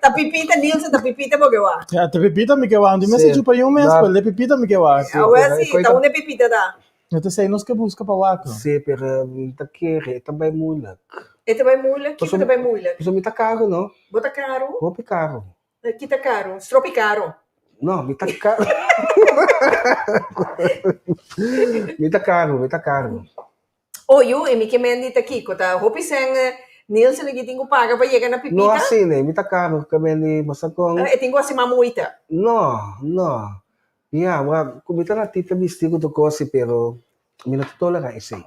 Ta pipita Nilsen, ta pipita bo ke wak. Ja, ta pipita mi ke wak. Di mester chupa yung mespel, de pipita mi ke wak. Awor si, ta unda e pipita ta? No ta esei nos ke buska pa wak. Sí, pero mi ta kere, e ta bai moeilijk. E ta bai moeilijk? Kiko ta bai moeilijk? Pasobra mi ta karo, no? Bo ta karo? Hopi karo. Ki ta karo? Stropi karo? No, mi ta karo. Mi ta karo, mi ta karo. Oh, yu, e mi ke men di ta kiko? Ta hopi sèn Nielsen aki tin ku paga pa yega na pipita? No asina, mi ta karo, ke men di basta kon. E tin ku hasi mas moeite? No, no. Ya, wak, ku mi ta na tita bisti ku tur kos si, pero mi no ta tolerá esei.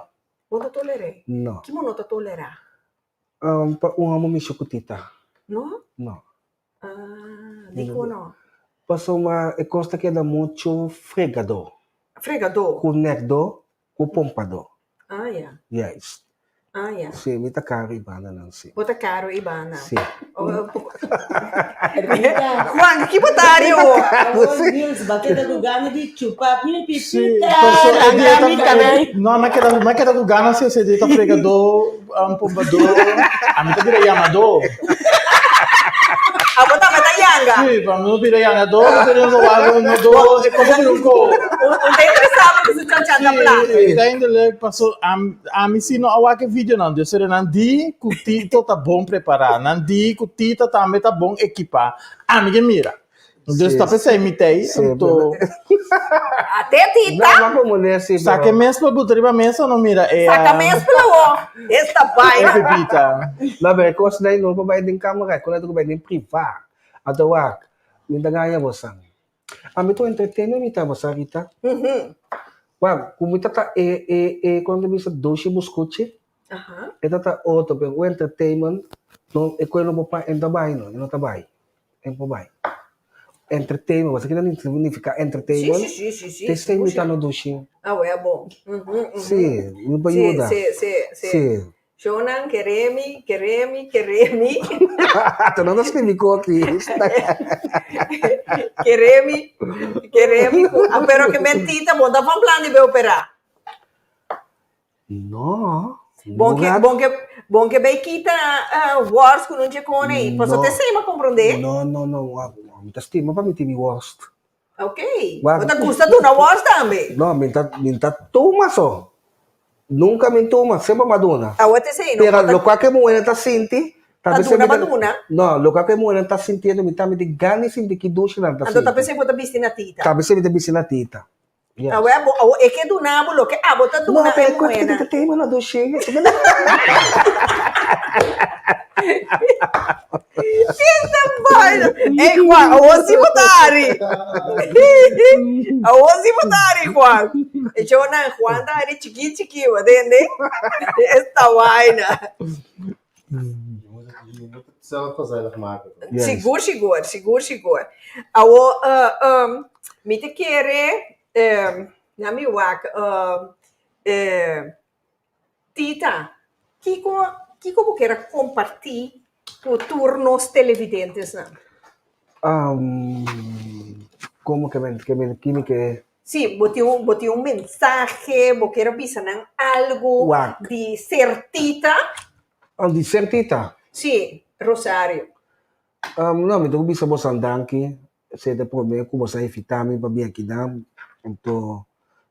Bo no ta toler'é? No. Kimo no ta tolerá? Pa un homo mishi ku tita. No? No. Ah, dikon no? Pasobra e kos ta keda muchu fregadó. Fregadó? Ku nèkdó, ku pompadó. Ah, ya. Juist. Ah, ya. Sí, mi ta karo i bandanan, sí. Bo ta karo i banda. Sí. Juan, ki bo ta hari awor? Awor Nils, bo a keda ku gana di chupa mi pipita. Paso e dia ta No, mi a keda, mi a keda ku gana si ese dia ta fregadó, pompadó, a mi ta bira yamadó. Abo tambe ta yanga. Sí, pa mi no bira yangadó, mi ta bira wak no do, e cosa bira un ko. Un ta interesado ku su chanchan ta pla. Sí, uiteindelijk paso ami si no a wak e videonan, dus ere nan di ku Tito ta bon prepará, nan di ku Tita tambe ta bon ekipá, ami ke mira. Dus ta p'esei mi t'ei, anto. Ate Tita. No, ma como ne si, Sa ke mes por buta riba mesa no mira e. Saka mes por awor. Esta vaina. E pipita. No, pero e kos dai no por bai den camera, e kos dai bai den priva. Anto wak, mi ta gaña bosan. Ami ta un entertainer mi ta bosa Rita. Wak, ku mi ta ta e e e kon ta bisa dushi buskuchi, e ta ta otro, pero un entertainment no e kos no por pa e no ta bai no, e no ta bai. E por bai. Entertainment, bosa kiko ta significa entertainment? Si, si, si, si. Te esei mi ta no dushi. Awe abo. Si, mi por yuda. Si, si, si. Si. Shownan keremi, keremi, keremi. Ta no ta scribi koki. Keremi, keremi. Pero ke mentita, bo ta van plan di be opera. No. Bon ke, bon ke, bon ke bay kita worst ku nun chekon ei. Paso te sei ma komprondé. No, no, no. Mi ta stima pa mi tin mi worst. Ok. Bo ta gusta duna worst tambe? No, mi ta, mi ta tuma so. Nunka mi tuma, semper mi a duna. Awo te sei no. Pero lokual ke muhernan ta sinti, Ta duna pa duna. No, lokual ke muhernan ta sintiendo, mi tambe tin gana di sinti ki dushi nan ta sinti. Anto ta pesei bo ta bisti na tita. Ta pesei mi ta bisti na tita. Yes. Awe abo, awo e ke duna bo loke abo ta duna No, e pero muhé nan. ku tema no dushi. Esta vaina. Ey Juan, awo si bo ta hari. Awo si bo ta hari Juan. E shonan Juan ta hari chiki chiki, bo tende? Esta vaina. Je moet het zelf gezellig maken. Yes. Sigur, sigur, sigur, sigur. Awo, uh, um, mi ta kere, um, na mi wak, um, eh, Tita, kiko, kiko bo kier a kompartí ku tur nos televidentesnan? Um, komo ke men, ke men, kimi ke Sí, bo tin un, bo tin un mensahe, bo kier a bisa nan algu Wak. di ser Tita? Oh, di ser Tita? Sí, Rosario. Um, no, mi ta ku bisa bosan danki, esei ta e promé ku bosan invitá mi pa bin akinan. Anto,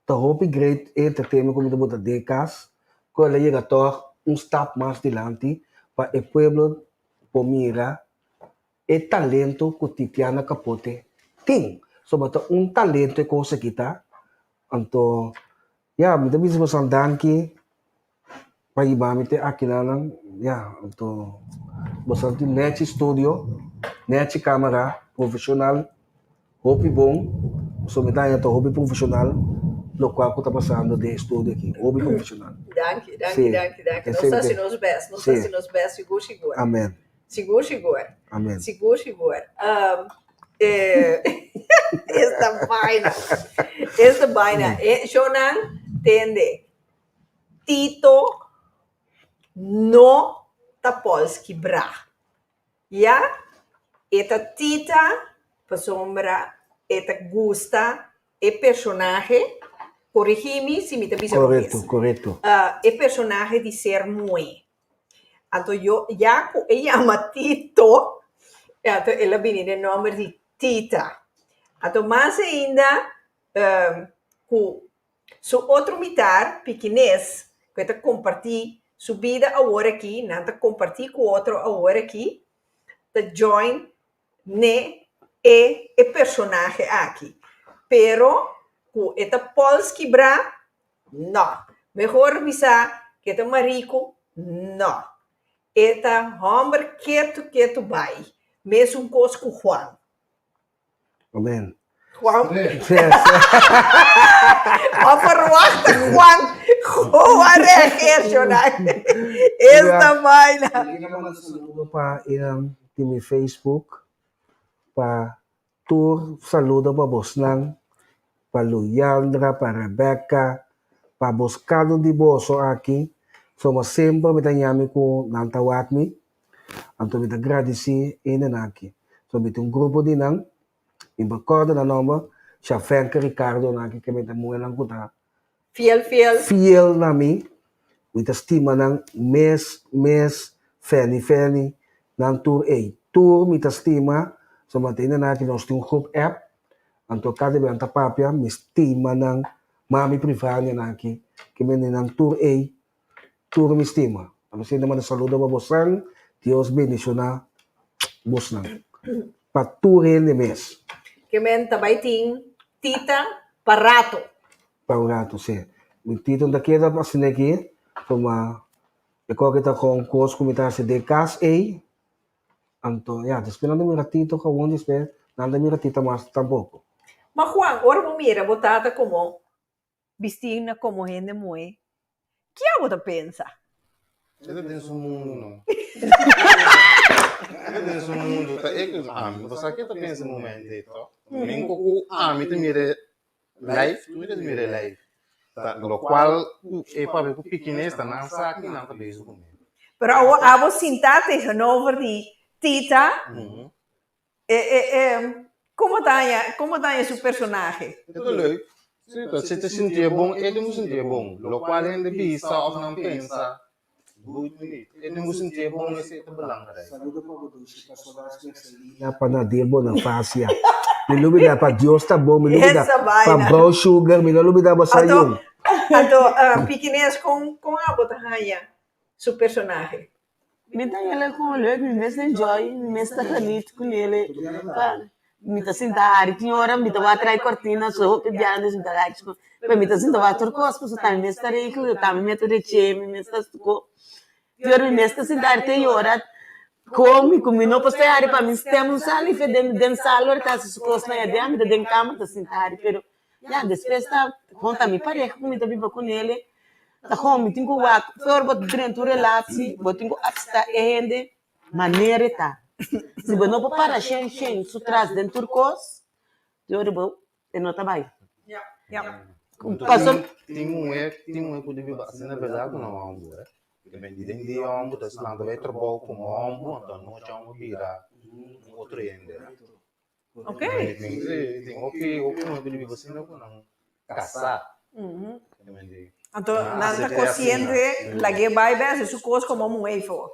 ta hopi great e entertainment ku mi ta bota den kas, ku el a yega tòg un stap mas dilanti pa e pueblo por mira e talento ku Titiana Capote tin. So ta un talento e kos aki ta. Anto ya mi ta bisa boso danki pa hiba mi te akinan ya anto boso tin nechi studio, nechi camera profesional hopi bon so mi ta haña ta hopi profesional lokual ku ta pasando den e studio aki hopi profesional. Danki, danki, danki, danki. Nos ta hasi nos best, nos ta hasi nos best sigur sigur. Amen. Sigur sigur. Amen. Sigur sigur. Esta vaina. Esta vaina. Shownan tende. Tito no ta pols kibrá. Ya? E ta Tita pasobra e ta gusta e personahe, korigí mi si mi ta bisa robes. Korekto, korekto. E personahe di ser muhé. Anto yo ya ku e yama Tito, anto el a bini den nòmber di Tita. Anto mas ainda ku su otro mitar, Pikines, ku e ta kompartí su bida awor aki, nan ta kompartí ku otro awor aki, ta join n'e e e personahe aki. Pero ku e ta pols kibrá, No. Mehor bisa ke ta mariku, no. E ta hòmber ketu ketu bai. Mesun kos ku Juan. Amen. Juan. Bo verwachta Juan kon a reageer shonai. Esta baina. Mi ta manda saludo pa e di mi Facebook pa Tur saludo pa bosnan, pa Luyandra, pa Rebecca, pa bos cada un di boso aki, soba semper mi ta yami cu nan ta wak mi, anto mi ta gradici hendenan aki. So mi tin un grupo di nan, mi por corda nan nomber, Shafenka Ricardo nan aki, ke mi ta muhernan cu ta Fiel fiel. Fiel na mi, mi ta stima nan mes mes feni feni nan tur ey tur mi ta stima so ma ta nan aki nos tin un groep app anto kada bia nan ta papia mi stima nan mami privania nan aki ke mende nan tur ey tur mi stima mi siente manda saludo pa bosan Dios bendiciona bosnan pa tur hende mes. Ke men ta bai tin tita pa rato. Pa un rato si. Mi tito no ta keda asina aki, tuma e koke ta kon kos ku mi ta hasi den kas ei, anto ya despues nan ta mira tito kawon despues nan ta mira tita mas tampoko. Ma Juan, ora bo mira bo tata komo Bisti na komo hende muhé, kia bo ta pensa? E ta den su mundu no. E ta den su mundu ta e ku ami. Bo sa ke ta pensa e momento ei to? Men ku ku ami ta mira live, tur ta mira live. Ta lokual ku e papia ku pikines ta nan sa ki nan ta bezig kuné. Pero awor abo sinta tegenover di Tita, E e e como ta haña como ta haña su personahe? E ta leuk. Si ta si ta sintié bon e tin ku sintié bon. Lokual hende bisa òf nan pensa boeit mi nit. E tin ku sintié bon esei ta belangrijk. Saludo pa bo dushi personas Mercelina pa Nadir Bonafacia mi no lubida pa Dios ta bon mi no lubida pa Brown Sugar mi no lubida bo sa yun. Anto Pikines kon kon abo ta haña su personahe? Mi ta yele kon leuk, mi mes ta enjoy, mi mes ta geniet ku nele. Pa mi ta sinta hari tin ora mi ta wak trai kortina so hopi biaha mi ta like pero mi ta sinta wak tur kos pasobra ta mi mes ta regla, ta mi mes ta reche, mi mes ta stuko. Tin ora mi mes ta sinta hari te yora kon ku mi no por stay hari pa mi stem un sali fe den sala ora ta hasi su kosnan aden mi ta den kama ta sinta hari pero Ya, despues ta kon ta mi pareha ku mi ta biba ku nele, ta kon mi tin ku wak for bo drenta un relatie, bo tin ku apsta e hende manera e ta. Si bo no por para shen shen su tras den tur kos, te ora bo e no ta bai. Paso. Tin muhé, tin muhé ku ta biba asina berdad ku nan homber eh. Depende den dia homber ta lanta bai trabou komo homber, anto anochi homber bira un otro hende. Ok. Tin hopi hopi muhé ku ta biba asina ku nan kasá. Anto nan ta kosiente lag'é bai bes su kos komo muhé for.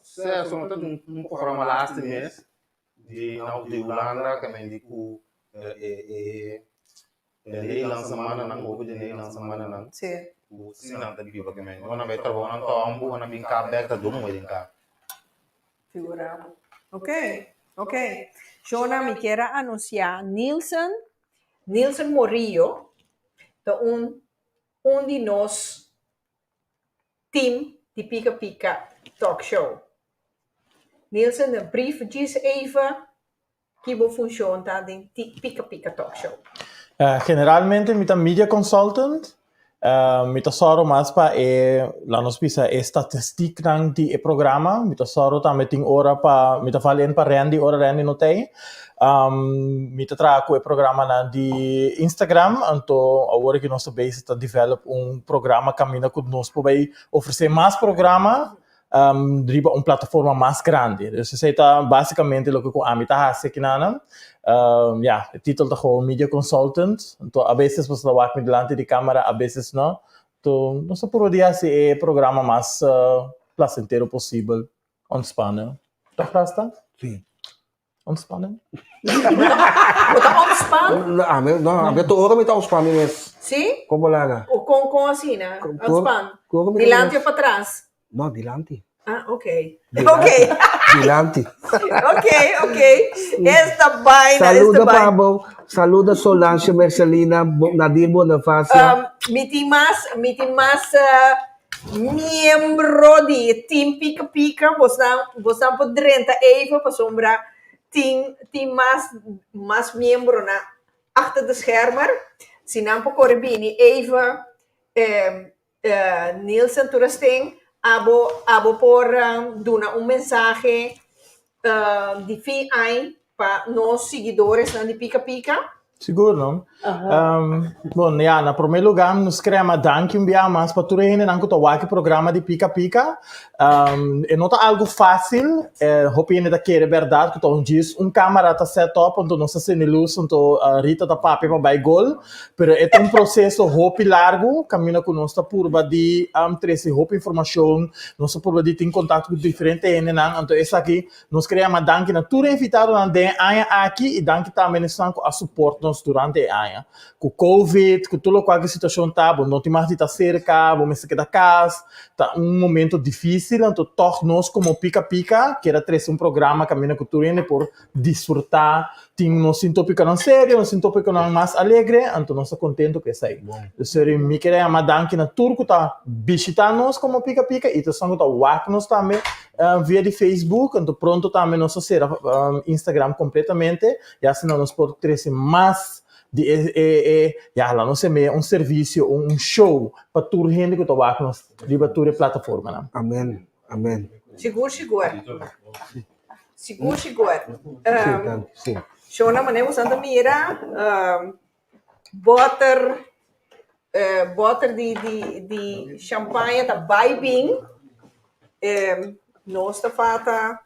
Sè, so no ta un programa laatste mes di di Hulanda ke men di ku e e Nederlandse mannan, hopi di Nederlandse mannan ku si nan ta biba ke men. Ora nan bai trabou nan ta òmbu, ora nan bin kap bèk ta dor muhé den kap. Figurá bo. Ok. Ok. Shona, mi kier a anuncia Nilson, Nilson Morillo ta un un di nos team di Pika Pika Talk Show. Nilson, een brief djis even ki bo funcion ta den Pika Pika Talk Show. Generalmente mi ta media consultant. Mi ta sòru mas pa e, laat nos bisa, e statistieknan di e programa. Mi ta sòru tambe tin ora pa, mi ta val in pa Randy ora Randy no t'ei. Mi ta traha ku e programanan di Instagram, anto awor aki nos ta bezig ta develop un programa kaminda ku nos por bai ofresé mas programa riba un plataforma mas grandi. Dus esei ta básicamente loke ku ami ta hasi akinanan. Ya, e título ta gewoon media consultant. Anto a beses bo ta wak mi dilanti di kámara, a beses no. Anto nos ta purba di hasi e programa mas placentero posibel, ontspannen. Toch Rasta? Sí. Ontspannen? Bo ta ontspan? No, ami, no, ami tur ora mi ta ontspan mi mes. Sí? Kon bo laga? O kon, kon asina? Ontspan? Tur ora mi ta Dilanti o patras? No, dilanti. Ah, ok. Dilanti. Ok. Dilanti. Ok, ok. Esta baina, esta Saluda baina. pa bo, saluda Solange Mercelina, Nadir Bonifacia. Um, mi tin mas, mi tin mas uh, Miembro di e team Pika Pika, bosnan bosnan por drenta even pasobra tin tin mas mas miembronan achter de schermer. Si nan por kore bini even Nielsen Turesten abo abo por duna un mensahe di fin aña pa nos siguidoresnan di Pika Pika. Sigur no. Bon ya, na prome lugar nos kere yama danki un bia mas pa tur e hendenan ku ta wak e programa di Pika Pika. E no ta algu fásil, hopi hende ta kere bèrdat ku ta un djis un kamera ta set up anto nos ta sende lus anto Rita ta papia pa bai gol, pero e ta un proseso hopi largu kaminda ku nos ta purba di trese hopi informashon, nos ta purba di tin kontakto ku diferente hendenan, anto esaki Nos kere yama danki na tur e invitadonan den e aña aki i danki tambe na esnan ku a suport nos durante e aña. Ku covid, ku tur lokual ku e situashon ta, bo no tin mas di ta serka, bo mester keda kas, ta un momento difisil, anto tòg nos komo Pika Pika kier a trese un programa kaminda ku tur hende por disfrutá, tin nos tin topikonan serio, nos tin topikonan mas alegre, anto nos ta kontento ku esei. Sorry, mi kere yama danki na tur ku ta bishitá nos komo Pika Pika i tur esnan ku ta wak nos tambe via di Facebook, anto pronto tambe nos ta sera Instagram kompletamente, ya asina nos por trese mas di e e e ya laat nos yam'é un servisio, un show pa tur hende ku ta wak nos riba tur e plataformanan. Amen, amen. Sigur, sigur. Sigur, sigur. Shona, manera boso ta mira, Bòter bòter di di di shampaña ta bai bin. Nos ta fata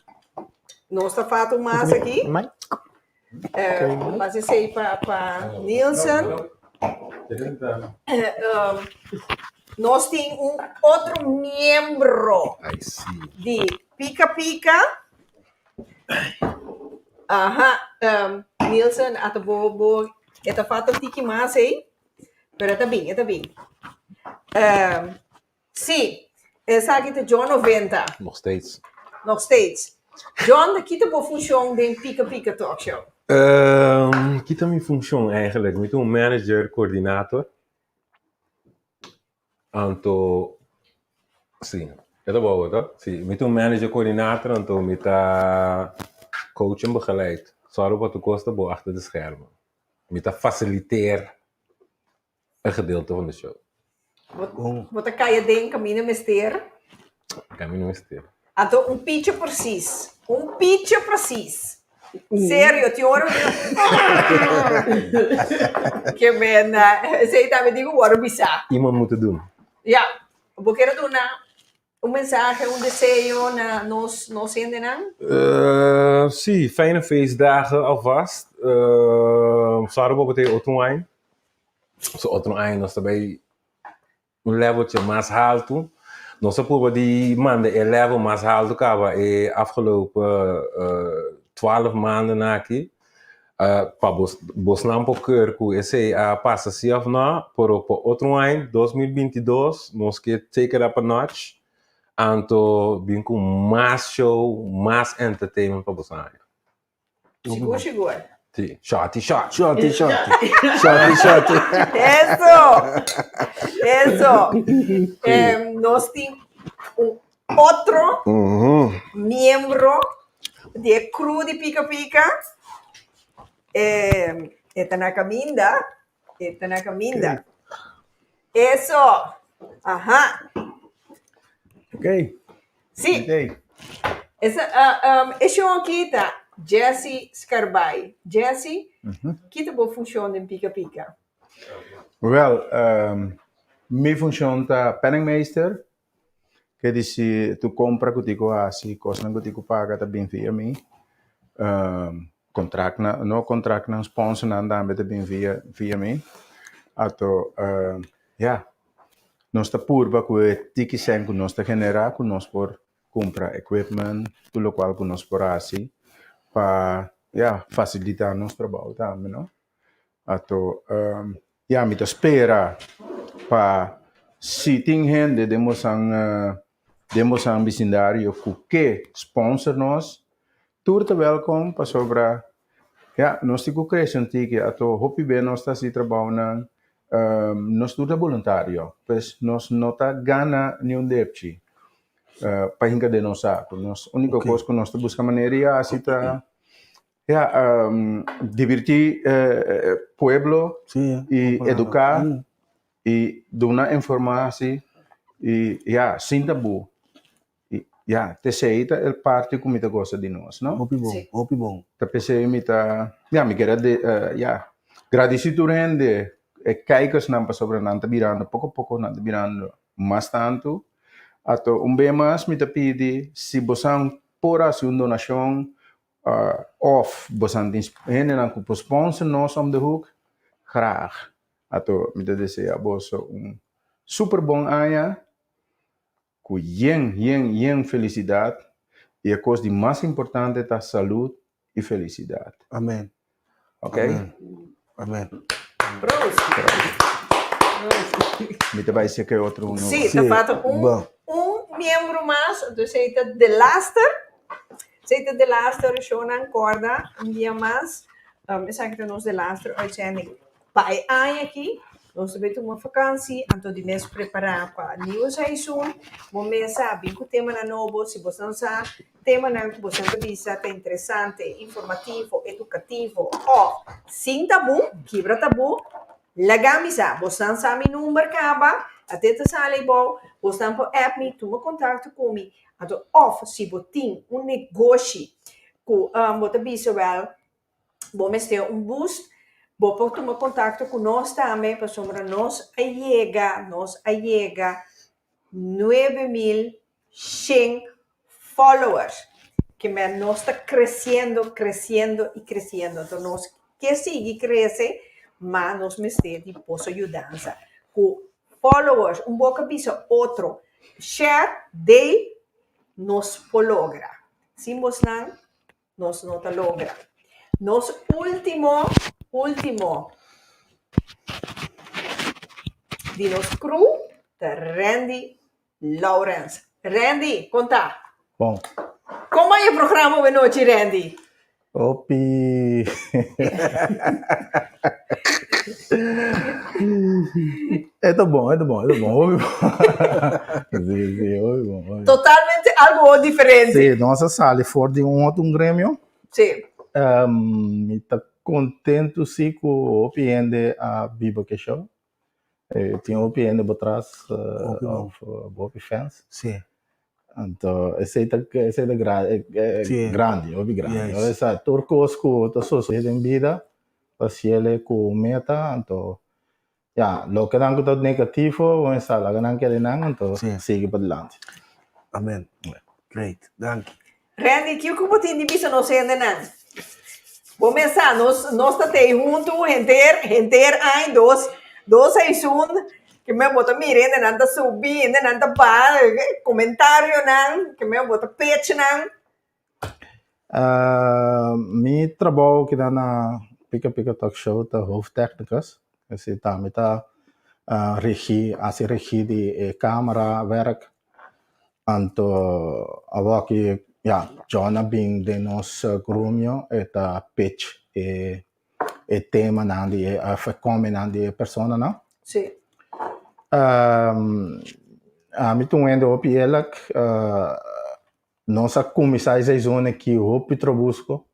nos ta fata un mas aki. Mas esei pa pa Nielsen. Nos tin un otro miembro di Pika Pika. Aha, Nielsen a ta bo bo e ta falta un tiki mas ei, pero e ta bin, e ta bin. Sí, esaki ta John Noventa. Nog steeds. Nog steeds. John, ki ta bo funshon den Pika Pika Talk Show? Ki ta mi funshon eigenlijk? Mi ta un manager coördinator. Anto, si, e ta bo to? Si, mi ta un manager coördinator, anto mi ta coach en begeleid. Sòru pa tur kos ta bo achter de schermen. Mi ta fasiliteer e gedeelte van de show. Bo ta kai aden kaminda mester? Kaminda mester. Anto un picha precies. Un picha precies. Serio, tin ora mi Ke men, esei tambe tin ku wòrdu bisá. Iemand moet het doen. Ja, bo kier a duna un mensahe, un deseo na nos nos hendenan? Sí, fijne feestdagen alvast. Sorry bo ku ta e otro aña. So otro aña nos ta bai un leveltje mas haltu. Nos a purba di manda e level mas haltu kaba e afgelopen 12 maanden aki. Pa bos bosnan por keur ku esei a pasa si of no, pero pa otro aña, 2022, nos ke take it up a notch, anto bin ku mas show, mas entertainment pa bosnan. Sigur, sigur. Si, shorty, shorty. Shorty, shorty. Shorty, shorty. Eso! Eso! Eh, nos tin un otro miembro di e crew di Pika Pika. Eh, e ta na caminda. E ta na caminda. Eso! Aha! Ok. Sí. Esa, uh, um, e show aki ta Jesse Scarbay. Jesse, mm -hmm. kita bo funcion den Pika Pika? Wel, um, mi funcion ta penningmeester. Ke disi tu compra ku tiku hasi, kosnan ku tiku paga ta bin via mi. Um, contractnan, no contractnan, sponsornan tambe ta bin via, via mi. Ato, uh, ja, nos ta purba ku e tiki sen ku nos ta generá ku nos por kumpra equipment, tur lokual ku nos por hasi pa, ja, fasilitá nos trabou tambe, no. Ato, um, ja, mi ta spera pa si tin hende den bosan, den bosan bisindario ku ke sponsor nos, tur ta welkom pasobra, ja, nos tin ku krese un tiki, ato hopi be nos ta hasi trabounan, nos tur ta boluntario, pues nos no ta gana niun depchi pa hinka den nos saku. Nos uniko kos ku nos ta buska manera di hasi ta Ja, divirtí pueblo i eduká i duna informasi i ja, sin tabú. I ja, t'esei ta e parti ku mi ta gosa di nos, no? Hopi bon, hopi bon. Ta p'esei mi ta, ja, mi kier a ja, gradisí tur hende, e kijkersnan pasobra nan ta birando poko poko nan ta birando mas tantu. Ato un be mas mi ta pidi si bosan por hasi un donashon Of bosan tin hendenan ku por sponsor nos om de hoek, graag. Ato mi ta desea boso un super bon aña ku yen yen yen felisidat i e kos di mas importante ta salud i felisidat. Amen. Ok? Amen. Proost. Mi ta bai seke otro uno. Sí, ta falta un, un miembro mas, entonces ei ta de laster. Esei ta de laster, shownan korda un dia mas. Um, esaki ta nos de laster uitzending pa e aña aki. Nos ta bai tuma vakansi, anto di mes prepará pa nieuwe seizoen. Bo mes sa bin ku temanan nobo, si bo no sa Temanan ku boso ta bisa ta interesante, informativo, edukativo òf sin tabú, kibra tabú, laga mi sa. Bosnan sa mi number kaba, ate ta sali abou, bosnan por app mi, tuma kontakto ku mi. Anto òf si bo tin un negoshi ku bo ta bisa wèl bo mester un boost, bo por tuma kontakto ku nos tambe pasobra nos a yega, nos a yega 9100 followers. Ke men nos ta kresiendo, kresiendo i kresiendo. Enton nos ke sigui krese, ma nos mester di boso yudansa. Ku followers, un boka bisa otro, share, deel, nos por logra. Sin bosnan, nos no ta logra. Nos último, último di nos crew ta Randy Lawrence. Randy, konta. Bon. Kon bai e programa awe nochi, Randy? Hopi. E ta bon, e ta bon, e ta bon. Hopi bon. Sí, sí, hopi bon, hopi bon. Totalmente algo diferente. Sí, nos a sali for di un otro gremio. Sí. Um, mi ta contento sí ku hopi hende a biba ke show. Eh, tin hopi hende bo tras, eh, of hopi fans. Sí. Anto, esei ta, esei ta gra, eh, eh, Sí. grandi, hopi grandi. Yes. Ora, tur kos ku ta sosode den bida, ta hasiele ku meta, anto, ya, loke nan ku ta negativo, bo mester laga nan keda nan, anto sigui padilanti. Amen. Great. Danki. Randy, kiko bo tin di bisa nos hendenan? Bo mesa, nos, nos ta tei huntu henter, henter aña, dos, dos seizoen, ke men bo ta mira hendenan ta subi, hendenan ta baha, komentarionan, ke men bo ta pech nan. Mi trabou keda na Pika Pika Talk Show ta hoofdtechnicus, esei ta mi ta regi, hasi regi di e camera werk, anto awoki. Ya, John a bin den nos gremio e ta pitch e e temanan di e of e comenan di e personanan. Sí. Um, ami ta un hende hopi eerlijk. Uh, nos a kuminsá e seizoen aki hopi trobusco.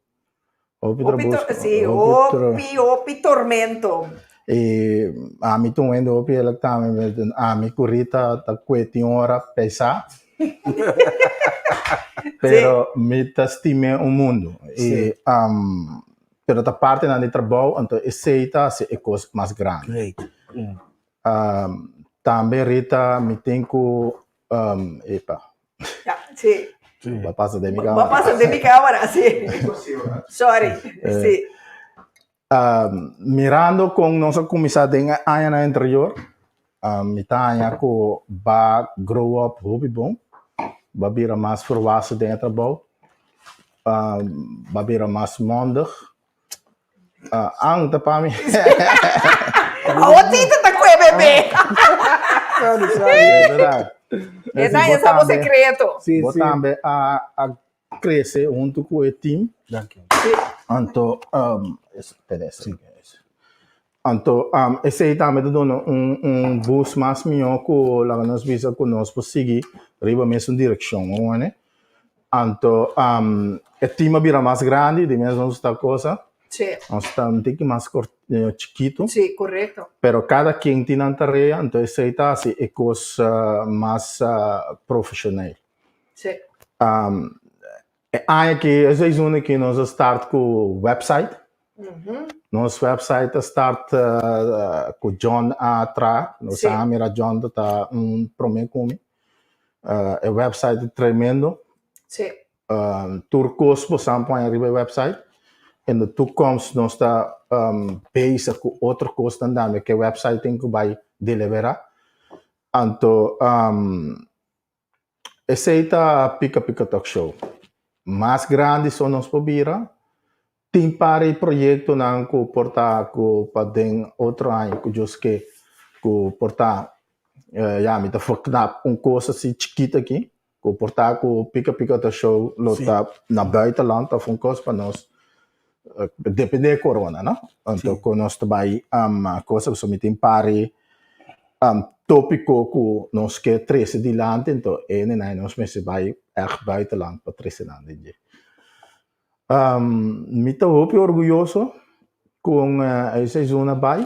Hopi Hopi to trobusco. sí, Hopi tro hopi, hopi tormento. E ami ta un hende hopi eerlijk tambe. Ami ku Rita ta kue tin ora pesá. Pero mi ta stim'é un mundu. Sí. I, um, pero ta partenan di trabou, anto esei ta hasi e kos mas grandi. Great. Mm. Um, tambe Rita mi tin ku um, epa. Ja, sí. Ba pasa den mi Ba kámara. pasa den mi kámara, sí. Sorry, Eh, sí. Um, mirando kon nos a kuminsá den e añanan anterior, um, mi ta haña ku ba grow up hopi bon, ba bira mas volwassen den e trabou, um, ba bira mas mondig. Uh, ang ta pa mi. Awor Tito ta kue bebé. Sorry, sorry. Verdad. E ta esa bo secreto. Bo tambe a, a krese huntu ku e team. Danki. Anto, um, espera, sí. Anto, um, esei tambe ta duna un, un boost mas mihó ku laga nos bisa ku nos por sigui riba mesun direkshon, hoor. Anto, um, e team a bira mas grandi, di mes nos ta cosa. Sí. Nos ta un tiki mas kort, eh, chikitu. Sí, korekto. Pero kada ken tin nan tarea, anto esei ta hasi e kos uh, mas uh, profeshonal. Sí. Um, e aña aki, e seizoen aki nos a start ku website. Mm -hmm. Nos website a start uh, ku John a tra. Nos Sí. a mira John ta un promé ku mi. Uh, e website ta tremendo. Sí. Um, tur kos bo sa pon riba e website. In de toekomst nos ta um, bezig ku otro kosnan tambe ku e website tin ku bai delibera. Anto um, esei ta Pika Pika Talk Show. Mas grandi so nos por bira. Tin par di proyektonan ku por ta ku pa den otro aña ku Dios ke ku por ta eh, ya mi ta verknap un kos asi chikito aki ku por ta ku Pika Pika Talk Show lo Sí. ta na buitenland of un kos pa nos eh, depende di corona no anto Sí. ku nos ta bai um, cosa pasobra mi tin par di um, tópiko ku nos ke trese dilanti anto e nenai nos mester bai ègt buitenland pa trese nan den dje. Um, mi ta hopi orguyoso kon uh, e seizoen a bai,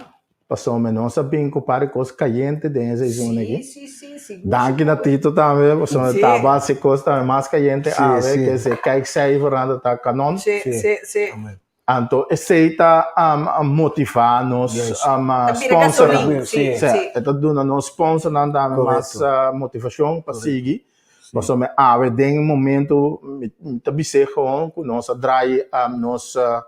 pasobra nos a bin ku par di kos kayente den e seizoen Sí, aki. sí, sí, sigur, Danki na sigur. Tito tambe, pasobra Sí. taba hasi kos tambe mas kayente Sí, awe, sí. ke se kijkcijfernan ta kanon. Sí, Sí. sí, sí. Amen. Anto esei ta um, a motivá nos Juist. um, Ta bira sponsornan. gasolin, sí, Sí. Sí, sí. e ta duna nos sponsornan tambe mas Correcto. uh, motivashon pa Correcto. sigui. Sí. Pasobra awe den momento mi mi ta bis'é gewoon ku nos a draai um, nos uh,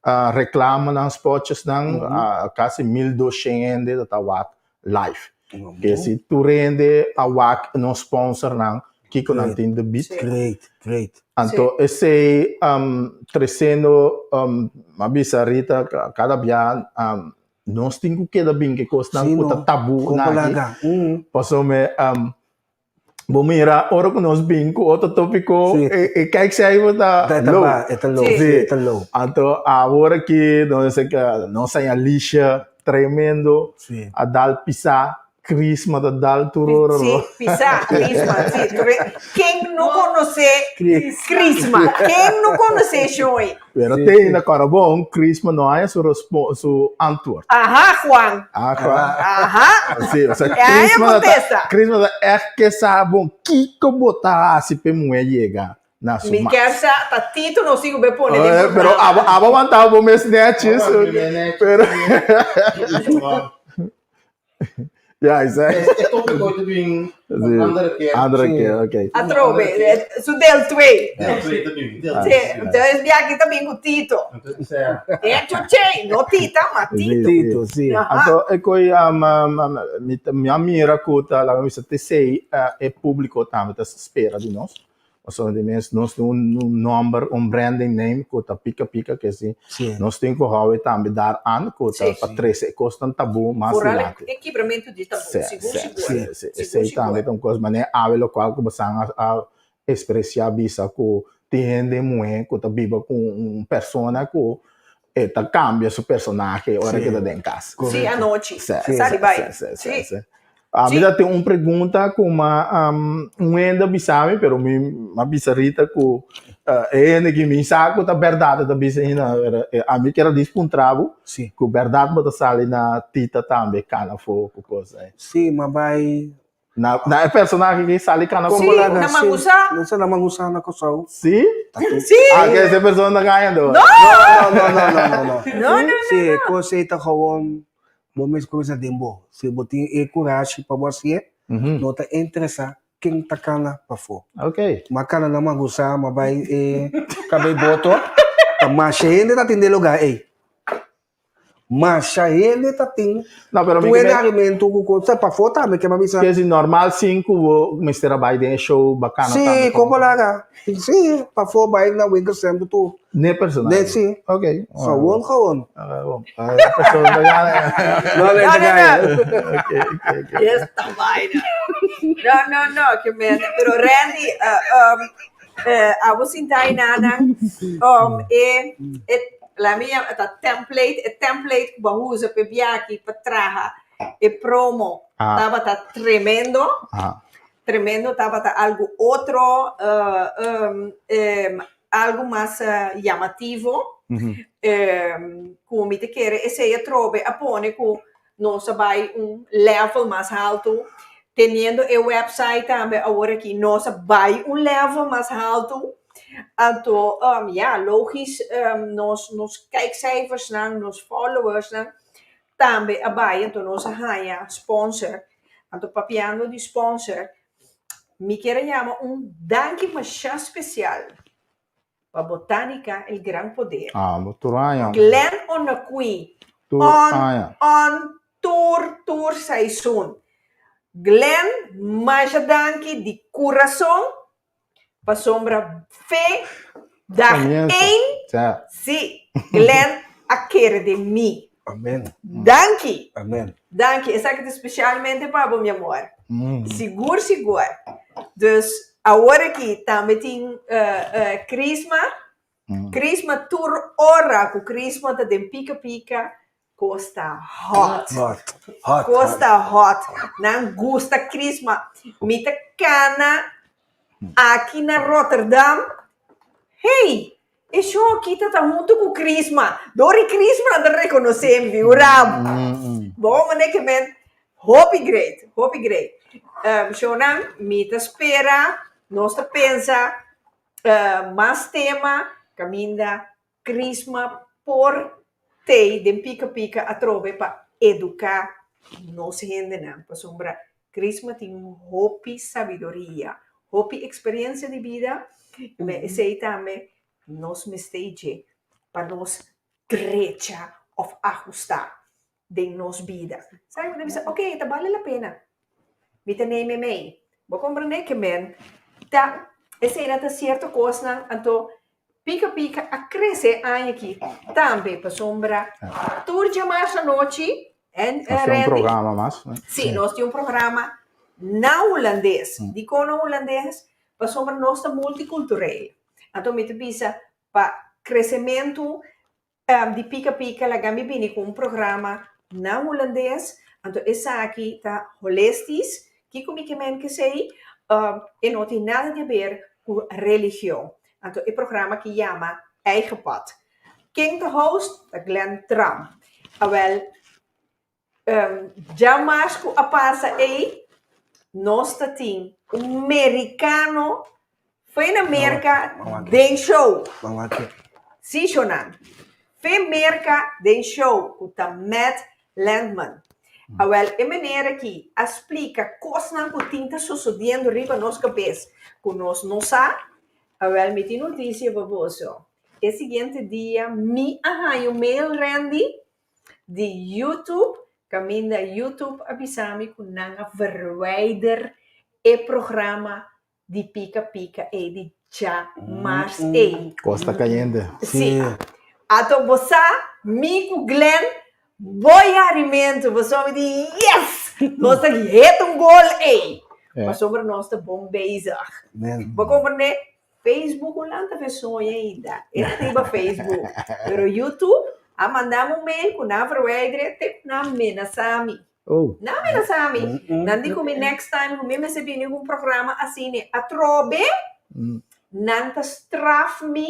uh, reklamanan, spotjesnan, Mhm. uh, kasi 1200 hende ta wak live. Bom. Ke si tur hende a wak nos sponsornan, kiko nan Great. tin de bied. Sí. Great, great. Anto esei um, tresendo um, m'a bisa Rita ka- kada bia um, nos tin ku keda bin ke kosnan Sí, ku ta no. tabú Kon na aki. palaga. Mm. Pasobra um, bo mira ora ku nos bin ku otro tópiko Sí. e, e kijkcijfer ta Ta, ta low. ba, e ta low. Sí. Sí, e ta low. Anto awor aki nos ke nos haña Alicia tremendo Sí. a dal pisá Crisma ta dal tur ora Sí, no. pisá, Crisma, sí. Ken no konosé Cris. Crisma? Ken no konosé Shoei? Pero Sí, te sí. na Carabon, Crisma no haya su respo su antwoord. Aha, Juan. Ah, Juan. Aha. Sí, o sea, E aí Crisma ta, contesta. Crisma ta echt ke sa bon kiko bo ta hasi pe muhé yega na su Mi mas. kier sa ta Tito no sigo be pone den Eh, pero programa. abo abo aguantaba bo mes netjes. Pero ja, exacto. E tópiko ta bin Sí. andere keer. Andere Sí. keer, oké. Atrobe, eh, su deel 2. Deel 2 ta bin, deel Sí, 2. entonces biaki ta bin ku Tito. Entonces, E chuchei, no Tita, ma Tito. Tito, sí. Aha. Anto e koi um, um, um, mi, mi a mira ku ta laga mi bisa te sei uh, e públiko tambe ta spera di nos. Pasobra di mes nos tin un, un nomber, un branding name ku ta Pika Pika ke si Sí. nos tin ku hou tambe daar aan ku ta Sí. pa trese e kosnan tabú mas Vooral dilanti. e kibramentu di tabú, Sí, sigur, sí, sigur. sí, sí. Sigur, Esei tambe sigur. ta un kos, manera awe lokual ku bosan a, a. ekspresiá bisa ku tin hende muhé ku ta biba ku un persona ku e ta kambia su personahe ora ku e ta den kas. Sí, anochi. Sa di bai. Sí. Ami ta tin un pregunta ku ma un hende a bisa mi, pero mi a bisa Rita ku e hende ki mi sa ku ta bèrdat e ta bisa ainda, pero ami kier a dis puntra bo ku bèrdat bo ta sali na Tita tambe kana afó ku kos ei. Sí, m'a bai Na na e personahe ki sali kana Sí, na Mangusá. No sa na Mangusá na Kòrsou. Sí? Sí. Ah, ke ese persona ta gañando. No! No, no, no, no, no, no. No, no, no, Sí, e kos ei ta gewoon bo mes kuminsá den bo. Si bo tin e kurashi pa bo hasié, no ta interesá ken ta kana pafó. Ok. M'a kana na Mangusá, m'a bai e kabei boto, ta masha hende ta tin den e lugá ei. Masha hende ta tin No, pero mi tur ke e argumento ku ku sa pafó tambe ke m'a bisa. Ke si normal sin ku bo mester a bai den e show bakano Sí, tambe kon bo laga. Sí, pafó bai na winkelcentro tur. Ne personahe? Ne, sí. Ok. Gewoon, gewoon. Gewoon. E persona ta gana. No, no, ta gana. Ok, ok, ok. Esta vaina. No, no, no, ke mende. Pero Randy, uh, um, Abo sinta einanan e e la mi yama ta template e template ku bo a usa pa e biaha pa traha e promo tabata tremendo tremendo tabata algu otro algu mas yamativo ku mi ta kere esei atrobe a pone ku Nos a bai un level mas haltu. Teniendo e website tambe awor aki nos a bai un level mas haltu. Anto ya, logisch nos nos kijkcijfersnan, nos followersnan tambe a bai. Anto nos a haña sponsor. Anto papiando di sponsor, mi kier a yama un danki masha spesial Pa Botanica El Gran Poder. Ah, bo tur aña. Glenn Onaqui. Tur On, aña. on, tur, tur seizoen. Glenn, masha danki di kurason pasobra fe dag Comienzo. één, Sa. si, Glenn a kere den mi. Amen. Danki. Amen. Danki. Esaki ta specialmente pa bo, mi amor. Sigur, sigur. Dus awor aki tambe tin Crisma. Crisma tur ora ku Crisma ta den pika pika, kos ta hot. Hot, hot. Kos ta hot. Nan gusta Crisma. Mi ta kana aki na Rotterdam. Hey! E show aki ta ta huntu ku Crisma. Dor di Crisma nan ta rekonosé mi, figura. Bon, mane ke men hopi great, hopi great. Shownan, mi ta spera, nos ta pensa mas tema kaminda Crisma por tei den pika pika atrobe pa eduká nos hendenan. Pasobra Crisma tin hopi sabiduria, hopi experiencia di bida, me esey tambe nos mester dje pa nos drecha of ahusta den nos bida. Sabi bo ta bisa, ok, ta bale la pena, mi ta neem mee. Bo comprende ke men ta, eseynan ta cierto cosnan, anto Pika Pika a crece e aña aki tambe pasobra tur djamars anochi en Nos tin un Randy programa mas. Sí, nos tin un programa na hulandes. Dikon na hulandes? Pasobra nos ta multicultureel. Anto mi ta bisa pa kresementu Di Pika Pika laga mi bini ku un programa na hulandes, anto esaki ta holistisch. Kiko mi ke men kesei? E no tin nada di haber ku religion. Anto e programa ki yama Eigen Pad. Ken ta host? Ta Glenn Tram. Awel, Djamas ku a pasa ei, nos ta tin un merikano fe na Merka den show. Sí, shownan. Fe Merka den show ku ta Matt Landman. Awèl, e meneer aki a splika kosnan ku tin ta sosodiendo riba nos kabes ku nos no sa. Awèl, mi tin notisia pa boso. E siguiente dia mi a haña un mail, Randy, di YouTube kaminda YouTube a bisa mi ku nan a verwijder e programa di Pika Pika ei di djamars ei. Kos ta kayente. Sí. Ato bo sa mi ku Glenn bo yarimentu bo so mi di yes! Nos ta hit un gol ei. Pasobra nos ta bon bezig. Bo komprendé? Facebook un lanta fe soña ainda. E ta riba Facebook. Pero YouTube a manda mi un mail ku nan verwijdere te ku nan menasá mi. Oh. Nan menasá mi. Nan di ku mi next time ku mi mester bini ku un programa asina atrobe, nan ta straf mi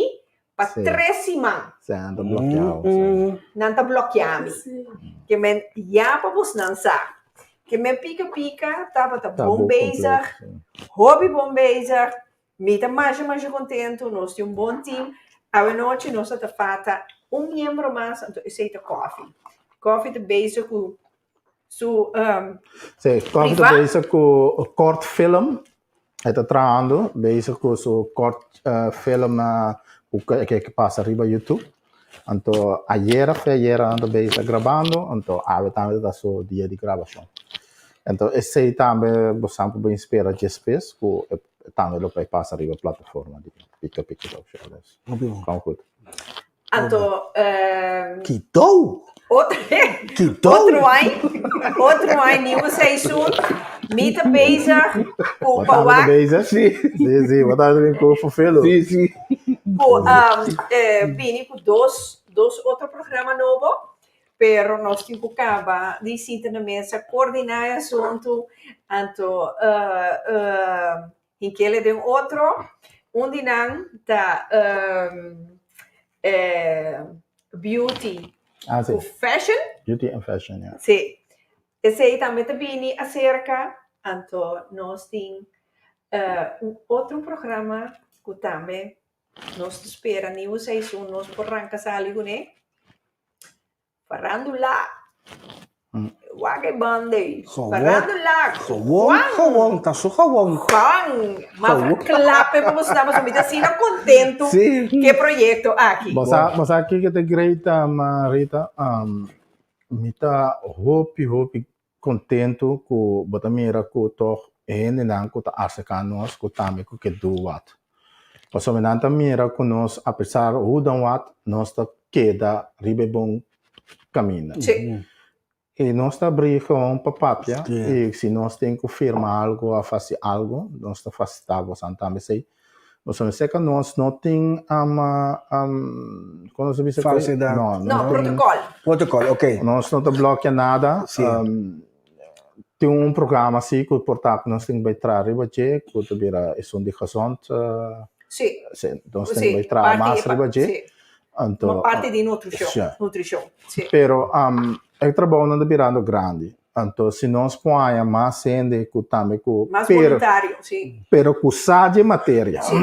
pa tres siman. Sí, nan ta blokeá bo. Nan ta blokeá mi. Ke men ya pa bosnan sa. Ke men pika pika tabata bon bezig, hopi bon bezig. Mi ta masha masha kontentu, nos tin un bon team. Awenochi nos a ta falta un miembro mas, anto esei ta Koffie. Koffie ta bezig ku su um, Sí, Koffie ta priva. bezig ku kort film. E ta trahando, bezig ku su kort eh, film eh, ku ke ke pasa riba YouTube. Anto ayera fe ayera nan ta bezig grabando, anto awe tambe ta su dia di grabashon. Anto esei tambe bo sa por spera djespes ku e tambe lo por pasa riba plataforma di Pika Pika Talk Show. Dus, kom goed. Anto ehm Kito! otro Kito! otro aña, otro aña nieuwe seizoen. Mi ta bezig ku Wat hebben we pa bezig? Sí. Sí, sí, wat hebben we voor vervullen? Sí, sí. ku um, eh, bini ku dos, dos otro programa nobo, pero nos tin ku kaba di sinta na mesa, koordiná e asuntu, anto eh, eh, hinkele den otro. Un di nan ta um, eh, beauty Ah, sí. ku fashion. Beauty and fashion, ja. Sí. Esei tambe ta bini aserka, anto nos tin eh, un otro programa ku tambe nos ta spera nieuwe seizoen nos por ranka sali kuné. Farandula. Wak e banda ei. Gewoon. Farandula. Gewoon, gewoon, ta so gewoon. Juan, maar Gewoon. klappe pa boso dames, mi ta asina kontentu Sí. ku e proyekto aki. Bo sa, bo sa kiko ta great, um, Rita? Um, mi ta hopi, hopi kontentu ku bo ta mira ku tòg e hendenan ku ta aserká nos ku tambe ku ke do wat. Pasobra nan ta mira ku nos apesar hoe dan wat nos ta keda riba e bon kaminda. I nos ta abrí gewoon pa papia i si nos tin ku firma algu òf hasi algu nos ta fasilitá bosan tambe esei. Pasobra seka nos no tin komo se bisa? Falsedad. No, No, protocol. Protocol, ok. Nos no ta blokia nada. Sí. Tin un programa si ku por ta ku nos tin bai traha riba dje ku ta bira esun di gezond. Sí. Sí, nos tin Sí, bai traha parti mas e riba dje. sí. Anto, Uma parti di nutrishon, sí. nutrishon, sí. Pero e trabounan ta birando grandi. Anto si nos por haña mas hende ku tambe ku Mas pero voluntario, sí. pero ku sa dje materia. Sí.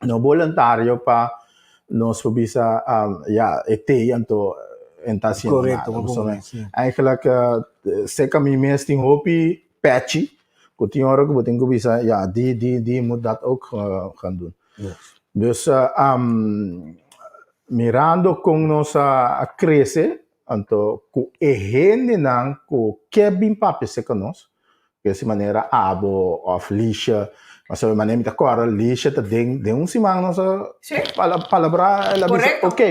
No voluntario pa nos por bisa ya e tei anto en ta haciendo Correcto, nada. bo Pasobra por sí. eigenlijk seka mi mes tin hopi pechi ku tin ora ku bo tin ku bisa ya di di di moet dat ook gaan doen. Yes. Dus mirando kon nos a krese Anto ku e hendenan ku ke bin papia serka nos, ku esi manera abo òf Lisha, pasobra manera mi ta kòrda Lisha ta den den un siman nos a palabrá el a bisa ok.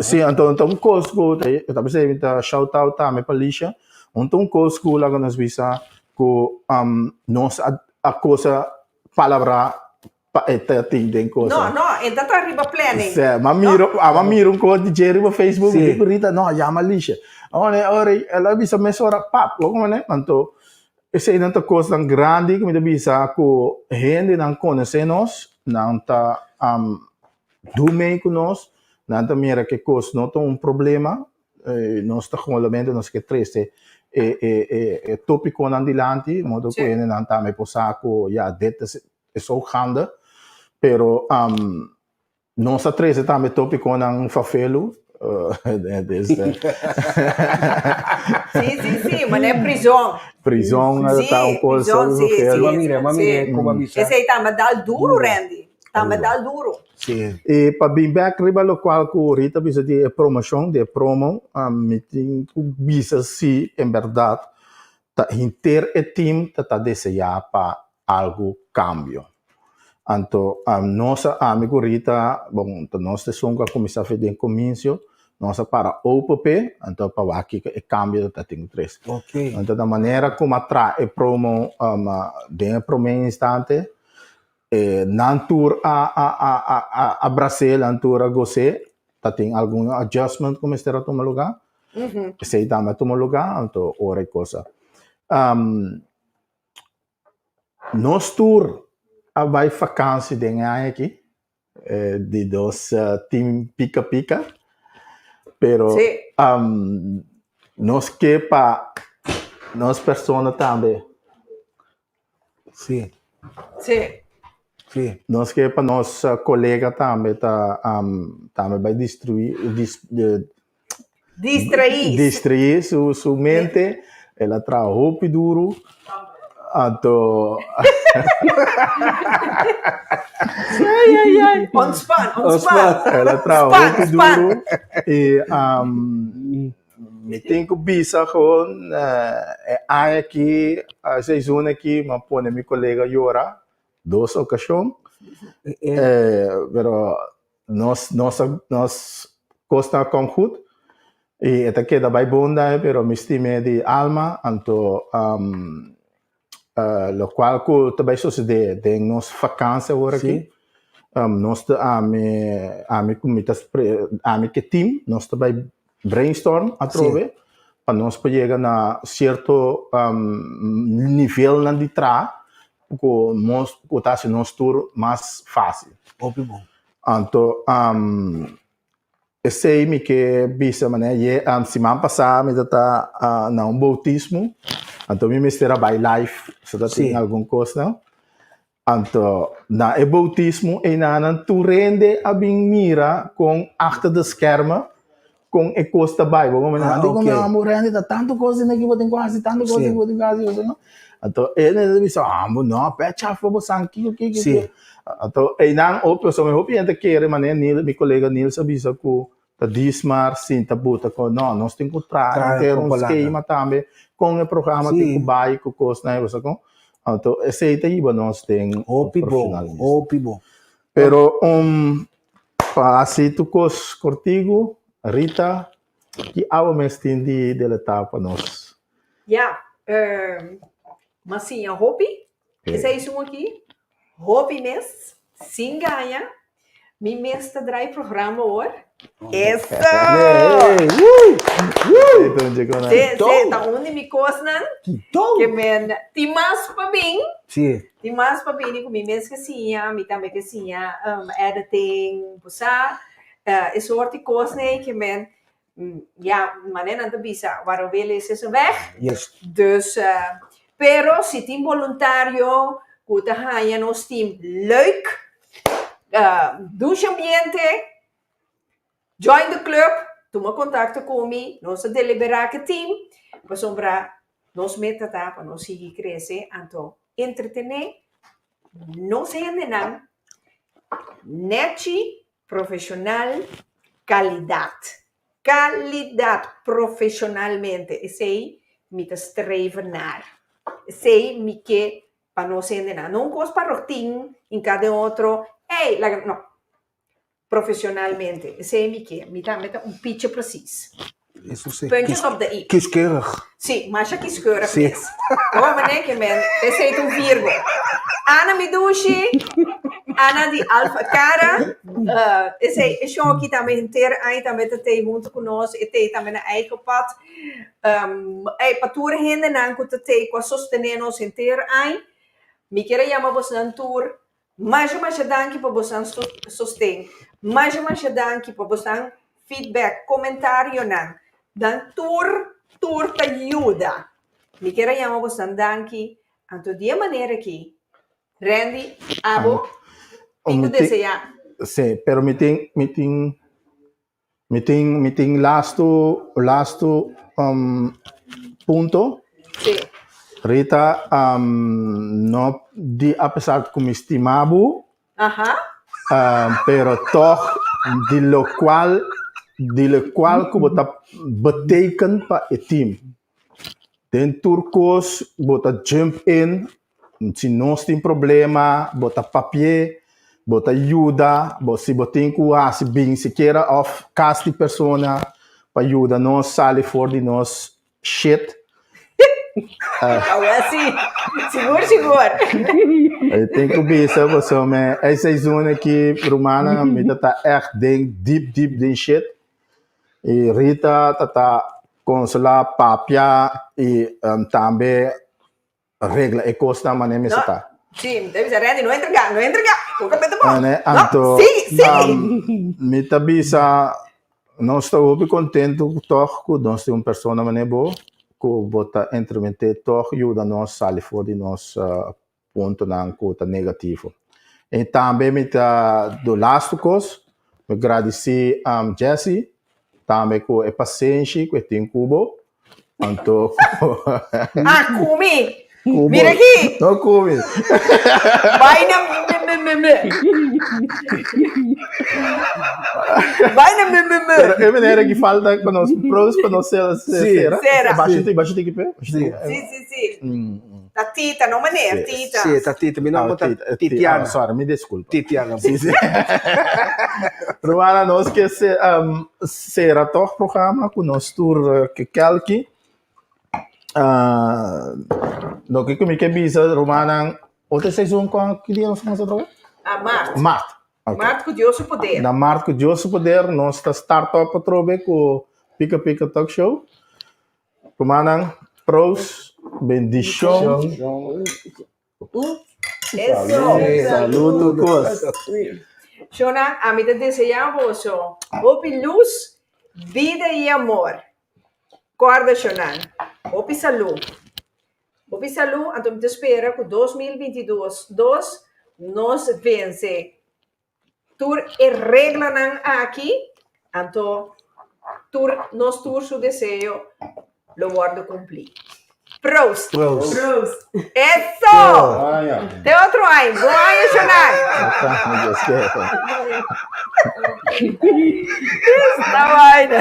Sí, anto ta un kos ku ta p'esei mi ta shout out tambe pa Lisha, un ta un kos ku laga nos bisa ku nos a kosa palabrá pa e ta tin den cosa. No, no, e ta ta riba planning. Se, ma miro, no. ma miro un kos di dje riba Facebook, sí. dico Rita, no, llama Alicia. Ora, ora, el a bisa mesora, pap, lo como ne? Anto, esei nan ta kosnan grandi ku mi ta bisa ku hendenan konosé nos, nan ta um, do mee ku nos, nan ta mira ke kos no ta un problema, eh, nos ta solamente nos ke trese e, e, e, e tópikonan dilanti, modo ku hendenan tambe por sa ku, ja, dit is Es ook gaande, pero um, nos a trece tambe tópiconan fafelu. Uh, dus, eh, Sí, sí, sí, maar net prison. Prison Sí, ta un cosa prison, sí, fafelu. sí, Ma mira, ma mira sí. como a bisa. Esei tambe dal duro, Randy. Tambe dal duro. Sí. E pa bin back riba locual cu Rita bisa di e promocion, di e promo, um, mi tin cu bisa si en berdad ta henter e team ta ta desea pa algu kambio. Anto nos a ami ku Rita, bon, ta nos esun ku a kuminsá fe den kominsio, Nos a para open p'e, anto pa wak kiko e kambio ta tin ku trese. Anto na manera ku mi a traha e promo den e promé instante, nan tur a a a a a bras'é, nan tur a gos'é. Ta tin algun adjustment ku mester a tuma lugá. Esei tambe a tuma lugá, anto ora e kos a. Nos tur a bai fakansi den e aña aki, di nos team Pika Pika, pero nos ke pa nos persona tambe. Sí. Sí. Sí. Nos ke pa nos kolega tambe ta tambe bai distrui Distraí. Distraí su, su mente. El a traha hopi duru. Anto. Ai, ai, ai. Ontspan, ontspan. El a traha Span, hopi span. duru. I um, mi tin ku bisa gewoon eh, e aña aki, e seizoen aki, mi a pone mi kolega yora dos okashon. Eh, pero Nos nos nos kos ta kom goed i e ta keda bai bon dae pero mi stim'é di alma anto lokual ku ta bai sosodé den nos vakansia awor aki nos ta ami ami ku mi ta ami ku e team nos ta bai brainstorm atrobe pa nos por yega na sierto nivelnan di traha ku nos ku ta hasi nos tur mas fásil. Hopi bon. Anto esei mi ke bisa manera ye siman pasá mi ta ta na un boutismo anto mi mester a bai live so ta tin algun kosnan. Anto na e boutismo einanan tur hende a bin mira kon achter de schermen kon e kos ta bai. Bo Ah, di ok. ambo Randy ta tantu kos den aki bo tin ku hasi, tantu kos Sí. bo tin ku hasi. Anto e ta bisa ambo no p'e chaf bo san kiko kiko Sí. kiko. Anto einan hopi pasobra hopi hende ta kere manera Neil mi kolega Niels a bisa ku Ta dismar sin ta buta ku no, nos tin ku traha Traha henter un kon palabra. skema tambe kon e programa tin Sí. ku bai ku kosnan ei, bo sa kon? Anto esei ta hiba nos den Hopi bon, profesionalismo. hopi bon. Pero um pa hasi tur kos kortigu, Rita, ki awa mes tin di deletá pa nos? Ya, m'a siña hopi, esei esun aki, Hopi mes, sin gaña, mi mes ta draai programa hoor. Eso! Si, si, ta un di mi kosnan ke men tin mas pa bin. Si. Tin mas pa bini ku mi mes ke siña, mi tambe ke siña editing, bo sa, e soort di kosnan ei ke men, ya, manera nan ta bisa, waar een wil is, is een weg. Yes. Dus, pero si tin boluntario ku ta haña nos team leuk, dushi ambiente, join the club, tuma kontakto ku mi, nos ta deliberá ku e team, pasobra nos meta ta pa nos sigui krese, anto entretené nos hendenan nèchi Profesional, calidad. Calidad profesionalmente. Esey mi ta streven naar. Esey mi ke pa nos hendenan. No un cos pa rotin, hinca den otro, ey, laga, no. Profesionalmente. Esey mi ke. Mi tambe ta un picha precies. Eso sí. Puntjes op de i. Kieskeurig. Sí, masha kieskeurig Sí. mes. Hoor meneer ke men, esei ta un Virgo. Ana mi dushi, Ana di Alpha Cara, uh, esei e show aki tambe henter aña tambe ta tei hunto ku nos, e tei tambe na eigen pad. Um, ey, pa tur hendenan ku ta tei ku a sostené nos henter aña, mi kier a yama bosnan tur Masha masha danki pa bosan sosten. Masha masha danki pa bosan feedback, comentarionan. Dan tur tur ta yuda. Mi kier a yama bosan danki. Anto di e manera aki, Randy, abo tin ku desea. Sí, pero mi tin mi tin Mi tin mi tin lastu lastu um, punto. Sí. Rita, um, no di a pesar ku mi stima bo, Aha. um, pero toch di lo cual di lo cual ku bo ta beteken pa e team. Den tur kos bo ta jump in, si nos tin problema bo ta papi'é. Bo ta yuda, bo si bo tin ku hasi bin sikiera òf kas di persona pa yuda nos sali for di nos shit. Awel si, sigur sigur. E tin ku bisa pasobra mi e seizoen aki rumannan mi ta ta ègt den deep deep den shit i Rita ta ta konsolá papia i tambe regla e kosnan manera mester ta. Sí, mi ta bisa Randy, no entrega, no entrega. Bo ka bete bon. Ane, No, anto, sigui, sigui. mi ta bisa, nos ta hopi kontentu tòg ku nos tin un persona manera bo, ku bo ta entremeté tòg yuda nos sali for di nos puntonan ku ta negativo. I tambe mi ta do lastu kos, mi gradisí Jessy tambe ku e pasenshi ku e tin ku bo, Anto Ah, kumi. Kubo. Mira aki. No kumi. Vai na me me me me. Vai na me me me. Pero e manera que falta pa nos pros pa nos sera Sí. sera. Sera. Baixo ti, baixo ti ki pe. Sí. Sí, sí, sí. Ta Tita, no meneer, Tita. Sí, ta Tita. Mi nomber ta Titiana. Ah, sorry, mi disculpa. Titiana. Sí, sí. Rumannan, nos ke se, um, sera toch programa ku nos tur eh, ke kelki. Uh, loke ku mi ke bisa, rumannan, otro seizoen kon ki dia nos kuminsá otra vez? Ah, maart. Maart. Ok. Maart ku Dios su poder. Na maart ku Dios su poder nos ta start up atrobe ku Pika Pika Talk Show. Rumannan, proost, bendishon. Eso. Salud tur kos. Shona, ami ta deseá boso hopi lus, bida i amor. Kòrda Shonan, hopi salú. Hopi salú, anto mi ta spera ku 2022 dos nos vense Tur e reglanan aki, anto tur nos tur su deseo lo wordo cumplí. Proost! Proost! Proost! Eso! Te otro año. Bon año, Shonay! Esta vaina.